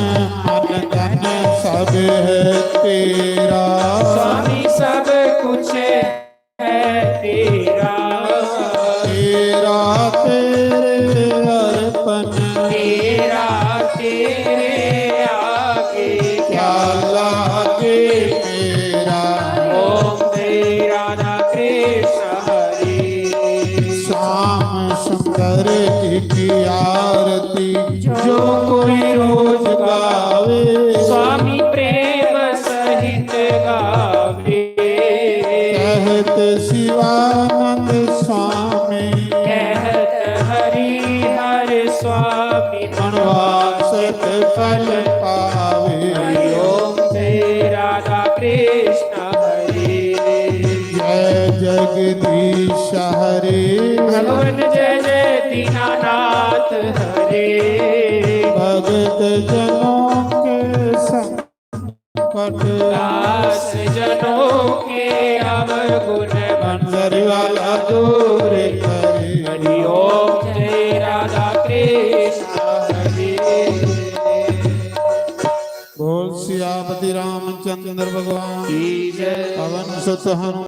मन धन सब है तेरा। स्वामी सब कुछ है तेरा। तेरा तेरे अर्पण। तेरा तेरे आगे। क्या लागे मेरा। ओम जय राधा कृष्ण हरे। श्याम सुंदर की आरती जो कोई रोज गावे। स्वामी प्रेम सहित गावे। कहत शिवानंद स्वामी। कहत हरि हर स्वामी। मनवासत फल पावे। हरि ओम जय राधा कृष्ण हरे। जय जगदीश हरे। भगवान जय जय दीनानाथ हरे। भगत जनों के संकट। दास जनों के अवगुण बंसरी वाला दूर करे। हरि ओम जय राधा कृष्ण हरे। बोल सियापति रामचंद्र भगवान की जय। पवन सुत हनुमान